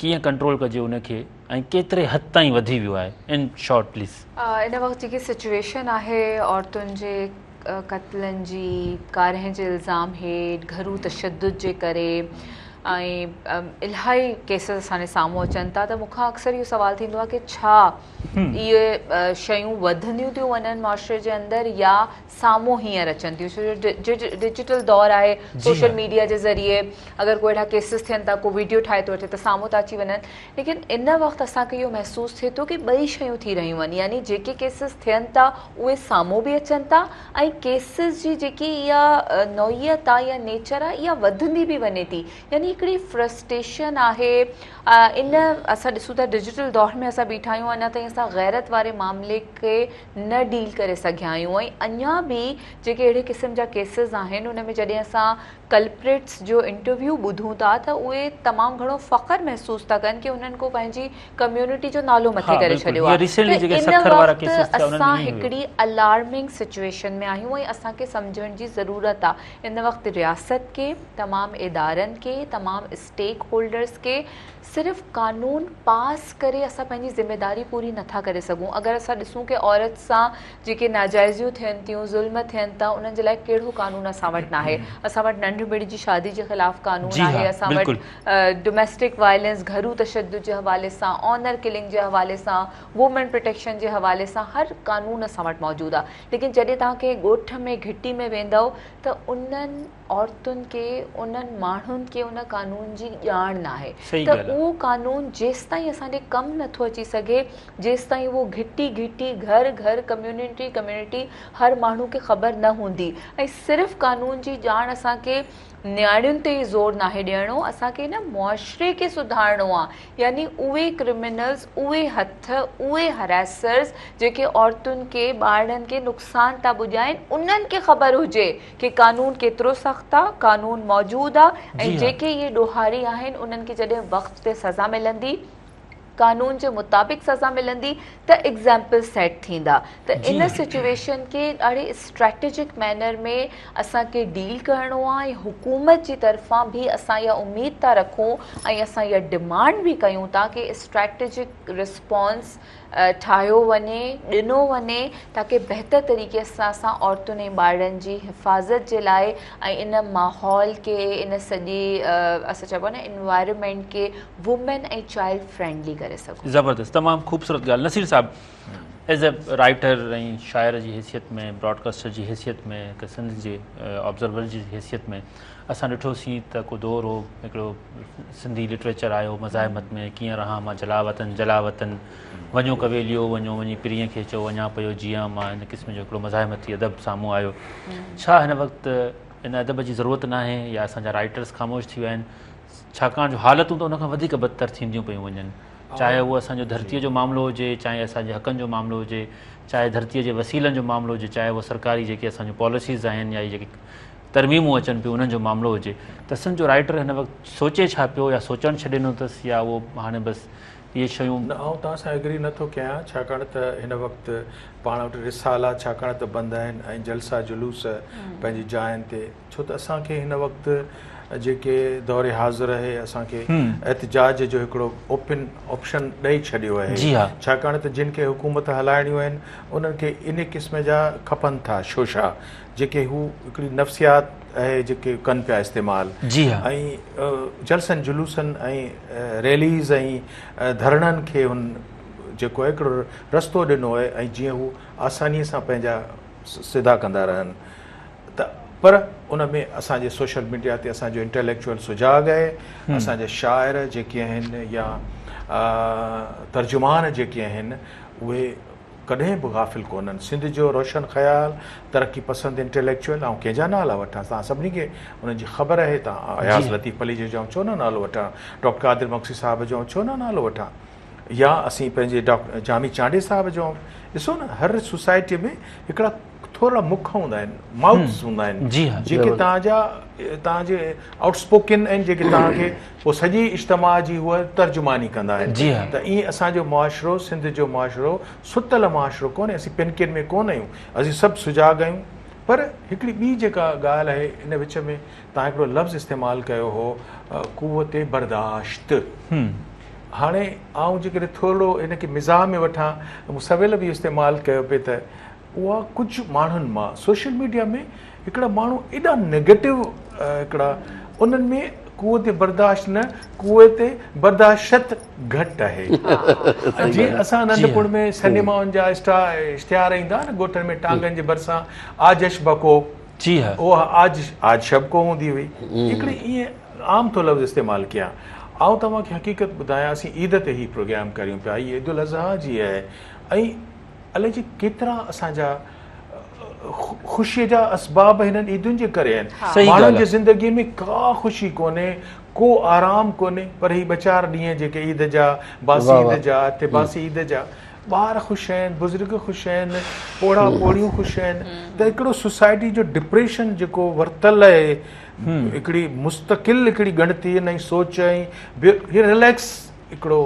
A: ڪيئن ڪنٽرول ڪجي ان کي ۽ ڪيتري حد تائين وڌي ويو آهي ان شارٽ پليز.
C: ان وقت جيڪي سچويشن آهي عورتن جي قتلن جي ڪارنهن جي الزام هيٺ گهرو تشدد جي ڪري ۽ الاهي ڪيسز اسان جي سامهون اچن ٿا ته مون کان اڪثر اهو سوال ٿيندو آهي ڪي ڇا اهي شيون وڌنديون ٿيون وڃن معاشري جي اندر يا سامهون هينئر اچن ٿيون ڇو جو ڊجيٽل دور آهي سوشل ميڊيا جي ذريعي اگر ڪو اهڙا ڪيسز ٿين ٿا ڪو ويڊيو ٺاهي ٿو وٺي ته سامهون ٿا اچي وڃن ليڪن ان وقت اسان کي اهو محسوس ٿئي ٿو ڪي ٻئي شيون ٿي رهيون آهن يعني جيڪي ڪيسز ٿين ٿا اهي سامهون به اچن ٿا ۽ ڪيسز جي جيڪي اها نوعيت آهي يا نيچر آهي اها وڌندي به وڃي ٿي يعني هڪڙي فرسٽريشن آهي ان اسان ڏسون ٿا ڊجيٽل دور ۾ اسان بيٺا آهيون اڃا تائين اسان غيرت واري معاملي کي نه ڊيل ڪري سگهيا آهيون ۽ اڃا به جيڪي اهڙي قسم جا ڪيسز آهن ان ۾ جڏهن اسان ڪلپريٽس جو انٽرويو ٻڌون ٿا ته اهي تمام گهڻو فخر محسوس ٿا ڪن ڪي انهن ڪو پنهنجي ڪميونٽي جو نالو مٿي ڪري ڇڏيو آهي ته ان وقت اسان هڪڙي الارمنگ سچويشن ۾ آهيون ۽ اسان کي سمجهڻ جي ضرورت آهي ان وقت رياست کي تمام ادارن کي تمام اسٽيڪ هولڊرس کي صرف قانون پاس ڪري اسان پنهنجي ذميداري پوري نٿا ڪري سگهون اگر اسان ڏسون ڪي عورت سان جيڪي ناجائزيون ٿين ٿيون ظلم ٿين ٿا انهن جي لاء ڪهڙو قانون اسان وٽ ناهي اسان وٽ ننڍپڻ جي شادي جي خلاف قانون آهي اسان وٽ ڊوميسٽڪ وائلنس گهرو تشدد جي حوالي سان آنر ڪلنگ جي حوالي سان وومين پروٽيڪشن جي حوالي سان هر قانون اسان وٽ موجود آهي ليڪن جڏهن توهان ڪنهن ڳوٺ ۾ گهٽي ۾ ويندؤ ته انهن عورتن کي انهن ماڻهن کي ان قانون جي ڄاڻ ناهي ته اهو قانون جيستائين اسان جي ڪم نٿو اچي سگهي جيستائين اهو گهٽي گهٽي گهر گهر ڪميونٽي ڪميونٽي هر ماڻهو کي خبر نه هوندي ۽ صرف قانون جي ڄاڻ اسان کي نياڻين تي ئي زور ناهي ڏيڻو اسان کي هن معاشري کي سڌارڻو آ يعني اهي ڪرمنلز اهي هٿ اهي هراسرز جيڪي عورتن کي ٻارڙن کي نقصان ٿا پڄائين انهن کي خبر هجي ڪي قانون ڪيترو سخت آ قانون موجود آ ۽ جيڪي اهي ڏوهاري آهن انهن کي جڏهن وقت تي سزا ملندي قانون جي مطابق سزا ملندي ته ايگزامپل سيٽ ٿيندا ته ان سچويشن کي ڏاڍي اسٽريٽجڪ مينر ۾ اسان کي ڊيل ڪرڻو آهي ۽ حڪومت جي طرفان به اسان اها اميد ٿا رکون ۽ اسان اها ڊمانڊ به ڪيون ٿا ڪي اسٽريٽجڪ رسپانس ٺاهيو وڃي ڏنو وڃي تاڪه بهتر طريقي سان اسان عورتن ۽ ٻارڙن جي حفاظت جي لاء ۽ ان ماحول کي ان سڄي اسان چئبو آهي نه انوائرمينٽ کي وومين ۽ چائلڊ فرينڊلي ڪري سگهون.
A: زبردست تمام خوبصورت ڳالهه نصير صاحب ايز اي رائيٽر ۽ شاعر جي حيثيت ۾ براڊڪاسٽر جي حيثيت ۾ هڪ سنڌ جي آبزرور جي حيثيت ۾ اسان ڏٺوسين ته ڪو دور هو هڪڙو سنڌي لٽريچر آيو مزاحمت ۾ ڪيئن رهان مان جلا وطن جلا وطن وڃو ڪويليو وڃو وڃي پرينء کي چئو وڃان پيو جيئان مان ان قسم جو هڪڙو مزاحمتي ادب سامهون آيو ڇا هن وقت ان ادب جي ضرورت ناهي يا اسان جا رائيٽرس خاموش ٿي ويا آهن ڇاڪاڻ جو حالتون ته ان کان وڌيڪ بدتر ٿينديون پيون وڃن چاهي اهو اسان جو ڌرتيء جو معاملو هجي چاهي اسان جي حقن جو معاملو هجي چاهي ڌرتيء جي وسيلن جو معاملو هجي چاهي اهو سرڪاري جيڪي اسان جون پاليسيز آهن يا جيڪي ترميمون اچن پيون انهن جو معاملو هجي ته سنڌ جو رائيٽر هن وقت سوچي ڇا پيو يا سوچڻ ڇڏي ڏنو اٿس يا اهو هاڻي بس اهي شيون
B: نه آئون توهان سان ايگري نه ٿو ڪيان ڇاڪاڻ ته هن وقت پاڻ وٽ رسالا ڇاڪاڻ ته بند آهن ۽ جلسا جلوس پنهنجي جاين تي ڇو ته اسان کي هن وقت جيڪي دور حاضر آهي اسان کي احتجاج جو هڪڙو اوپن آپشن ڏئي ڇڏيو آهي ڇاڪاڻ ته جن کي حڪومت هلائڻيون آهن انهن کي ان قسم جا کپن ٿا شوشا جيڪي هو هڪڙي نفسيات آهي جيڪي ڪن پيا استعمال ۽ جلسن جلوسن ۽ ريليز ۽ ڌرڻن کي هن جيڪو آهي هڪڙو رستو ڏنو آهي ۽ جيئن هو آساني سان پنهنجا سڌا ڪندا رهن ته پر ان ۾ اسان جي سوشل ميڊيا تي اسان جو انٽيليڪچوئل سجاڳ آهي اسان جا شاعر جيڪي آهن يا ترجمان جيڪي آهن اهي ڪڏهن به غافل ڪونهن سنڌ جو روشن خيال ترقي پسند انٽيليڪچوئل آئون ڪنهن جا نالا وٺان توهان سڀني کي انهن جي خبر آهي ته اياز لطيف پليجي جو آئون ڇو نه نالو وٺان ڊاڪٽر قادر مگسي صاحب جو آئون ڇو نه نالو وٺان يا اسين پنهنجي ڊاڪٽر جامي چانڊيي صاحب جو ڏسو نه هر سوسائٽي ۾ هڪڙا ٿورڙا مک هوندا آهن مائوٿس هوندا آهن جي ها جيڪي توهان جا توهان جي آئوٽ اسپوڪن آهن جيڪي توهان کي پوء سڄي اجتماع جي هو ترجماني ڪندا آهن جي ها ته ائين اسان جو معاشرو سنڌ جو معاشرو ستل معاشرو ڪونهي اسين پنڪين ۾ ڪونه آهيون اسين سڀ سجاڳ آهيون پر هڪڙي ٻي جيڪا ڳالهه آهي ان وچ ۾ توهان هڪڙو لفظ استعمال ڪيو هو قوت برداشت. هاڻي آئون جيڪڏهن ٿورڙو ان کي مزاح ۾ وٺان ته مون سويل به اهو استعمال ڪيو پئي ته اها ڪجهه ماڻهن مان سوشل ميڊيا ۾ هڪڙا ماڻهو ايڏا نيگيٽو هڪڙا انهن ۾ قوت برداشت نه قوت برداشت گهٽ آهي جيئن اسان ننڍپڻ ۾ سئنيمائن جا اشتهار ايندا نه ڳوٺن ۾ ٽانگن جي ڀرسان آجش بڪو جي ها اها آج آج شب ڪو هوندي هئي هڪڙي ائين عام ٿو لفظ استعمال ڪيان آئون توهان کي حقيقت ٻڌايان اسين عيد تي هي پروگرام ڪريون پيا هي عيد الاضحيٰ جي آهي ۽ الائي جي ڪيترا اسان جا خوشي جا اسباب هنن عيدن جي ڪري آهن ماڻهن جي زندگي ۾ ڪا خوشي ڪونهي ڪو آرام ڪونهي پر هي ٻه چار ڏينهن جيڪي عيد جا باسي عيد جا اتباسي عيد جا ٻار خوش آهن، بزرگ خوش آهن، پوڙها پوڙهيون خوش آهن ته هڪڙو سوسائٽي جو ڊپريشن جيڪو ورتل آهي هڪڙي مستقل هڪڙي ڳڻتي ۽ سوچ ۽ هي رليڪس هڪڙو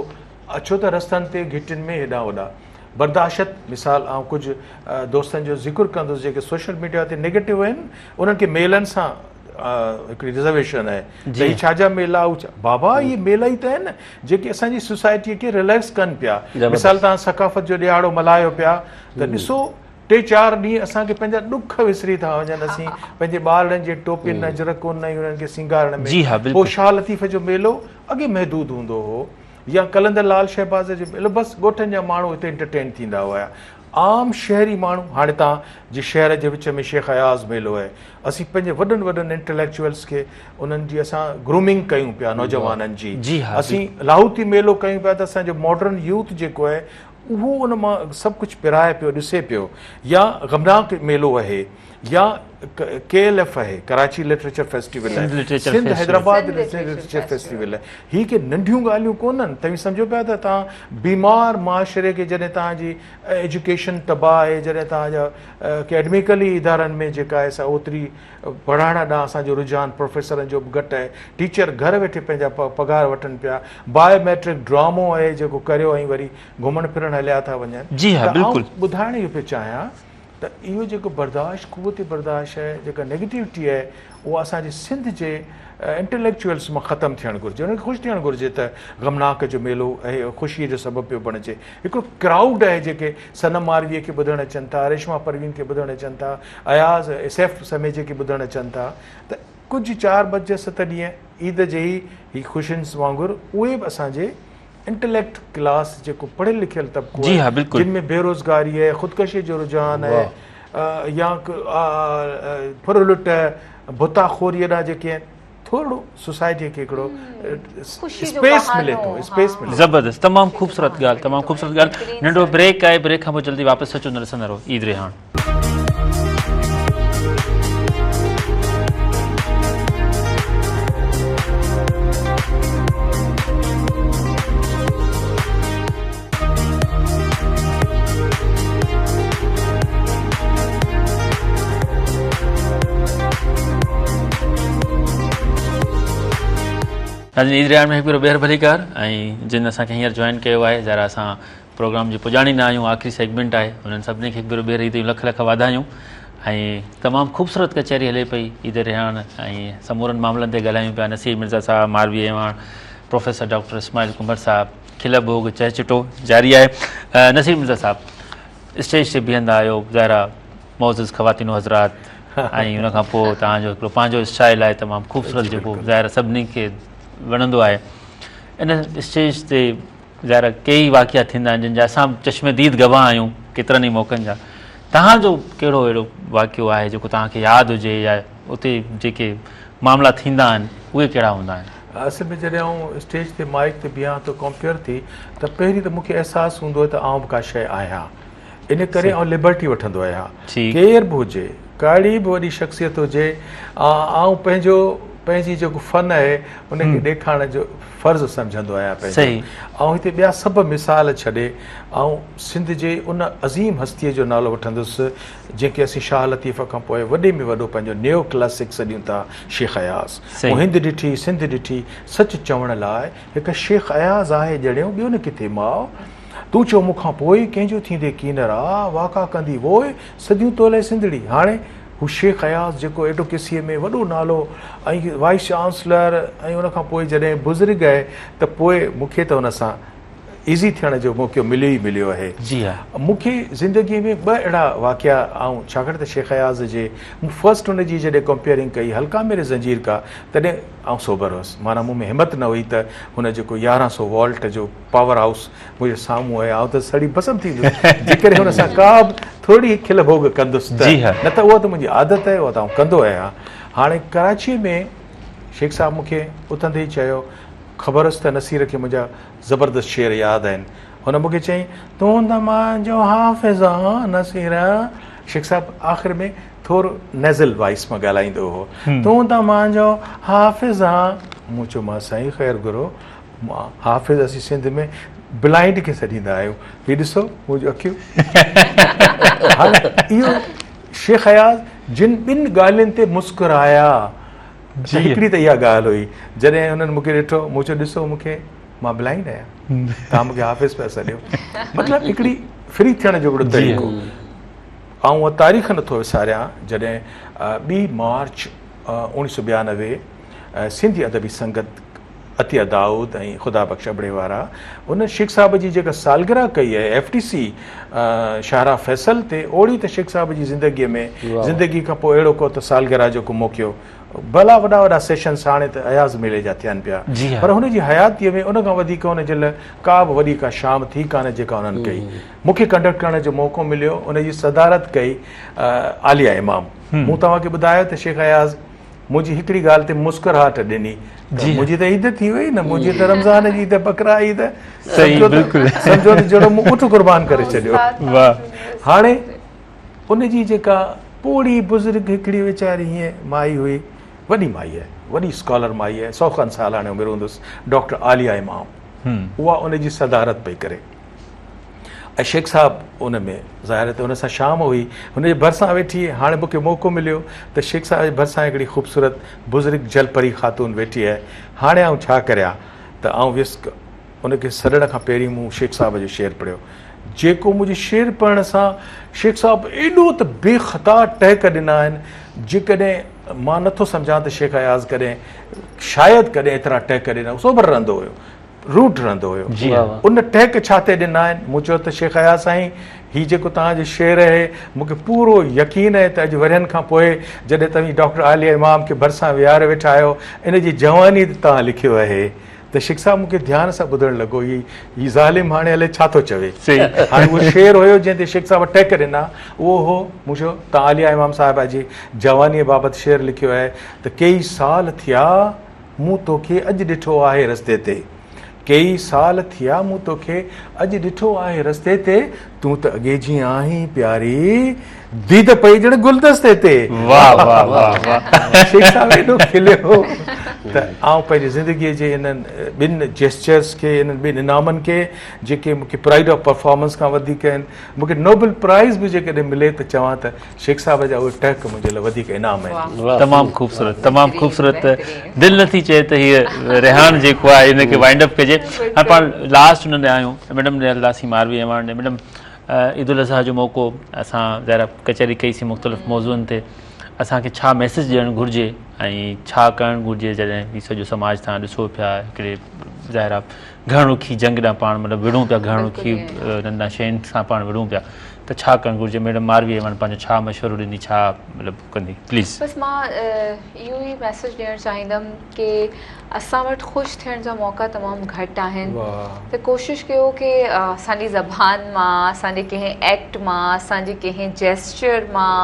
B: اڇو ته رستن تي گهٽين ۾ هيڏانهن هوڏانهن برداشت مثال آئون ڪجهه دوستن جو ذڪر ڪندس جيڪي سوشل ميڊيا تي نيگيٽو آهن انهن کي ميلن سان هڪڙي رزرويشن آهي ته هي ڇا جا ميلا بابا اهي ميلا ئي ته آهن جيڪي اسان جي سوسائٽي کي رليڪس ڪن پيا مثال توهان ثقافت جو ڏهاڙو ملهايو پيا ته ڏسو ٽي چار ڏينهن اسان کي پنهنجا ڏک وسري ٿا وڃن اسين پنهنجي ٻارڙن جي ٽوپين اجرڪن ۽ انهن کي سينگارڻ ۾ پوء شاهه لطيف جو ميلو اڳي محدود هوندو هو يا قلندر لال شهباز جو ميلو بس ڳوٺن جا ماڻهو هتي انٽرٽين ٿيندا هيا. عام شهري ماڻهو هاڻي توهان جي شهر جي وچ ۾ شيخ اياز ميلو آهي اسين پنهنجي وڏن وڏن انٽليڪچوئلس کي انهن جي اسان گرومنگ ڪيون پيا نوجوانن جي
A: جي ها
B: اسين لاهوتي ميلو ڪيون پيا ته اسان جو ماڊرن يوٿ جيڪو آهي اهو ان مان سڀ ڪجهه پرائي پيو ڏسي پيو يا غمناڪ ميلو آهي يا ڪي ايل ايف آهي ڪراچي لٽريچر فيسٽيول آهي سنڌ حيدرآباد لٽريچر فيسٽيول آهي هي ڪي ننڍيون ڳالهيون ڪونهن توهين سمجهو پيا ته توهان بيمار معاشري کي جڏهن توهان جي ايجوڪيشن تباهه آهي جڏهن توهان جا اڪيڊميڪلي ادارن ۾ جيڪا آهي سا اوتري پڙهائڻ ڏانهن اسان جو رجحان پروفيسرن جو به گهٽ آهي ٽيچر گهر ويٺي پنهنجا پگهار وٺن پيا بايو ميٽرڪ ڊرامو آهي جيڪو ڪريو ۽ وري گهمڻ ڦرڻ هليا ٿا وڃن
A: جي ها
B: ته آئون
A: بلڪل.
B: ٻڌائڻ اهو پيو چاهيان ته اهو جيڪو برداشت قوت برداشت آهي جيڪا نيگيٽوٽي آهي اها اسان جي سنڌ جي انٽليڪچوئلس مان ختم ٿيڻ گهرجي انهن کي خوش ٿيڻ گهرجي ته غمناڪ جو ميلو اهي خوشي جو سبب پيو بڻجي هڪڙو ڪرائوڊ آهي جيڪي صنم ماروي کي ٻڌڻ اچن ٿا ريشما پروين کي ٻڌڻ اچن ٿا اياز سيف سميجي کي ٻڌڻ اچن ٿا ته ڪجهه 4 5 7 ڏينهن عيد جي ئي هي خوشين وانگر اهي به اسان جي انٽليڪٽ ڪلاس جيڪو پڙهيل لکيل طبقو
A: جي ها
B: آهي
A: بلڪل.
B: جن ۾ بيروزگاري آهي خودڪشي جو رجحان آهي يا ڦر لٽ ڀتا خوري ڏانهن جيڪي آهن ٿورڙو سوسائٽي کي هڪڙو
C: خوشي جو
B: اسپيس ملي
C: بهانو
B: ٿو اسپيس
C: ها.
B: ملي ٿو.
A: زبردست تمام خوبصورت ڳالهه تمام
C: ملي ٿو
A: خوبصورت ڳالهه
C: بهترين
A: ننڍو
C: سر.
A: بريڪ آهي بريڪ کان پوء جلدي واپس اچون ٿا ڏسندا رهو عيد رهاڻ. ناظرين عيد رهاڻ ۾ هڪ ڀيرو ٻيهر ڀليڪار ۽ جن اسان کي هينئر جوائن ڪيو آهي ذرا اسان پروگرام جي پڄاڻي نه آهيون آخري سيگمينٽ آهي انهن سڀني کي هڪ ڀيرو ٻيهر عيد جون لک لک واڌايون ۽ تمام خوبصورت ڪچهري هلي پئي عيد رهاڻ ۽ سمورن معاملن تي ڳالهايون پيا نصير مرزا صاحب ماروي اعواڻ پروفيسر ڊاڪٽر اسماعيل ڪنڀر صاحب کل ڀوڳ چهچٽو جاري آهي نصير مرزا صاحب اسٽيج تي بيهندا آهيو ظاهر آهي معزز خواتين و حضرات ۽ ان کان پوء توهان جو هڪڙو پنهنجو اسٽائل آهي تمام خوبصورت جيڪو ظاهر سڀني کي وڻندو آهي ان اسٽيج تي ظاهر آهي ڪيئي واقعا ٿيندا آهن جن جا اسان به چشم ديد گواهه آهيون ڪيترن ئي موقعن جا توهان جو ڪهڙو اهڙو واقعو آهي جيڪو توهان کي ياد هجي يا اتي جيڪي معاملا ٿيندا آهن اهي ڪهڙا هوندا آهن؟
B: اصل ۾ جڏهن آئون اسٽيج تي مائيڪ تي بيهان ٿو ڪمپيئر ٿي ته پهرين ته مون کي احساس هوندو آهي ته آئون به ڪا شيء آهيان ان ڪري آئون لبرٽي وٺندو آهيان ڪير به هجي ڪهڙي به وڏي شخصيت هجي آئون پنهنجو پنهنجي جيڪو فن آهي ان کي ڏيکارڻ جو فرض سمجهندو آهيان پنهنجو آئون هتي ٻيا سڀ مثال ڇڏي آئون سنڌ جي ان عظيم هستيء جو نالو وٺندس جنهن کي اسين شاهه لطيف کان پوء وڏي ۾ وڏو پنهنجو نيو ڪلاسڪ سڏيون ٿا شيخ اياز مون هند ڏٺي سنڌ ڏٺي سچ چوڻ لاء هڪ شيخ اياز آهي ڄڻيو ٻيو نه ڪٿي ماء تون چئو مون کان پوء ڪنهن جو ٿيندي ڪينر آ واڪا ڪندي ووء صديون تولئه سنڌڙي هاڻي هو شيخ اياز جيڪو ايڊوڪيسيء ۾ وڏو نالو ۽ وائيس چانسلر ۽ ان کان پوء جڏهن بزرگ آهي ته پوء مون کي ته ان سان ايزي ٿيڻ جو موقعو مليو ئي مليو آهي.
A: جي ها.
B: مون کي زندگيء ۾ ٻه اهڙا واقعا آئون ڇاڪاڻ ته شيخ اياز جي مون فرسٽ ان جي جڏهن ڪمپيئرنگ ڪئي حلقا ميري زنجير ڪا تڏهن آئون سوبر هوس معنيٰ مون ۾ همت نه هئي ته هن جيڪو 1100 والٽ جو پاور هائوس منهنجي سامهون آهي آئون ته سڙي ڀسم ٿيندس جيڪڏهن هن سان ڪا به ٿورڙي کل ڀوڳ ڪندس ته نه ته اها ته منهنجي عادت آهي اها ته آئون ڪندو آهيان هاڻي ڪراچيء ۾ شيخ صاحب مون کي اٿندي ئي چيو خبر هيس ته نصير کي منهنجا زبردست شعر ياد آهن هن مون کي چيائين تون ته منهنجو حافظ آن نصير شيخ صاحب آخر ۾ ٿورو نيزل وائس مان ڳالهائيندو هو تون ته منهنجو حافظ آن مون چيومانس سائين خير گهرو حافظ اسين سنڌ ۾ بلائنڊ کي سڏيندا آهيون هي ڏسو منهنجون اکيون هاڻي اهو شيخ اياز جن ٻن ڳالهين تي مسڪرايا ته هڪڙي ته اها ڳالهه هئي جڏهن انهن مون کي ڏٺو مون چيو ڏسو مون کي مان بلائنڊ آهيان توهان مون کي حافظ پيا سڏيو مطلب هڪڙي فري ٿيڻ جو هڪڙو طريقو آئون اها تاريخ نٿو وساريان جڏهن 2 مارچ 1992 سنڌي ادبي سنگت عطيه دائود ۽ خدا بخش ابڙي وارا ان شيخ صاحب جي جيڪا سالگرهه ڪئي آهي ايف ٽي سي شاهراهه فيصل تي اوڙي ته شيخ صاحب جي زندگي ۾ زندگي کان پوء اهڙو ڪو ته سالگرهه جو ڪو موقعو ڀلا وڏا وڏا سيشنس هاڻي ته اياز ميلي جا ٿين پيا پر هن جي حياتيء ۾ ان کان وڌيڪ ان جي لاء ڪا به وڏي ڪا شام ٿي ڪانه جيڪا انهن ڪئي. مون کي ڪنڊڪٽ ڪرڻ جو موقعو مليو، ان جي صدارت ڪئي عاليه امام. مون توهان کي ٻڌايو ته شيخ اياز منهنجي هڪڙي ڳالهه تي مسڪراهٽ ڏني ته منهنجي ته عيد ٿي وئي نه، منهنجي ته رمضان جي عيد بقرا عيد سمجهو ته سمجهو ته جهڙو مون اٺ قربان ڪري ڇڏيو. هاڻي ان جي جيڪا پوڙهي بزرگ هڪڙي ويچاري هيئن مائي هئي، وڏي مائي آهي، وڏي اسڪالر مائي آهي، سو کن سال هاڻي عمر هوندس، ڊاڪٽر عاليه امام، اها ان جي صدارت پئي ڪري ۽ شيخ صاحب ان ۾ ظاهر آهي ته ان سان شام هئي، هن جي ڀرسان ويٺي، هاڻي مون کي موقعو مليو ته شيخ صاحب جي ڀرسان هڪڙي خوبصورت بزرگ جلپري خاتون ويٺي آهي، هاڻي آئون ڇا ڪريان ته آئون ويس ان کي سڏڻ کان پهرين مون شيخ صاحب جو شعر پڙهيو، جيڪو منهنجي شعر پڙهڻ سان شيخ صاحب ايڏو ته بي خطا ٽهڪ ڏنا آهن، جيڪڏهن مان نٿو سمجهان ته شيخ اياز ڪڏهن شايد ڪڏهن ايترا ٽهڪ ڏنا، سوڀر رهندو هيو، روٽ رهندو هيو، ان ٽهڪ ڇا تي ڏنا آهن؟ مون چيو ته شيخ اياز سائين هي جيڪو توهان جو شعر آهي مون کي پورو يقين آهي ته اڄ ورهين کان پوء جڏهن توهين ڊاڪٽر عاليه امام کي ڀرسان ويهاري ويٺا آهيو ان جي جواني تي توهان لکيو آهي ته شيخ صاحب مون کي ڌيان سان ٻڌڻ لڳو هي هي ظالم هاڻي الائي ڇا ٿو چوي. هاڻي اهو شعر هيو جنهن تي شيخ صاحب ٽهڪ ڏنا اهو هو مون چيو ته عاليه امام صاحبه جي جوانيء بابت شعر لکيو آهي ته ڪيئي سال ٿيا مون توکي اڄ ڏٺو آهي رستي تي ڪيئي سال ٿيا مون توکي اڄ ڏٺو آهي رستي تي تون ته اڳي جيئن آهين پياري ديد پئي ڄڻ گلدستي تي.
A: واه واه واه واه.
B: شيخ صاحب ايڏو کليو ته آئون پنهنجي زندگيء جي انهن ٻن جيسچرز کي، انهن ٻن انعامن کي جيڪي مون کي پرائيڊ آف پرفارمنس کان وڌيڪ آهن، مون کي نوبل پرائز به جيڪڏهن ملي ته چوان ته شيخ صاحب جا اهي ٽهڪ منهنجي لاء وڌيڪ انعام آهن.
A: تمام خوبصورت تمام خوبصورت دل نٿي چئي ته هيء رهاڻ جيڪو آهي ان کي وائنڊ اپ ڪجي. هاڻي پاڻ لاسٽ ان ڏي آهيون ميڊم ڏي هلنداسين ماروي اعواڻ ڏي. ميڊم عيد الاضحيٰ جو موقعو اسان ظاهر آهي ڪچهري ڪئي سين مختلف موضوعن تي اسان کي ڇا ميسيج ڏيڻ گهرجي ۽ ڇا ڪرڻ گهرجي جڏهن هي سڄو سماج تان ڏسو پيا هڪڙي ظاهر آهي گهڻ رخي جنگ ڏانهن پاڻ مطلب وڙهون پيا گهڻ رخي ننڍا شين سان پاڻ وڙهون پيا ته ڇا ڪرڻ گهرجي ميڊم ماروي ايوان پنهنجو ڇا مشورو ڏيندي ڇا مطلب ڪندي پليز.
C: بس مان اهو ئي ميسيج ڏيڻ چاهيندم ڪي اسان وٽ خوش ٿيڻ جا موقعا تمام گهٽ آهن ته ڪوشش ڪيو ڪي اسان جي زبان مان اسان جي ڪنهن ايڪٽ مان اسان جي ڪنهن جيسچر مان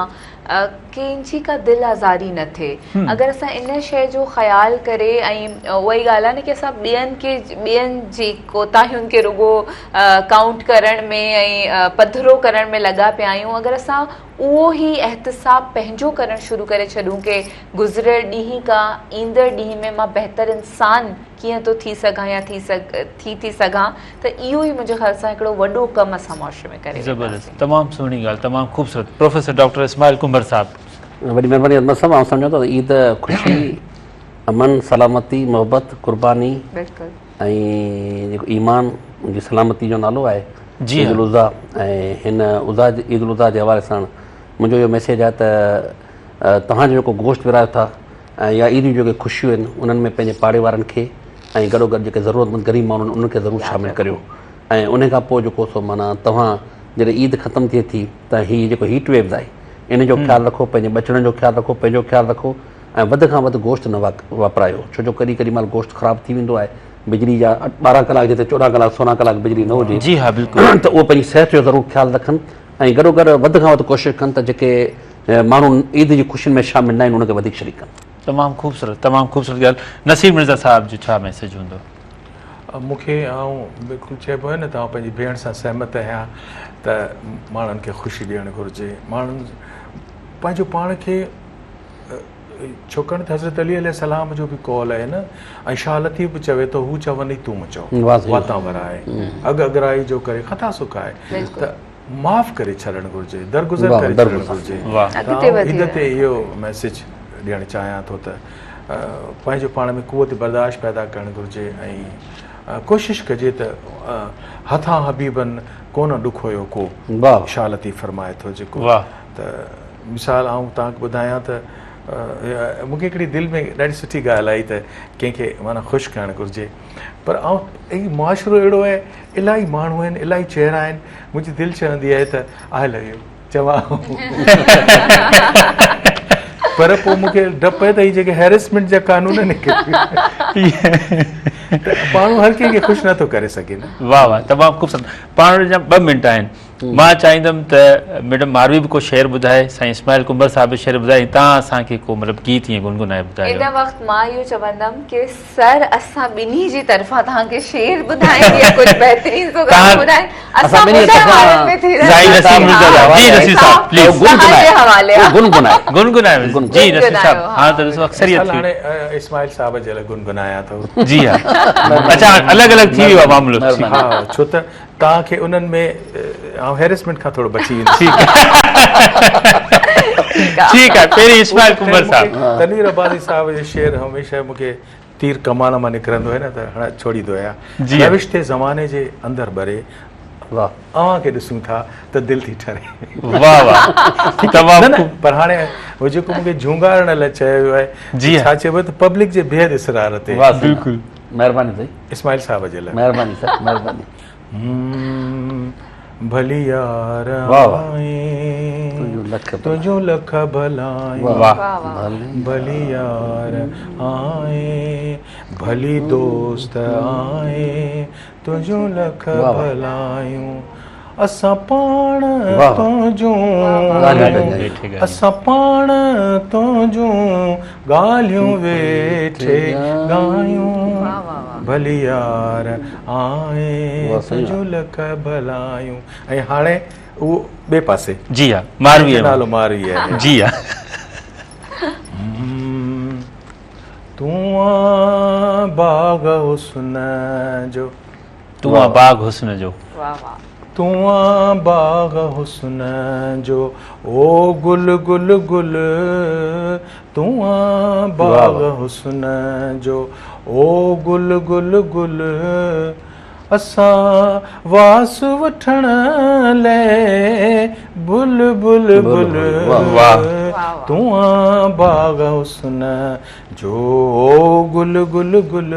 C: ڪنهن جي ڪا دل آزاري نه ٿئي اگر اسان ان شيء جو خيال ڪري ۽ اها ئي ڳالهه آهي نه ڪي اسان ٻين کي ٻين جي ڪوتاهين کي رڳو ڪائونٽ ڪرڻ ۾ ۽ پڌرو ڪرڻ ۾ لڳا پيا آهيون اگر اسان اهو ئي احتساب پنهنجو ڪرڻ شروع ڪري ڇڏون ڪي گذريل ڏينهن کان ايندڙ ڏينهن ۾ مان بهتر انسان ڪيئن ٿو ٿي سگهان يا ٿي ٿي ٿي سگهان ته اهو ئي منهنجي خيال سان هڪڙو وڏو ڪم اسان معاشري ۾ ڪري
A: زبردست تمام سهڻي ڳالهه تمام خوبصورت پروفيسر ڊاڪٽر اسماعيل ڪنڀر صاحب.
D: وڏي مهرباني عظمت صاحب آئون سمجهان ٿو ته عيد خوشي امن سلامتي محبت قرباني
C: بلڪل
D: ۽ جيڪو ايمان جي سلامتي جو نالو آهي
A: جي
D: عيد الاضحيٰ ۽ هن اضحيٰ عيد الاضحيٰ جي حوالي سان منهنجو اهو ميسيج آهي ته توهان جو جيڪو گوشت ورهايو ٿا ۽ يا عيد جون جيڪي خوشيون آهن انهن ۾ پنهنجي پاڙي وارن کي ۽ گڏو گڏ جيڪي ضرورتمند غريب ماڻهو آهن انهن کي ضرور شامل ڪريو ۽ ان کان پوء جيڪو سو معنيٰ توهان جڏهن عيد ختم ٿئي ٿي ته هي جيڪو هيٽ ويوز آهي ان جو خيال رکو پنهنجي ٻچڙن جو خيال رکو پنهنجو خيال رکو ۽ وڌ کان وڌ گوشت نه واپرايو ڇو جو ڪڏهن ڪڏهن مهل گوشت خراب ٿي ويندو آهي بجلي جا 12 ڪلاڪ جتي 14 ڪلاڪ 16 ڪلاڪ بجلي نه هجي
A: جي ها بلڪل
D: ته اهو پنهنجي صحت جو ضرور خيال رکن ۽ گڏو گڏ وڌ کان وڌ ڪوشش ڪن ته جيڪي ماڻهو عيد جي خوشين ۾ شامل نه آهن انهن کي وڌيڪ شريڪ ڪن.
A: تمام خوبصورت تمام خوبصورت ڳالهه نصير مرزا صاحب جو ڇا ميسيج هوندو؟
B: مون کي آئون بلڪل چئبو آهي نه ته آئون پنهنجي ڀيڻ سان سهمت آهيان ته ماڻهن کي خوشي ڏيڻ گهرجي ماڻهن پنهنجو پاڻ کي ڇوڪاڻ ته حضرت علي عليه السلام جو به قول آهي نه ۽ شاهه لطيف به چوي ٿو هو چون ئي تون م چئو واتان ورائي اڳ اڳرائي جو ڪري خطا سو کائي ته معاف ڪري ڇڏڻ گهرجي درگذر ڪري ڇڏڻ گهرجي ته آئون عيد تي اهو ميسيج ڏيڻ چاهيان ٿو ته پنهنجو پاڻ ۾ قوت برداشت پيدا ڪرڻ گهرجي ۽ ڪوشش ڪجي ته هٿان حبيبن ڪونه ڏکويو ڪو شاهه لطيف فرمائي ٿو جيڪو ته مثال آئون توهان کي ٻڌايان ته مون کي هڪڙي دل ۾ ڏاڍي سٺي ڳالهه آئي ته ڪنهن کي معنيٰ خوش ڪرڻ گهرجي پر آئون هي معاشرو اهڙو آهي الاهي ماڻهو آهن الاهي چهرا آهن منهنجي دل چوندي آهي ته آء لو يو چوان. پر پوء مون کي ڊپ آهي ته هي جيڪي هيرسمينٽ جا قانون آهن ته ماڻهو هر ڪنهن کي خوش نٿو ڪري سگهي نه.
A: واه واه تمام خوبصورت پاڻ وٽ اڃا 2 منٽ آهن مان چاهيندم ته ميڊم ماروي به ڪو شعر ٻڌائي سائين اسماعيل ڪنڀر صاحب به شعر ٻڌائي ۽ توهان اسان کي ڪو مطلب گيت ائين گنگنائي ٻڌايو.
C: ان وقت مان اهو چوندم ڪي سر اسان ٻنهي جي طرفان توهان کي شعر ٻڌائين يا ڪجهه بهترين سو گانو ٻڌائين اسان ٻڌڻ وارن ۾ ٿي
A: سائين نسيم مرزا صاحب جي نسيم صاحب پليز
C: حوالي
D: گنگنائي
A: گنگنائي جي نسيم صاحب ها ته ڏسو اڪثريت ٿي
B: هاڻي اسماعيل صاحب جي لاء گنگنايان ٿو
A: جي ها اچها الڳ الڳ ٿي ويو معاملو
B: ها ڇو ته توهان کي انهن ۾ آئون هيرسمينٽ کان ٿورو بچي ويندس
A: ٺيڪ ٺيڪ آهي پهرين اسماعيل ڪنڀر صاحب
B: تنوير عباسي صاحب جو شعر هميشه مون کي تير ڪمان مان نڪرندو آهي نه ته هڻ ڇوڙيندو آهيان. روش تي زماني جي اندر ٻري اوهان کي ڏسون ٿا ته دل ٿي ٺري.
A: واه واه تمام
B: نه نه پر هاڻي هو جيڪو مون کي جهونگارڻ لاء چيو ويو آهي ڇا چئبو ته پبلڪ جي بيحد اصرار تي.
D: واه بلڪل مهرباني سائين.
B: اسماعيل صاحب جي لاء.
D: مهرباني سر مهرباني.
B: ڀلي يار آئين تنهنجون لک ڀلايون ڀلي يار آئين ڀلي دوست آئين تنهنجون لک ڀلايون اسان پاڻ تنهنجون اسان پاڻ تنهنجون ڳالهيون ويٺي ڳايون ڀلي يار آئين تنهنجون لک ڀلايون ۽ هاڻي اهو ٻئي پاسي
A: جي ها ماروي
B: نالو ماروي آهي
A: جي ها
B: تون آ باغ حسن جو
A: تون آ باغ حسن جو.
B: تون آ باغ حسن جو او گل گل گل تون آ باغ حسن جو او گل گل گل اسان واس وٺڻ لئه بل بل بل تون آ باغ حسن جو گل گل گل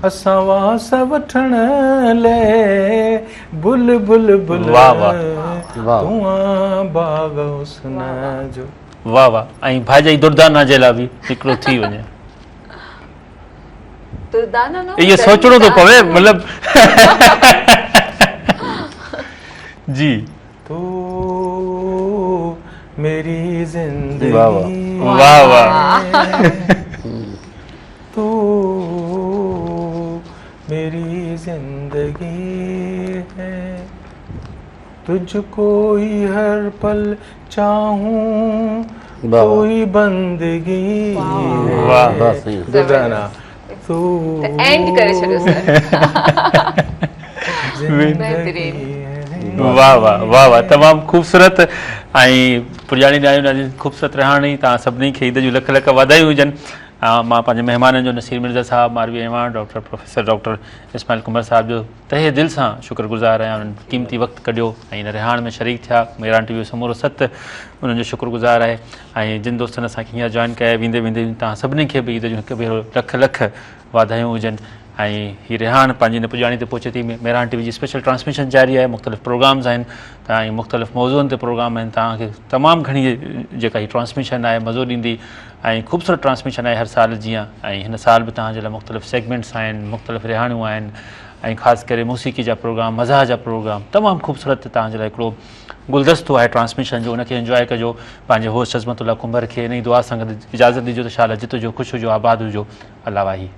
B: اسان واس وٺڻ لئه بل بل بل تون آ باغ حسن جو.
A: واه واه ۽ ڀاڄائي دردانه جي لاء به هڪڙو ٿي وڃي.
C: دردانه نه
A: اهو سوچڻو ٿو پوي مطلب جي.
B: تو ميري زندگي
A: واه واه
B: تو ميري زندگي هي تجھ ڪو هي هر پل چاهون تو هي بندگي
A: واه
B: دردانه تو
C: اينڊ ڪري ڇڏيو سر بهترين
A: واه واه واه واه تمام خوبصورت ۽ پڄاڻي ڏياريون ناظرين خوبصورت رهاڻي توهان سڀني کي عيد جون لک لک واڌايون هجن مان پنهنجي مهمانن جو نصير مرزا صاحب Marvi Awan doctor professor doctor Ismail Kumbhar صاحب جو تهه دل سان شڪر گذار آهيان انهن قيمتي وقت ڪڍيو ۽ ان رهاڻ ۾ شريڪ ٿيا ميران ٽي وي جو سمورو ست انهن جو شڪر گذار آهي ۽ جن دوستن اسان کي هينئر جوائن ڪيا ويندي ويندي توهان سڀني کي به عيد جون هڪ ڀيرو لک لک واڌايون هجن ۽ هي رهاڻ پنهنجي هن پڄاڻي تي پهچي ٿي مهراڻ ٽي وي جي اسپيشل ٽرانسميشن جاري آهي مختلف پروگرامز آهن ته ۽ مختلف موضوعن تي پروگرام آهن توهان کي تمام گهڻي جيڪا هي ٽرانسميشن آهي مزو ڏيندي ۽ خوبصورت ٽرانسميشن آهي هر سال جيان ۽ هن سال به توهان جي لاء مختلف سيگمينٽس آهن مختلف رهاڻيون آهن ۽ خاص ڪري موسيقي جا پروگرام مزاح جا پروگرام تمام خوبصورت توهان جي لاء هڪڙو گلدستو آهي ٽرانسميشن جو ان کي انجواء ڪجو پنهنجي هوسٽ عظمت الله ڪنڀر کي انهي دعا سان گڏ اجازت ڏجو ته شال جت هجو خوش هجو آباد هجو الله واهي.